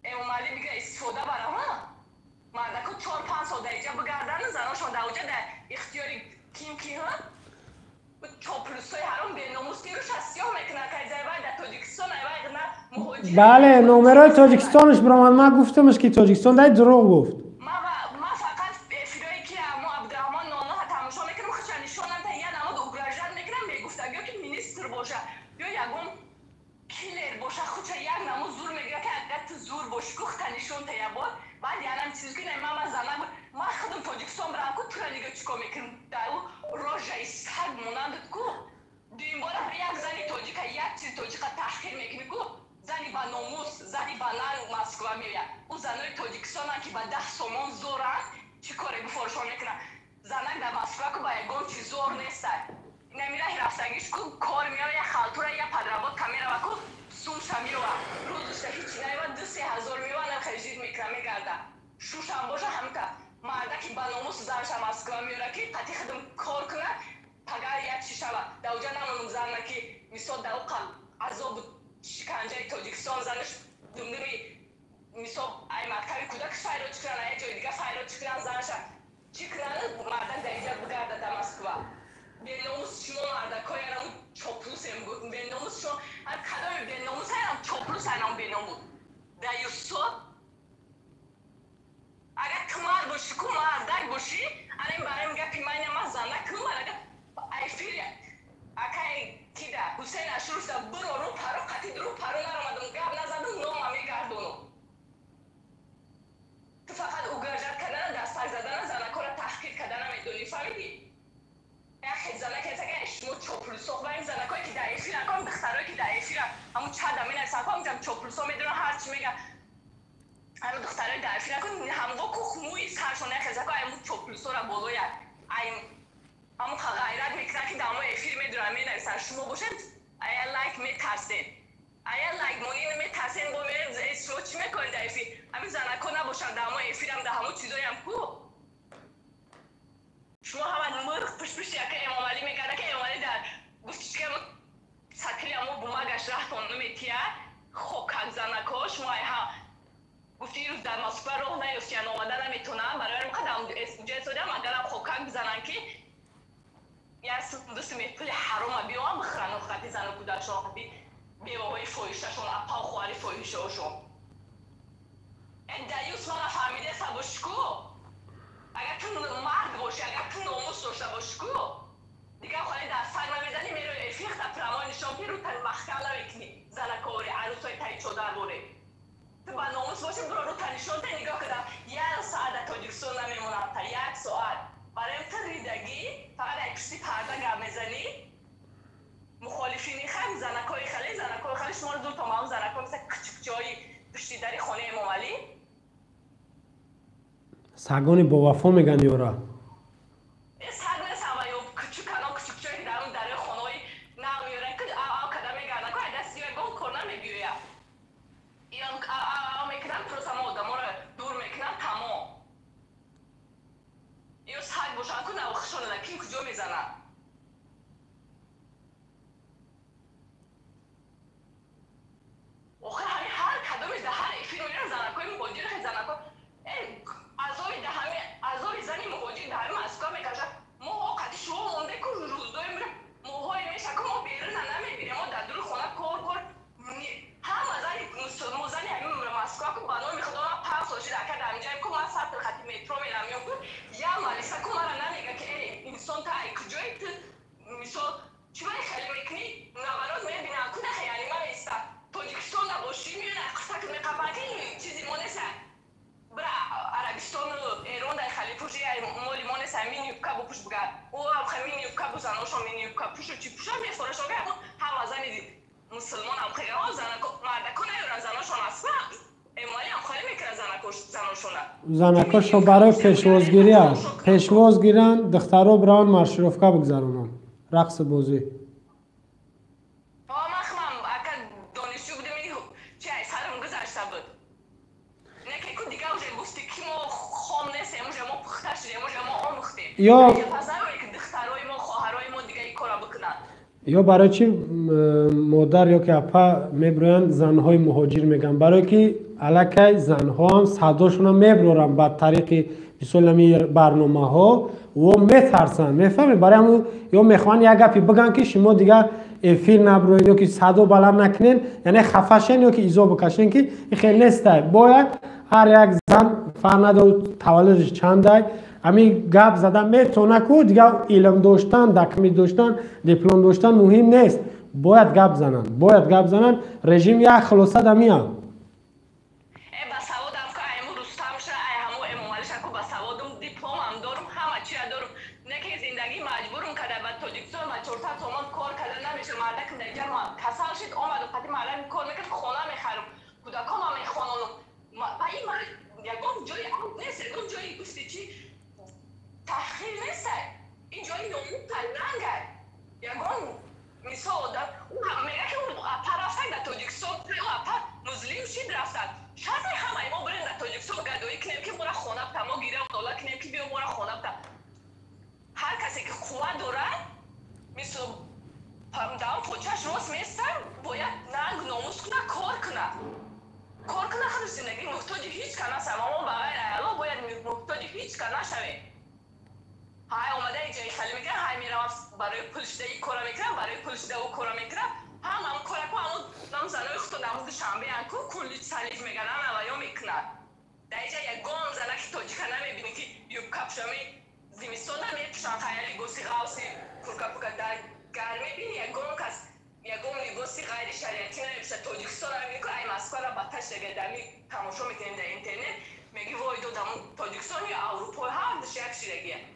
Эмомалӣ бигира истифода барам. Мардако 4-5 сол дар иҷа бигарданд, заношон дар уҷа дар ихтиёри ким ки ҳа? Чоплусои ҳаром беномус ки рӯша сиёҳ мекунанд, кайзайвай дар Тоҷикистон айвай на муҳоҷир. Бале, номерои Тоҷикистонаш биромад. Ман гуфтамаш ки Тоҷикистон дай дурӯғ гуфт. Ман фақат эфирое ки мо Абдураҳмон Ноноҳа тамошо мекунам, хиша нишонам та я намуд угрожать мекунам, мегуфтаг ё ки министр боша ё ягон киллер боша, худша як намуд зур мегӯяд ки агар ту зур бошӣ ку хита нишон та як бор. Баъд янам чиз ки ман зана ман худам Тоҷикистон бирам ку тура нигоҳ чӣ кор мекунам дар ӯ рожаи саг монандат ку. Дуюм бора як зани тоҷика як чизи тоҷика таҳқир мекунӣ ку, зани ба номус, зани ба нанг Москва меояд. Ӯ занои тоҷикистонанд ки ба 10 сомон зоранд, чӣ коре гуфоршон мекунанд. Занак дар Москва ку ба ягон чиз зор нестад. Инами раҳи рафтагиш ку кор меояд, як халтура, як подработка мерава ку, сумша меова, рӯзушта ҳичи наёва, 2-3 ҳазор меова, нам хеле мекунад, мегарда. Шушам боша ҳамта мардаки ба номус занша Москва меора ки қати худам кор кунад, пагар як чи шава. Дар уҷа намонум зана ки мисол дар уқа азобу шиканҷаи Тоҷикистон занаш думдуми мисол ай мактаби кӯдак файрод чӣ кунанд, ай ҷои дига файрод чӣ кунанд, занша чӣ кунанд, мардак дар иҷа бигарда дар Москва. Беномус шумо мардакҳои анам чоплусем, беномус шумо ҳар кадоми беномус анам чоплус анам беномус. Даюсо агар ту мард бошӣ ку мардак бошӣ, ана ин барои гапи ман ина ман зана кунам, агар эфир акай кида Ҳусейн Ашуров биро рӯ паро қатӣ рӯ паро наромадам, гап назадам, нома мегардонам. Ту фақат угрожать кардана, дастак задана, занакҳоро таҳқир кардана медонӣ, фаҳмидӣ? Як хел занак ҳест ки шумо чоплусо ва ин занакҳое ки дар эфиранд, ҳам духтарое ки дар эфиранд, ҳамун чада менависанд, ҳамҷам чоплусо медонанд, ҳар чи мегӯянд. Ҳамун духтарое дар эфиранд, ҳамго ку мӯи саршон як хел зако ҳамун чоплусора болоя. Ай ҳамун ғайрат мекунанд ки дар мо эфир медонанд, менависанд. Шумо бошед, ая лайк метарсед. Ая лайк монӣ метарсед, бо меред шумо чӣ мекунед дар эфир? Ҳамин занакҳо набошанд дар мо эфирам, дар ҳамун чизоям ку. Шумо ҳама мирғ пушпушти яка Эмомалӣ мекарда ки Эмомалӣ дар гуфти чӣ ки сатили ҳамо бумагаш раҳтон наметиҳад, хокак занакҳо шумо ай ҳа гуфти ирӯз дар Москва роҳ наёфтиян, омада наметавонанд. Барои ҳамин қадар уҷа истодиам, агарам хокак бизананд ки як ду суми пули ҳарома биёвам бихӯранд охирати зану кӯдакшон, беваҳои фоҳишашон, апау хоҳари фоҳишаҳошон. Даюс мана фаҳмидеса бошӣ ку, агар ту мард бошӣ, агар ту номус дошта бошӣ ку, дигар холи дар саг намезанӣ, мерои эфирта прямой нишон ки рӯта маҳкам намекунӣ занакори арӯсои таи чодар боре. Ту ба номус бошӣ, биро рӯта нишон те, нигоҳ кунам як соат дар Тоҷикистон намемонам, та як соат. Сагони бовафо меган ёра. Занакошо барои пешвозгирӣ аст. Пешвоз гиранд, духтаро бираванд маршировка бигзаронанд, рақси бозӣ. Ё барои чӣ модар ё ки апа мебироянд занҳои муҳоҷир мегӯянд? Барое ки аллакай занҳоам садошонро мебироранд ба тариқи мисол ҳамин барномаҳо во метарсанд, мефаҳмед? Барои ҳамун ё мехоҳанд як гапе бигӯянд, ки шумо дигар эфир набироед ё ки садо баланд накунед, яъне хафа шен ё ки изо бикашен, ки ин хел нестай. Бояд ҳар як зан фарқ надорад таваллудаш чандай, ҳамин гап зада метавона ку дигар илм доштан, документ доштан, диплом доштан муҳим нест. Бояд гап зананд, бояд гап зананд. Режим як хулоса да меяд.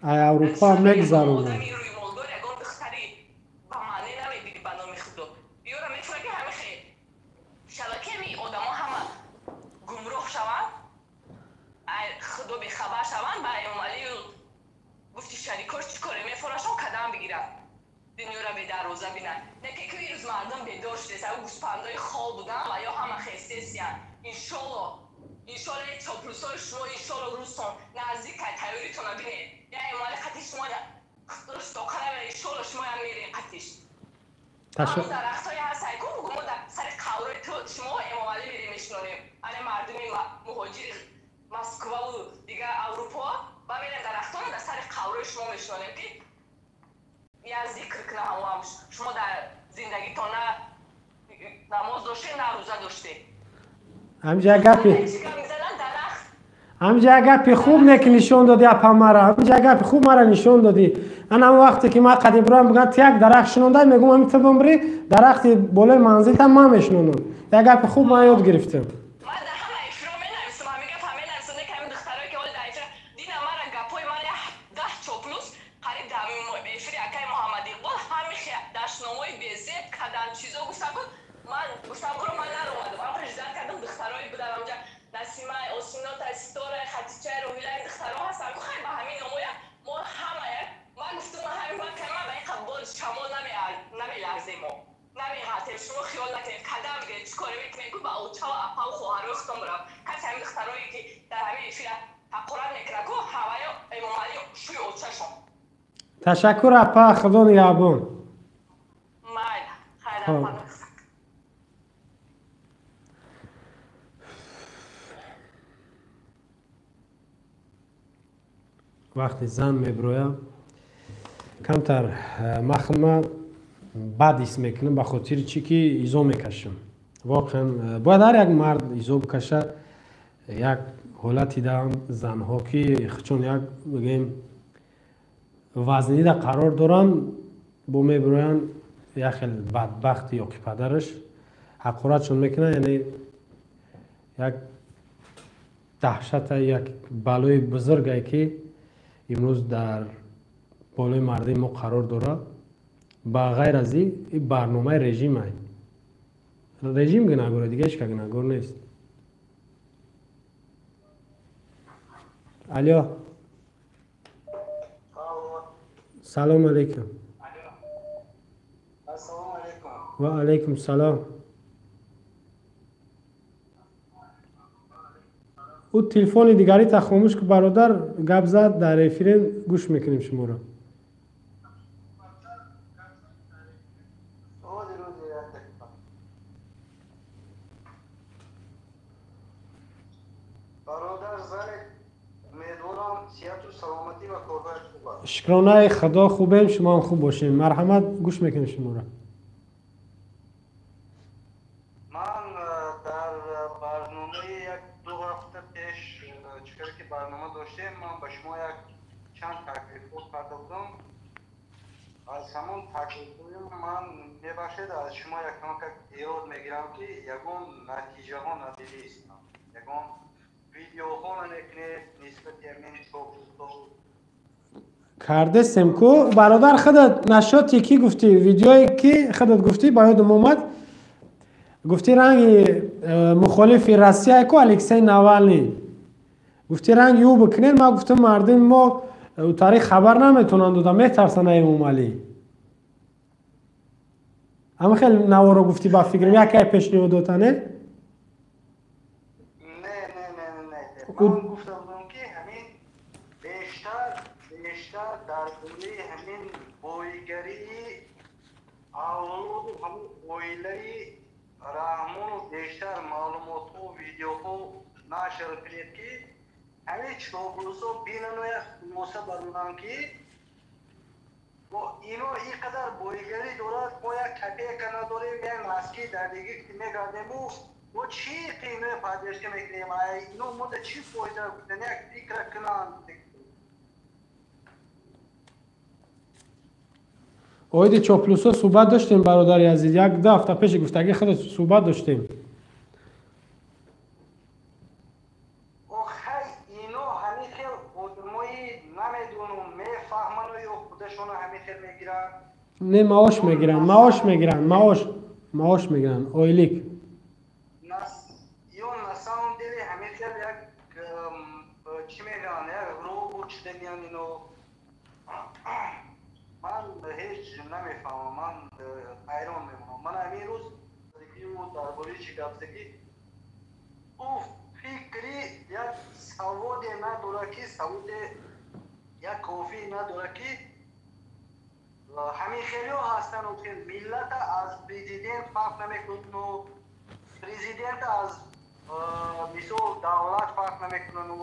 Ай Аврупо мегзаронад. Ҳамҷа гапи хуб не ки нишон додӣ апа мара, ҳамҷа гапи хуб мара нишон додӣ. Ан ҳамон вақте ки ман қадим бирам бигӯям ту як дарахт шинондай, мегӯям ҳамин ту бимрӣ, дарахти болои манзилтам ман мешинонам. Як гапи хуб ман ёд гирифтам. Насимай, Осинотай, Ситорай, Хатичай, Роҳилай духтаро ҳастанд. Ку хай ба ҳамин номоя мо ҳамая. Ман гуфтум ман ҳамин ман кама ба ин қабол шамол намеларзем мо. Намеғалтем, шумо хиёл накунед, кадам бигиред, чӣ коре мекунед, ку ба очаву апаву хоҳарои худтон бирав. Касе ҳамин духтарое ки дар ҳамин эфира ҳақорат мекунад, ку ҳаваё Эмомалӣ шӯи очашон. Ташаккур апа, худо нигаҳбон. Майла, хайр Хоб. апа. Вақте зан меброя камтар махма бад ҳис мекунам, ба хотири чӣ ки изо мекашам. Воқеан бояд ҳар як мард изо бикашад. Як ҳолати даам занҳо ки чун як бигем вазнида қарор доранд, бо мебироянд як хел бадбахти ё ки падараш ҳақоратшон мекунад, яъне як даҳшата, як балои бузургае ки имрӯз дар болои мардуми мо қарор дорад. Ба ғайр аз ин барномаи режимай. Режим гунаҳгор, дига ҳеч ка гунаҳгор нест. Алё. Салом алейкум. Ассалому алейкум. Ва алейкум салом. Ӯ телефони дигарита хомӯш ки бародар гап зад, дар эфирен гӯш мекунем шуморо. Шукронаи худо хубем, шумо ҳам хуб бошем. Марҳамат, гӯш мекунем шуморо. Ман дар барномаи як ду ҳафта пеш чӣ ки барнома доштем, ман ба шумо як чанд таклифҳо карда будам. Аз ҳамон таклифҳои ман, мебахшед, аз шумо якамакак эрод мегирам, ки ягон натиҷаҳо надидистам, ягон видеоҳо намекунед нисбати ҳамин чоплусҳо. Кардесем ку бародар, худат нашоти ки гуфтӣ, видеое ки худат гуфтӣ, ба ёдам омад, гуфтӣ ранги мухолифи Россия ку Алексей Навални, гуфтӣ ранги ӯ бикунед. Ман гуфтам мардуми мо таърих хабар наметавонанд дода, метарсанд Эмомалӣ. Ама хеле наворо гуфтӣ, ба фикрам якай пешниҳод дота, не? Не, не, не, не, ман гуфта будам, ки ҳамин бештар дар бораи ҳамин боигарии авлоду ҳамун оилаи Раҳмону бештар маълумотҳо, видеоҳо нашр кунед, ки ҳамин чоплусҳо бинану як хулоса баронанд, ки ино ин қадар боигарӣ дорад, мо як копейка надорем, як носки дар диги мегардему, мо чӣ қимаи поддержка мекунем, ино мода чӣ фоида гуфтан, як фикра кунанд. Оиди чоплусҳо суҳбат доштем, бародари азиз, як ду ҳафта пеши гуфтагӣ худат суҳбат доштем. Охай, ино ҳамин хел одамои намедонум, мефаҳману ё худашоно ҳамин хел мегиранд. Не, маош мегиранд, маош мегиранд, маош мегиранд, ойлик. Ё на самом деле ҳамин хел як чӣ мегӯянд, як робот шуданиан ино. Ман ҳеҷ намефаҳмам, ман ҳайрон мемонам. Ман ҳамин рӯз дар бораи чӣ гап задӣ, ӯ фикри як саводе надорад, ки саводе як кофӣ надорад, ки ҳамин хелиҳо ҳастанд, миллата аз президент фарқ намекунану президента аз мисол давлат фарқ намекунану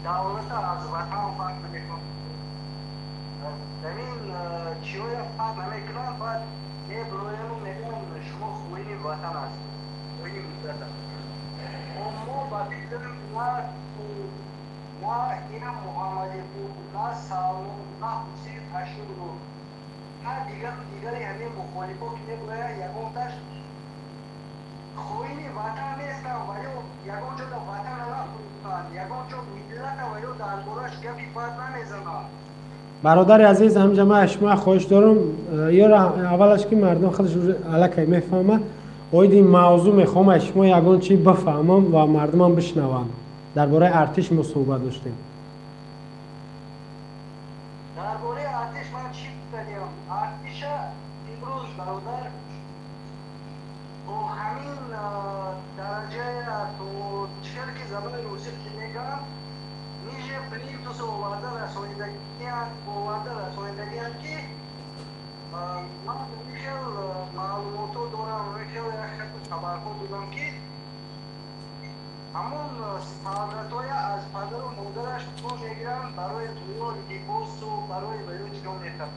давлата аз ватан фарқ намекунад. Дар ин чиҳоя фарқ намекунанд, баъд мебирояну мегӯянд шумо хоини ватан ҳастед, хоини миллат ҳастед. Мо ба фикрам на ина Муҳаммадипур, на Салмон, на Ҳусейн Ашуров, на дигару дигари ҳамин мухолифо ки мегӯянд, ягонташ хоини ватан нестанд ва ё ягон ҷо ватана нафурӯхтанд, ягон ҷо миллата ва ё дар бораш гапи бад намезананд. Бародари азиз, ҳаминҷа ман аз шумо хоҳиш дорам, ёро аввалаш ки мардум худаш аллакай мефаҳмад, Оиди мавзӯъ мехоҳам аз шумо ягон чи бифаҳмам ва мардумам бишнаванд. Дар бораи артиш мо суҳбат доштем. Дар бораи артиш ман чӣ гуфтанем? Артиша имрӯз бародар бо ҳамин дараҷая то чел ки забони русӣ ки мегӯям ниже плинтус оварда расонидагианд, оварда расонидагианд ки ман хел маълумотҳо дорам, хел як хел хабарҳо додам ки ҳамон солдатоя аз падару модараш пул мегиранд барои туё либосу барои баё чиро мехаранд.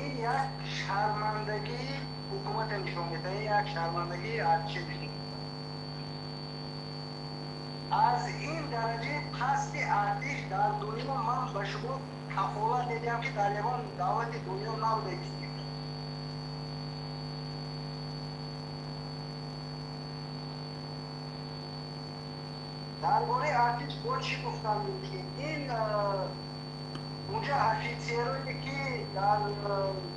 Ин як шармандагии ҳукумата нишон медиҳад, ин як шармандагии артиша нишон медиҳад. Аз ин дараҷаи пасти артиш дар дунё ман ба шумо кафолат медиҳам ки дар ягон давлати дунё набуда. Дар бораи артиш бо чӣ гуфтам мумкин? Ин унҷа офитсерое ки дар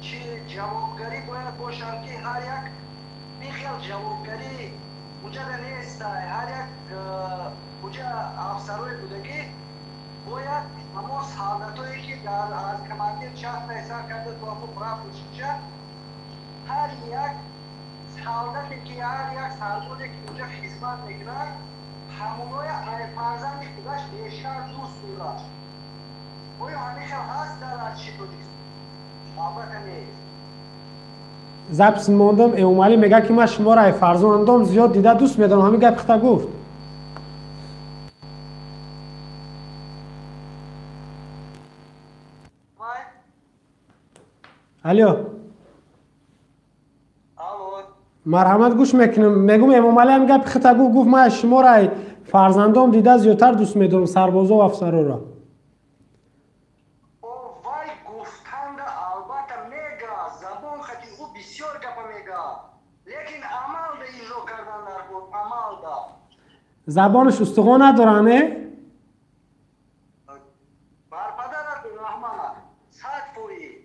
чи ҷавобгарӣ бояд бошанд ки ҳар як ин хел ҷавобгарӣ унҷада нест. Ҳар як унҷа афсарое будагӣ бояд ҳамон солдатое ки дар аз командир частай сар карда то ҳамон прапорщикча ҳар як солдате ки ҳар як сарбозе ки унҷа хизмат мекунад ҳамоноя фарзанди худаш бештар дӯст дорад. Оё ҳамин хел ҳаст дар артиши Тоҷикистон? Албатта нест. Запись мондам, Эмомалӣ мегӯяд ки ман шуморо ай фарзандом зиёд дида дӯст медорам. Ҳамин гап хита гуфт. Алё, марҳамат, гӯш мекунем. Мегӯм Эмомалӣ ҳамин гапи хита гуфт, гуфт ман шуморо ай фарзандом дида зиёдтар дӯст медорам, сарбозо ва афсароро. Вай гуфтанда албатта мега, забон хати ӯ бисёр гапа мега, лекин амалда иҷро кардан дар кор, амалда. Забонаш устухон надорад, не? Бар падарат раҳмат, 100%.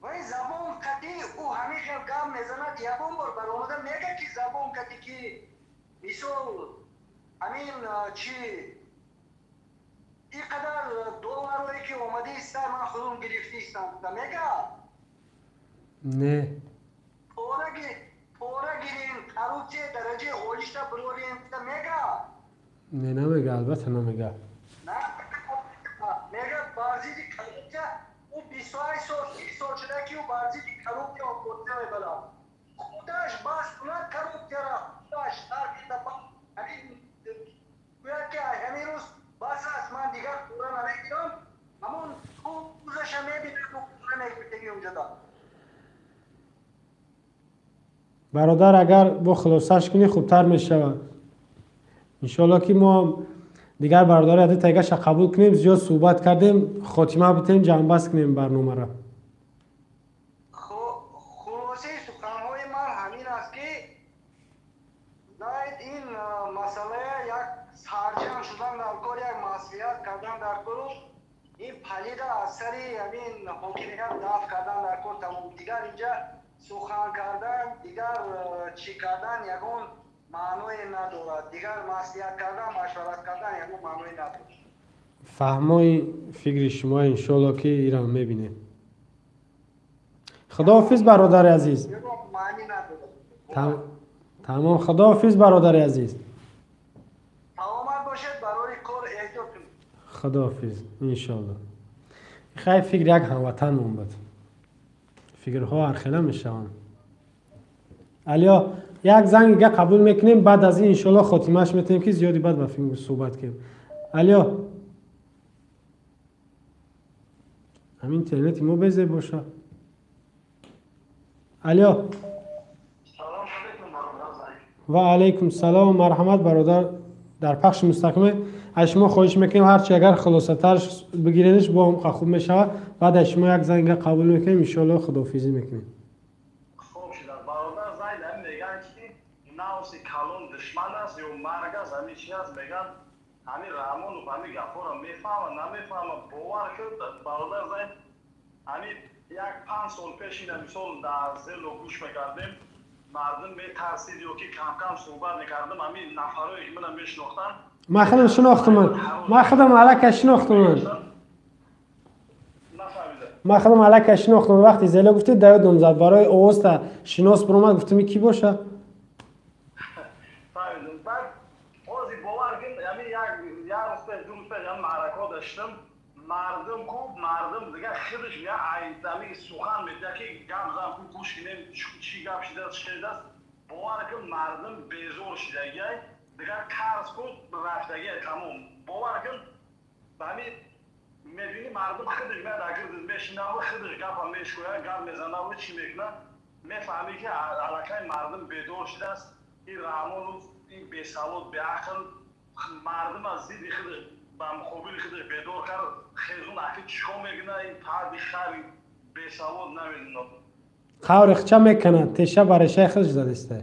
Вай забон қати ӯ ҳамин хел гап мезанад, ягон бор баромада мега ки забон қати ки мисол ҳамин чи ин қадар долларое ки омадиста ман худум гирифтистам мега? Не. Пора гирем, коррупсия дараҷаи олишта бирорем мега? Не, намега, албатта намега. Мега бар зидди коррупсия ӯ 28 сол, 30 сол шуда ки ӯ бар зидди коррупсия мубориза мебарад. Худаш бас кунад коррупсияра, худаш таркида ҳамин гӯяд ки ҳамин рӯз бас аст, ман дигар пора намегирам, ҳамон рӯзаша мебинад ӯ пора мегирифтаги унҷода. Бародар, агар бо хулосаш кунӣ хубтар мешавад. Иншоалло ки мо дигар бародари ади тайгаша қабул кунем, зиёд суҳбат кардем, хотима битем, ҷамъбаст кунем барномаро. Хулосаи суханҳои ман ҳамин аст ки знаед ин масъалая як сарҷамъ шудан дар кор, як маслиҳат кардан дар кору ин палида аз сари ҳамин ҳокимият дафт кардан дар кор, тамом. Дигар инҷа сухан кардан, дигар чӣ кардан ягон маъное надорад, дигар маслиҳат кардан, машварат кардан ягон маъное надорад. Фаҳмои фикри шумо, иншоалло ки инро мебинем. Худоҳофиз, бародари азиз. Маънӣ надорад. Тамом, худоҳофиз, бародари азиз. Саломат бошед, барои кор эҳтиёт кунед. Худоҳофиз, иншоалло. Хай, фикр як ҳамватанмон буд. Фикрҳо ҳархела мешаванд. Алё, як занг дига қабул мекунем, баъд аз ин иншоалло хотимааш метавем ки зиёди баъд ба филм суҳбат кунем. Алё, ҳамин интернети мо безеб боша. Алё, ва алайкум салом, марҳамат, бародар, дар пахши мустақиме. Аз шумо хоҳиш мекунем, ҳарчи агар хулосатар бигирениш бо ҳам хуб мешавад. Баъд аз шумо як занга қабул мекунем, иншоалло худоҳофизӣ мекунем. Хуб шуда, бародар Зайд, ҳамин мегӯянд ки навси калон душман аст ё марг аст, ҳамин чи аст мегӯянд, ҳамин Раҳмонов ҳамин гапҳоро мефаҳмад, намефаҳмад, бовар кунед, бародар Зайд. Ҳамин як 5 сол пеш ина мисол дар Зело гӯш мекардем, мардум метарсид ё ки кам-кам суҳбат мекардем, ҳамин нафарое ки мана мешинохтанд. Ман худам шинохтам. Ман худам аллакай шинохтам. Ман худам аллакай шинохтам. Вақти Зело гуфтед, да ёдам зад. Барои овозта шинос биромад, гуфтам ки боша? Фаҳмидам. Баъд ҳозир бовар кун, ҳамин як рӯз пеш, 2 рӯз пеш ҳам маъракаҳо доштам. Мардум ку, мардум дигар худаш я ҳамин сухан медиҳад ки гап зан ку, гӯш кунем, чӣ гап шидааст, чӣ шидааст. Бовар кун, мардум безор шидагиай, дигар қарз ку рафтагиай тамом. Бовар кун, ҳамин мебинӣ мардум худаш меяд агирдид мешинаву худаш гапа мешкӯяд, гап мезанаву чӣ мекунад, мефаҳмӣ ки аллакай мардум бедор шидааст. Ин Раҳмонов, ин бесавод, беақл мардум аз зидди худаш ба муқобили худаш бедор кард. Хезун аки чикор мекунад ин парди хари бесавод намедонад. Қаври хича мекунад, теша ба решаи худаш задиста.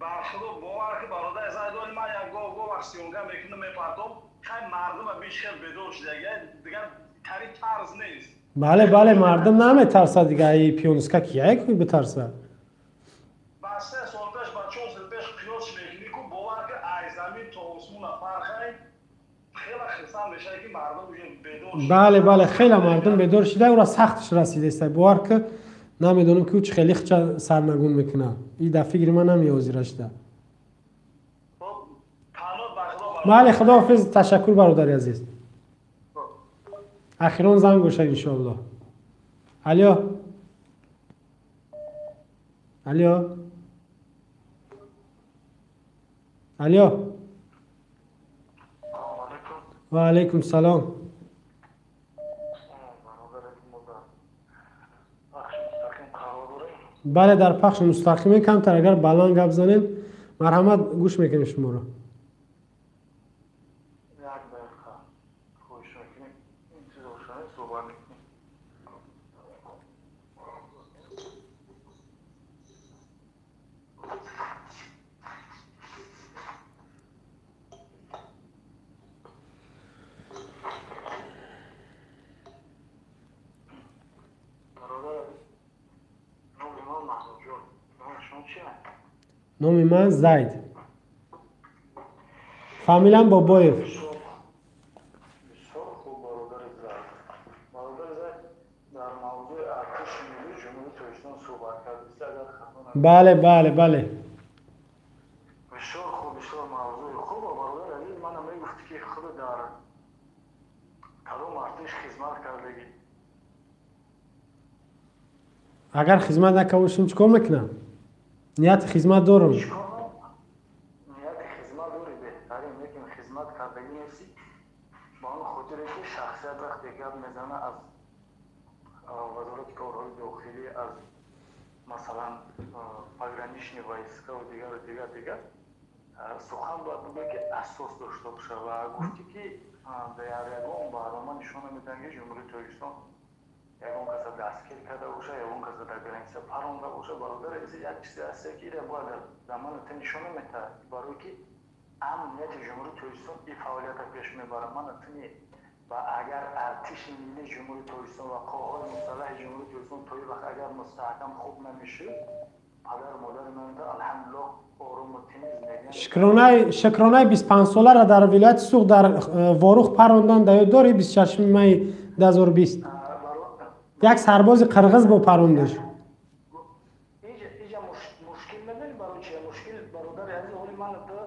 Бар худо бовар ки бародари Зайдони ман як гоҳ гоҳ вақт сиёнга мекунам, мепартом, хай мардума беш хел бедор шидагиай, дигар тари тарз нест. Бале, бале, мардум наметарсад дигар, и пионска кияе ки битарсад? Ба 3 сол пеш, ба 4 сол пеш қиёс мекунӣ ку, бовар ки ай замин то осмона фарқай, хела хирсанд мешавад ки мардум уже бедор шуда. Бале, бале, хела мардум бедор шуда, ура сахтш расидааст. Бовар ки намедонам ки ӯ чӣ хеле хича сарнагун мекунад. И дар фикри ман намеозира шуда. Бале, худоҳофиз, ташаккур бародари азиз. Ахирон занг бошад иншоаллоҳ. Алё. Алё. Алё. Ва алайкум салом. Бале, дар пахши мустақиме, камтар агар баланд гап занед, марҳамат, гӯш мекунем шуморо. Номи ман Зайд. Фамилиям Бобоев. Бале, бале, бале. Бисёр хуб, бисёр мавзӯи хуб. Бародари азиз, манам мегуфтӣ ки худ дар кадом артиш хизмат кардагӣ? Агар хизмат накарда бошам, чӣ кор мекунам? Нияти хизмат дорам. Нияти хизмат дорӣ, беҳтарин, лекин хизмат кардагӣ нестӣ. Ба он хотире ки шахсият вақте гап мезана аз вазорати корҳои дохилӣ, аз масалан пограничный войска ва дигару дигар дигар, сухан бояд бигӯяд ки асос дошта бошад. Ва гуфтӣ ки дар ягон барнома нишон намедиҳанд ки Ҷумҳурии Тоҷикистон ягон каса дастгир карда бошад, ягон каса дар граница паронда бошад. Бародари азиз, як чизе ҳаст ки ира бояд дар замони ту нишон наметаҳад, барое ки амнияти Ҷумҳурии Тоҷикистон ин фаъолиятро пеш мебарад. Мана туни ва агар артиши миллии Ҷумҳурии Тоҷикистон ва қувваҳои мусаллаҳи Ҷумҳурии Тоҷикистон то ин вақт агар мустаҳкам хуб намешуд, падару модари ман алҳамдулиллоҳ орому тинҷ зиндагӣ. Шукронаи 25-соларо дар вилояти Суғд дар Ворух парондан дар ёд дорӣ 26 майи 2020? Як сарбози қирғиз бо парондаш. Иҷа мушкил медонӣ барои чи? Мушкил бародари азиз, ҳоли ман ту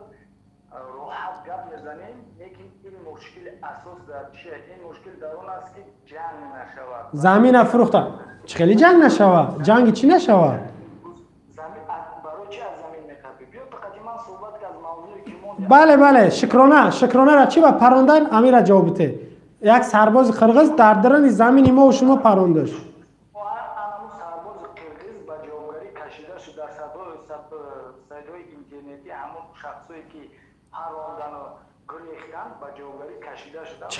роҳат гап мезанем, лекин ин мушкили асос дар чие? Ин мушкил дар он аст ки ҷанг нашавад. Замина фурӯхта. Чӣ хеле ҷанг нашавад? Ҷанги чӣ нашавад? Барои чи аз замин мехапӣ? Биё фақат ман суҳбат ки аз мавзӯе ки мо Бале, бале, шукрона, шукронара чӣ ба парондан? Амира ҷавоб бите. Як сарбози қирғиз дар даруни замини мо шумо парондаш. Анамун сарбози қирғиз ба ҷавобгарӣ кашида шуд дар сайтҳои интернетӣ. Ҳамон шахсое ки парондану гурехтанд ба ҷавобгарӣ кашида шуданд. Чӣ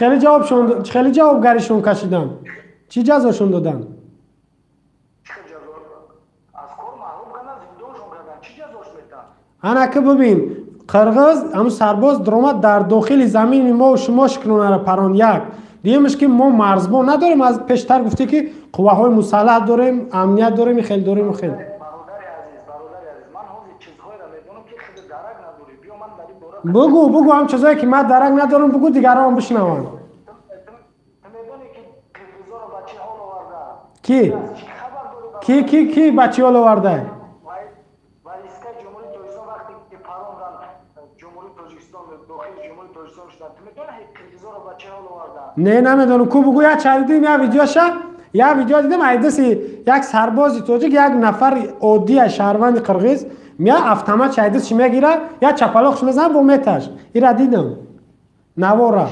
хеле ҷавобгаришон кашиданд? Чӣ ҷазошон доданд? Аз кор маҳрум кардан, зиндоншон кардан. Чӣ ҷазош метаҳанд? Ана ки бибин, қирғиз ҳамун сарбоз даромад дар дохили замини мо шумо шукронара паронд. Як Дуюмаш ки мо марзбон надорем, аз пештар гуфтӣ ки қувваҳои мусаллаҳ дорем, амният дорем, хел дорем, хел. Бугу, бугу, ҳам чизое ки ман дарак надорам, бугу, дигарон бишнаванд. Ки? Ки, ки, ки ба чӣ ҳол оварда? Не, намедонам, ку бугу, як ча дидим, як видеоша, як видео дидим, айдаси як сарбози тоҷик, як нафар оддия шаҳрванди қирғиз, мия автомат чайдасш мегира, як чапалоқш мезанад, бо меташ. Ира дидам. Навора.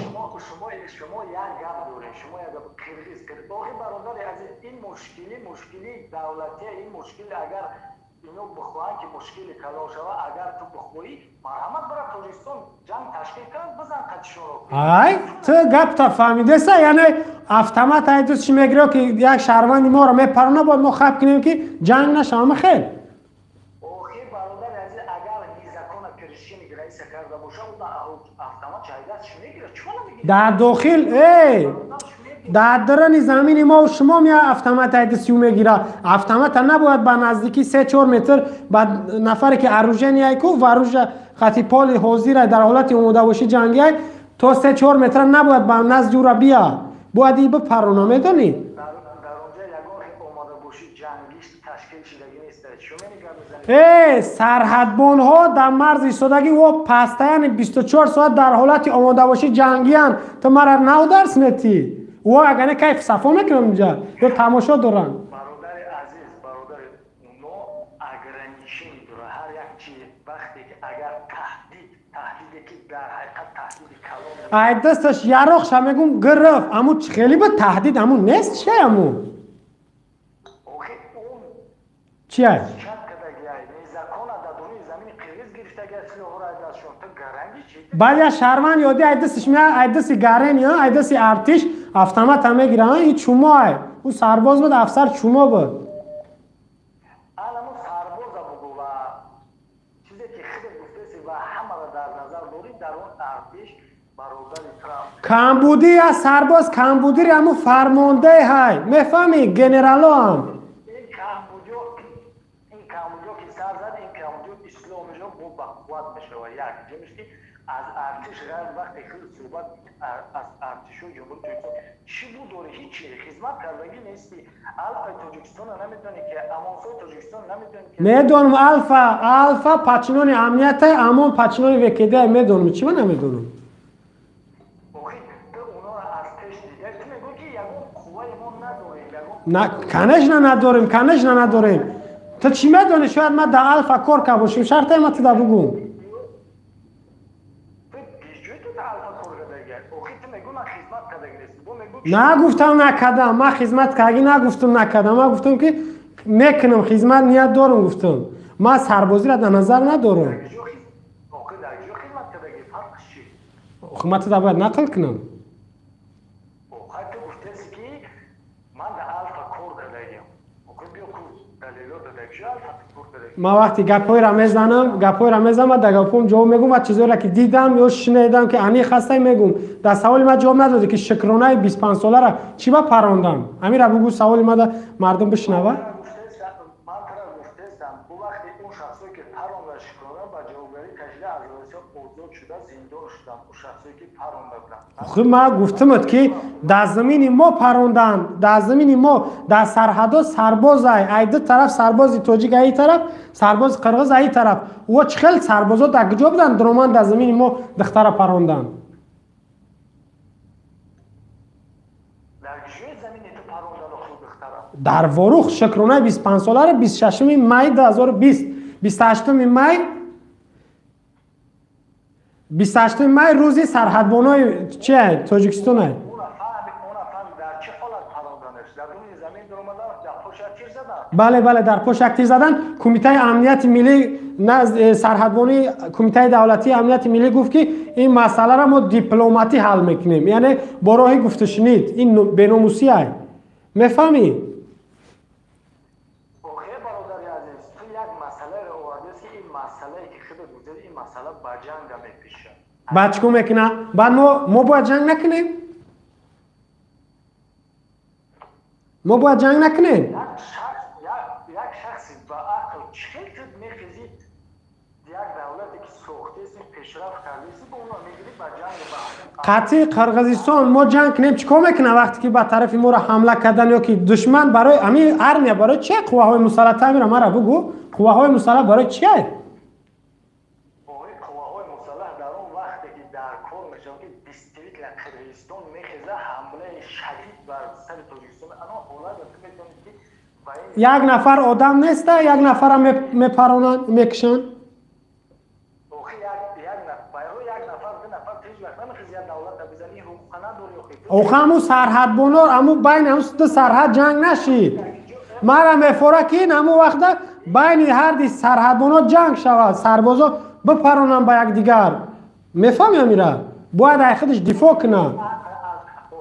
Ай, ту гапта фаҳмидеса, яъне автомат айдасш мегира, ки як шаҳрванди моро мепарона, бояд мо хаб кунем, ки ҷанг нашавам, хел. Дар дохил, эй, дар дарани замини мо шумо мия автомат айдасию мегира. Автомата набояд ба наздики 3-4 метр ба нафаре ки оружение ку ва оружие хати поли ҳозира дар ҳолати омодабошӣ ҷангиай то 3-4 метр набояд ба назди ӯра бия. Бояд и бипарона, медонӣ? Э, сарҳадбонҳо дар марз истодагӣ во пастаяни 24 соат дар ҳолати омодабошӣ ҷангиянд. Ту мара нав дарс метӣ? Во агар не кайф сафо мекунам инҷа ё тамошо доранд. Бародари азиз, бародари, но ограничение дора. Ҳар як чи вақте ки агар таҳдид, таҳдиде ки дар ҳақиқат таҳдиди калон. Ай дасташ яроқша мегум гирифт, аму хеле ба таҳдид аму нест, чи аму? Чи ай? Баъд як шаҳрванд ёди айдасиш меа, айдаси гарен ё айдаси артиш автомата мегира, ин чумо ай. Ӯ сарбоз буд, афсар чумо буд. Аламу сарбоза бугу ва чизе ки худат гуфтеси ва ҳамаро дар назар дорӣ, дар он артиш бародари Трамп. Камбудӣ аз сарбоз, камбудири ҳаму фармонде ҳай. Мефаҳмӣ, генерало ҳам. Ин камбудиё, ин камбудиё ки сар зад, ин камбудиё ислоҳ мешавад, бо бақувват мешавад. Як ҷамиш ки аз артиш ғайр вақте хеле суҳбат аз артишҳои ҷумҳурии Тоҷикистон чӣ буд дорӣ? Ҳичи хизмат кардагӣ нести. Алфаи Тоҷикистонро намедонӣ ки Амонсои Тоҷикистон намедонӣ ки. Медонам Алфа, Алфа пачинони амниятай, Амон пачинони ВКД медонам. Чӣ ман намедонам? Охи, ту онҳоро аз пеш дида, ту мегӯӣ ки ягон қувваи мо надорем, ягон. На, конечно надорем, конечно надорем. Ту чӣ медонӣ? Шояд ман дар Алфа кор карда бошем, шарте ман туда бугум. Нагуфтам накардам, ман хизмат кардагӣ нагуфтам накардам, ман гуфтам ки мекунам хизмат, ният дорам гуфтам. Ман сарбозиро дар назар надорам. Ман туда бояд нақл кунам. Ман вақте гапҳоеро мезанам, гапҳоеро мезанам, ман дар гапҳоам ҷавоб мегӯм ва чизҳоеро ки дидам ё шунидам ки аниқ ҳастай мегӯм. Дар саволи ман ҷавоб надодӣ ки шукронаи 25 соларо чӣ ба парондам? Ҳаминро бугӯ, саволи ман мардум бишнава. Ман туро гуфтестам, бу вақте он шахсое ки паронда шукрона ба ҷавобгарӣ кашида аз Россия озод шуда зиндон шуданд, он шахсое ки паронда буданд. Хуб, ман гуфтамад ки дар замини мо паронданд, дар замини мо, дар сарҳадо сарбоз ай ду тараф сарбози тоҷик аи тараф, сарбози қирғиз аи тараф. Во чӣ хел сарбозо дар куҷо буданд, дуроманд дар замини мо духтара паронданд? Дар Ворух шукронаи 25 соларо 26 май 2020, 28 май, 28 май рӯзи сарҳадбонои чи Тоҷикистон. Бале, бале, дар пош як тир задан. Кумитаи амнияти миллӣ, сарҳадбонии Кумитаи давлатии амнияти миллӣ гуфт ки ин масъаларо мо дипломатӣ ҳал мекунем, яъне бо роҳи гуфтушунид. Ин беномусӣ ай, мефаҳмӣ? Баъд чӣ кор мекуна? Баъд мо бояд ҷанг накунем? Мо бояд ҷанг накунем. Як шахси ба ақл чӣ хел мехезӣ, як давлате ки сохтеси, пешрафт кардеси, ба онро мегирӣ ба ҷанг? Қатъи Қирғизистон мо ҷанг кунем, чӣ кор мекунам вақте ки ба тарафи моро ҳамла кардан ё ки душман? Барои ами армия барои чи қувваҳои мусаллаҳ? Амира, мара бугӯ, қувваҳои мусаллаҳ барои чие? Қувваҳои мусаллаҳ дар он вақте ки дар кор мешавад, ки действительно Қирғизистон мехеза, ҳамлаи шадид бар сари Тоҷикистон, ано ҳолат ту метавонӣ ки Як нафар одам неста, як нафара мепаронанд, мекушанд. Охи, ҳамун сарҳадбоно, ҳамун байни ҳамун ду сарҳад ҷанг нашид. Мара мефора, ки ин ҳамун вақта байни ҳарди сарҳадбоно ҷанг шавад, сарбозо бипаронанд ба якдигар. Мефаҳми, амира бояд ай худаш дифоъ кунад.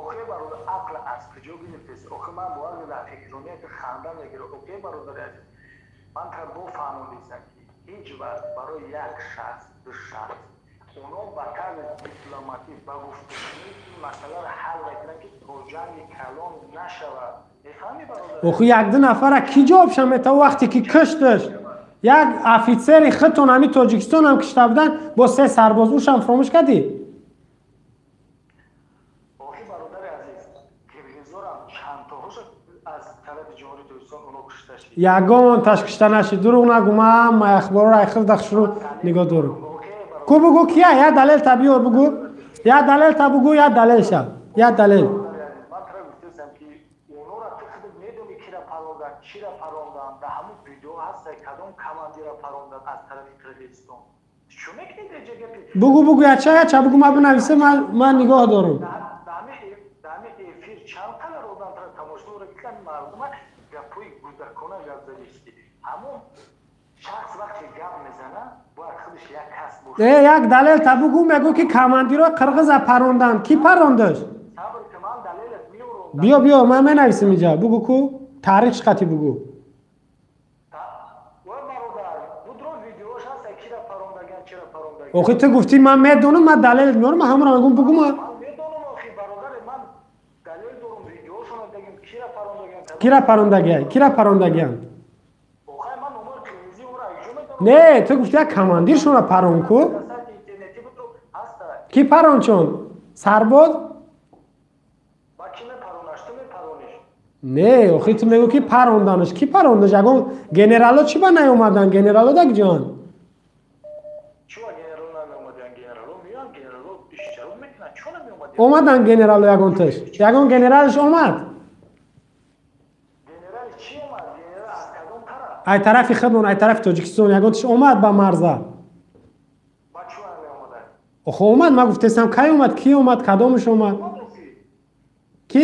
Охи, бародар, ақл аз куҷо гирифтеси? Охи, ман бовар дар фикронияти ханда мегирам. Оке, бародари азиз, ман тара бофаҳмондисам, ки ҳеҷ вақт барои як шахс, ду шахс оно ба тарзи дипломатӣ, ба гуфтушунид ин масъаларо ҳал мекунанд, ки то ҷанги калон нашавад. Мефаҳмӣ, бародар? Охи, якду нафара кӣ ҷавобша метава, вақте ки кушташ? Як офитсери худтон, ҳами Тоҷикистон ҳам кишта буданд бо се сарбоз, ушам фуромӯш кардӣ? Охи, бародари азиз, қирғизорам чандтоҳоша аз тарафи Ҷумҳурии Тоҷикистон оно кушта шид? Ягонташ кушта нашид, дурӯғ нагӯ. Ман ҳама ахборро ай хирда шурӯъ нигоҳ дорам. Ку, бугӯ, кия? Я далел та биёр, бугӯ, я далел та бугӯ, я далел ша, я далел. Ман тара гуфтасам, ки онора ту худат медонӣ, кира парондан, чира парондан. Дар ҳамун видео ҳаста, кадом командира парондан аз тарафи Қирғизистон. Чӯ мекунед эҷа гапи? Бугӯ, бугӯ, яча, яча бугӯ, ман бинависа, ман нигоҳ дорам. Дар ҳами эфир чанд қадар одам тара тамошо дорад, ки мардума гапҳои гудакона гап задисти. Ҳамон шахс вақте гап мезана, бояд худаш як кас бошад. Э, як далел та бугӯ. Мегӯ, ки командиро қирғиза паронданд, кӣ парондаш? Сабр ки, ман далелат меорам. Биё, биё, ман менависам инҷа. Бугӯ, ку, таърихш қати бугӯ. Ой, бародар, будро, видеош ҳаста, кира парондаган, чира парондаган. Охи, ту гуфтӣ ман медонам, ман далелат меорам, ман ҳамонро мегӯм, бугӯ ман. Ман медонам, охи, бародаре, ман далел дорам, видеошона дагим, кира парондаган. Кира парондагиай, кира парондагиан? Охай, ман номои қирғизӣ ора иҷо медонам. Не, ту гуфти як командиршонро парон ку. Дар сайти интернетӣ будро, ҳаста. Кӣ парон чон? Сарбоз? Ба ки мепаронаш, ту мепарониш? Не, охи, ту мегӯ, ки паронданаш. Кӣ парондаш? Ягон генерало чӣ ба наёмадан? Генерало даг ҷон? Чуа генерал намеомадиан? Генерало меоянд, генерало иштирок мекунанд, чо намеомадиан? Омадан генерало ягонташ? Ягон генералш омад? Генерали чӣ омад? Генерал аз кадом тараф? Ай тарафи худмон, ай тарафи Тоҷикистон ягонташ омад ба марза? Ба чуа намеомадан? Охо, омад, ман гуфтесам, кай омад, кӣ омад, кадомаш омад? Омад, охи. Кӣ?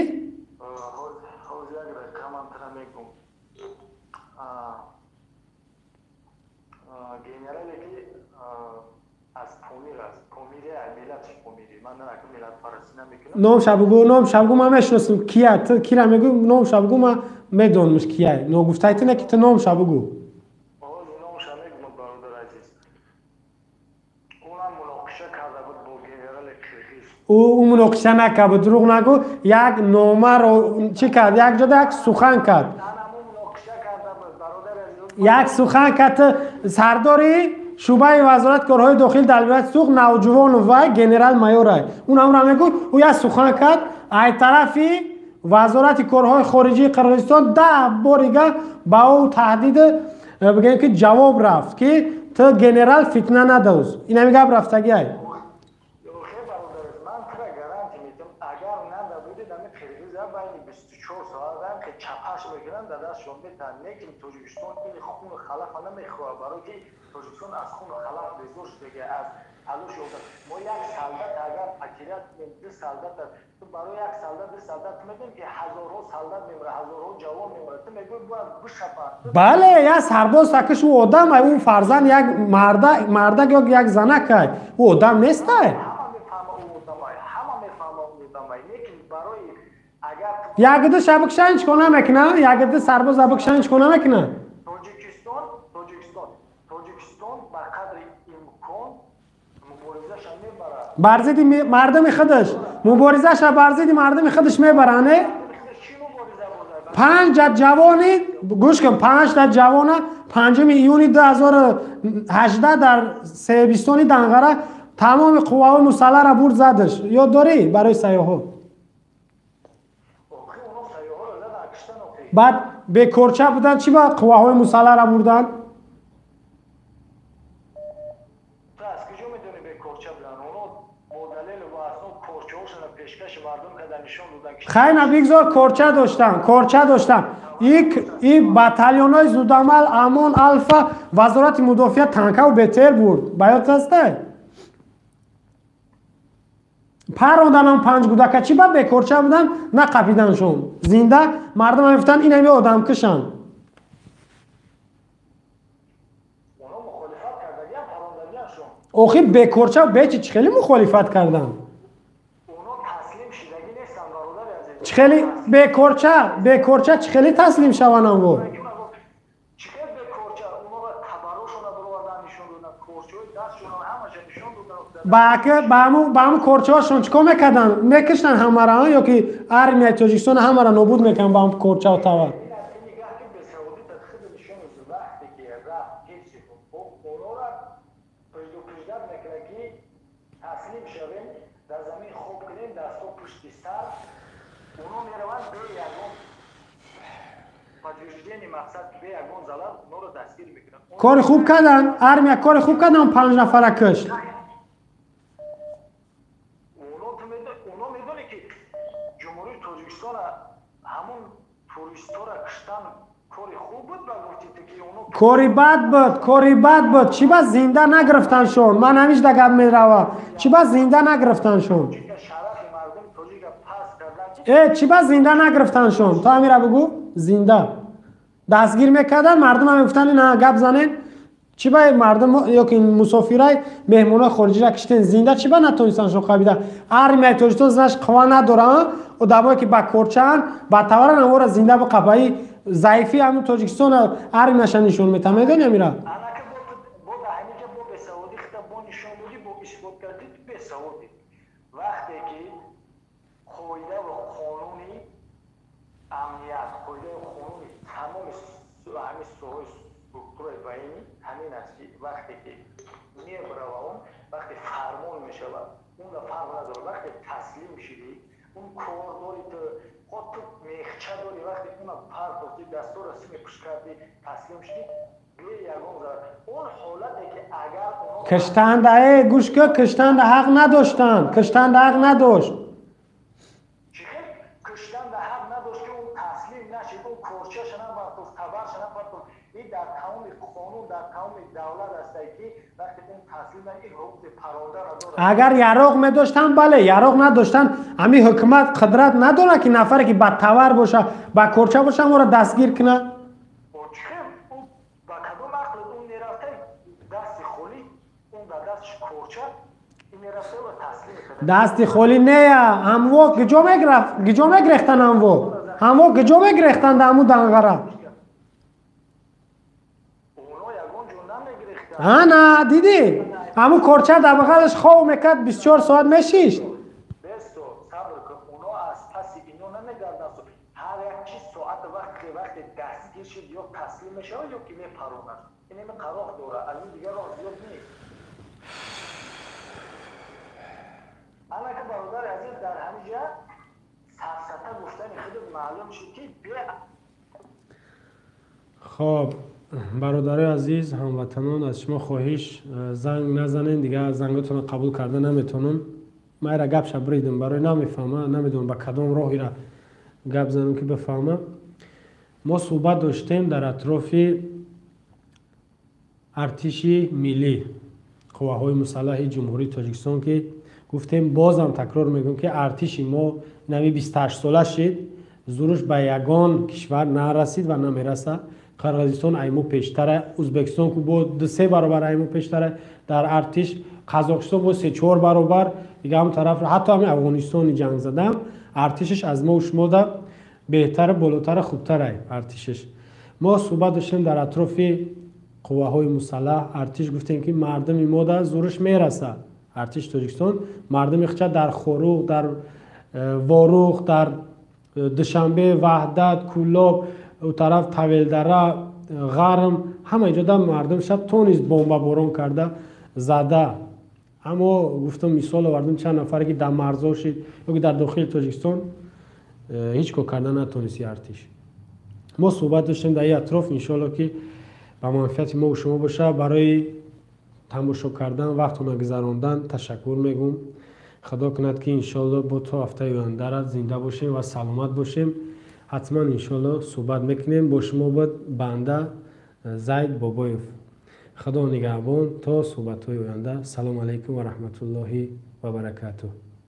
Ҳозир як дақиқа, ман тара мегӯм. Генерале ки аз Помир аст, помири, миллатш помири, ман наку миллатпарастӣ намекунам. Номша бугӯ, номша бугӯ, ман мешиносам кия. Ту кира мегӯ, номша бугӯ, ман медонамш кия. Ногуфтаи ту не, ки ту номша бугӯ. Ҳозир номша мегӯм, бародар азиз. Унам муноқиша карда буд бо генерали қирғиз. Ӯ муноқиша накард, дурӯғ нагӯ. Як номаро чӣ кард, як ҷода як сухан кард. Анаму муноқиша карда буд, бародари азиз. Як сухан кард. Сардори шӯъбаи вазорати корҳои дохил дар вилояти Суғд Навҷувонов ва генерал майорай, ун ҳамро мегӯ. Ӯ як сухан кард, ай тарафи вазорати корҳои хориҷии Қирғизистон 10 борига ба ӯ таҳдид, бигӯем, ки ҷавоб рафт, ки ту генерал фитна надоз. Инами гап рафтагиай. Охе, бародар, ман тура гарантия медиҳам, агар нада будед, ами қирғиза байни 24 соатам ки чапаш мекунанд, дар дастшон метаҳанд. Лекин Тоҷикистон ин хуну халафа намехоҳад, барое ки Тоҷикистон аз хуну халаф безор шудага, аз талоши одам. Мо як солдат агар потерять кунем, ду солдата, ту барои як солдат, ду солдат, ту медонӣ, ки ҳазорҳо солдат мемирад, ҳазорҳо ҷавон мемирад, ту мегӯӣ бояд бишапанд. Бале, як сарбоз такиш, ӯ одам ай, ӯ фарзанд як марда, мардак ё як занакай, ӯ одам нестай. Ҳама мефаҳма, ӯ одамай, ҳама мефаҳма, ӯ одамай, лекин барои агар Якду шабакшан чикор намекуна? Якду сарбоз абакшан чикор намекуна? Тоҷикистон ба қадри имкон муборизаша мебарад. Бар зидди мардуми худаш муборизаша, бар зидди мардуми худаш мебаранд, не? Чӣ мубориза бозад? Панҷа ҷавони гӯш кун, панҷта ҷавона 5 июни 2018 дар Себистони Данғара тамоми қувваҳои мусаллаҳро бурд задаш. Ёд дорӣ барои сайёҳҳо? Баъд бекорча будан, чӣ ба қувваҳои мусаллаҳро бурданд? Хайна бигзор корча доштан, корча доштан. И батальонҳои зудамал Амон, Алфа, Вазорати мудофиа танкаву БТР бурд. Ба ёд ҳастай? Паронданам панҷ гудака чӣ ба бекорча будан, нақапиданшон. Зинда мардум мегуфтанд ин ҳами одамкушанд. Охир бекорча бечи чӣ хеле мухолифат карданд? Чӣ хеле бекорча, бекорча чӣ хеле таслим шаванд амво? Ба ҳамун корчаҳошон чӣ кор мекарданд? Мекиштанд ҳамаро ё ки армияи Тоҷикистон ҳамаро нобуд мекарданд ба ҳамун корчаву тавар? Кори хуб карданд, армия кори хуб карданд, панҷ нафара кушт. Кори бад буд, кори бад буд. Чӣ ба зинда нагирифтаншон? Ман ҳамишда гап меравам. Чӣ ба зинда нагирифтаншон? Чӣ ба зинда нагирифтаншон? То ҳамира бугӯ, зинда. Дастгир мекарданд, мардум ҳам мегуфтанд ина гап занен. Чӣ ба мардум ё ки мусофирай меҳмонои хориҷиро киштен зинда чӣ ба натонистаншон қабида? Армияи Тоҷикистон занаш қувва надоранд, одамое ки ба корчаанд, ба таваран амора зинда биқапаи заифи ҳамун Тоҷикистон армияша нишон метавад. Медонӣ амира? Киштанда, гӯш кун, киштанда ҳақ надоштанд, киштанда ҳақ надошт. Агар яроқ медоштанд, бале, яроқ надоштанд, ҳамин ҳукумат қудрат надорад ки нафаре ки ба тавар боша, ба корча боша, ҳамонро дастгир кунад. Дасти холӣ нея, ҳамво гиҷо мегирехтанд, ҳамво ҳамво гиҷо мегирехтанд ҳамун Данғара. Ана дидӣ, ҳамун корча дар бағалаш хов мекард, 24 соат мешишт. Хоб, бародарои азиз, ҳамватанон, аз шумо хоҳиш, занг назанен, дигар занготонро қабул карда наметавонам. Ман ира гапша бридам, барои намефаҳма, намедонам ба кадом роҳ ира гап занам ки бифаҳма. Мо суҳбат доштем дар атрофи артиши миллӣ, қувваҳои мусаллаҳи Ҷумҳурии Тоҷикистон, ки гуфтем, бозам такрор мекунем, ки артиши мо нави 28 сола шид, зуруш ба ягон кишвар нарасид ва намерасад. Қирғизистон айму пештара, Ӯзбекистон ку бо 2-3 баробар айму пештара дар артиш, Қазоқистон бо 3-4 баробар, дига ҳам тараф, ҳатто ҳамин Афғонистони ҷанг задам, артишаш аз мо шумода беҳтар, болотар, хубтар артишаш. Мо суҳбат доштем дар атрофи қувваҳои мусаллаҳ, артиш, гуфтем ки мардуми мо да зуруш мерасад. Артиши Тоҷикистон мардуми хича дар Хоруғ, дар Ворух, дар Душанбе, Ваҳдат, Кӯлоб, у тараф Тавелдара, Ғарм, ҳама иҷода мардум шаб тонист бомбаборон карда зада. Аммо гуфтам, мисол овардам, чанд нафаре ки дар марзҳо шид ё ки дар дохили Тоҷикистон ҳеҷ кор карда натонисти артиш. Мо суҳбат доштем дар ин атроф, иншоалло ки ба манфиати мо шумо боша. Барои тамошо кардан, вақтона гузарондан ташаккур мегӯм. Худо кунад ки иншоалло бо то ҳафтаи ояндара зинда бошем ва саломат бошем. Ҳатман иншоалло суҳбат мекунем. Бо шумо буд банда Зайд Бобоев. Худо нигаҳбон то суҳбатҳои оянда. Салому алайкум ва раҳматуллоҳи ва баракатуҳ.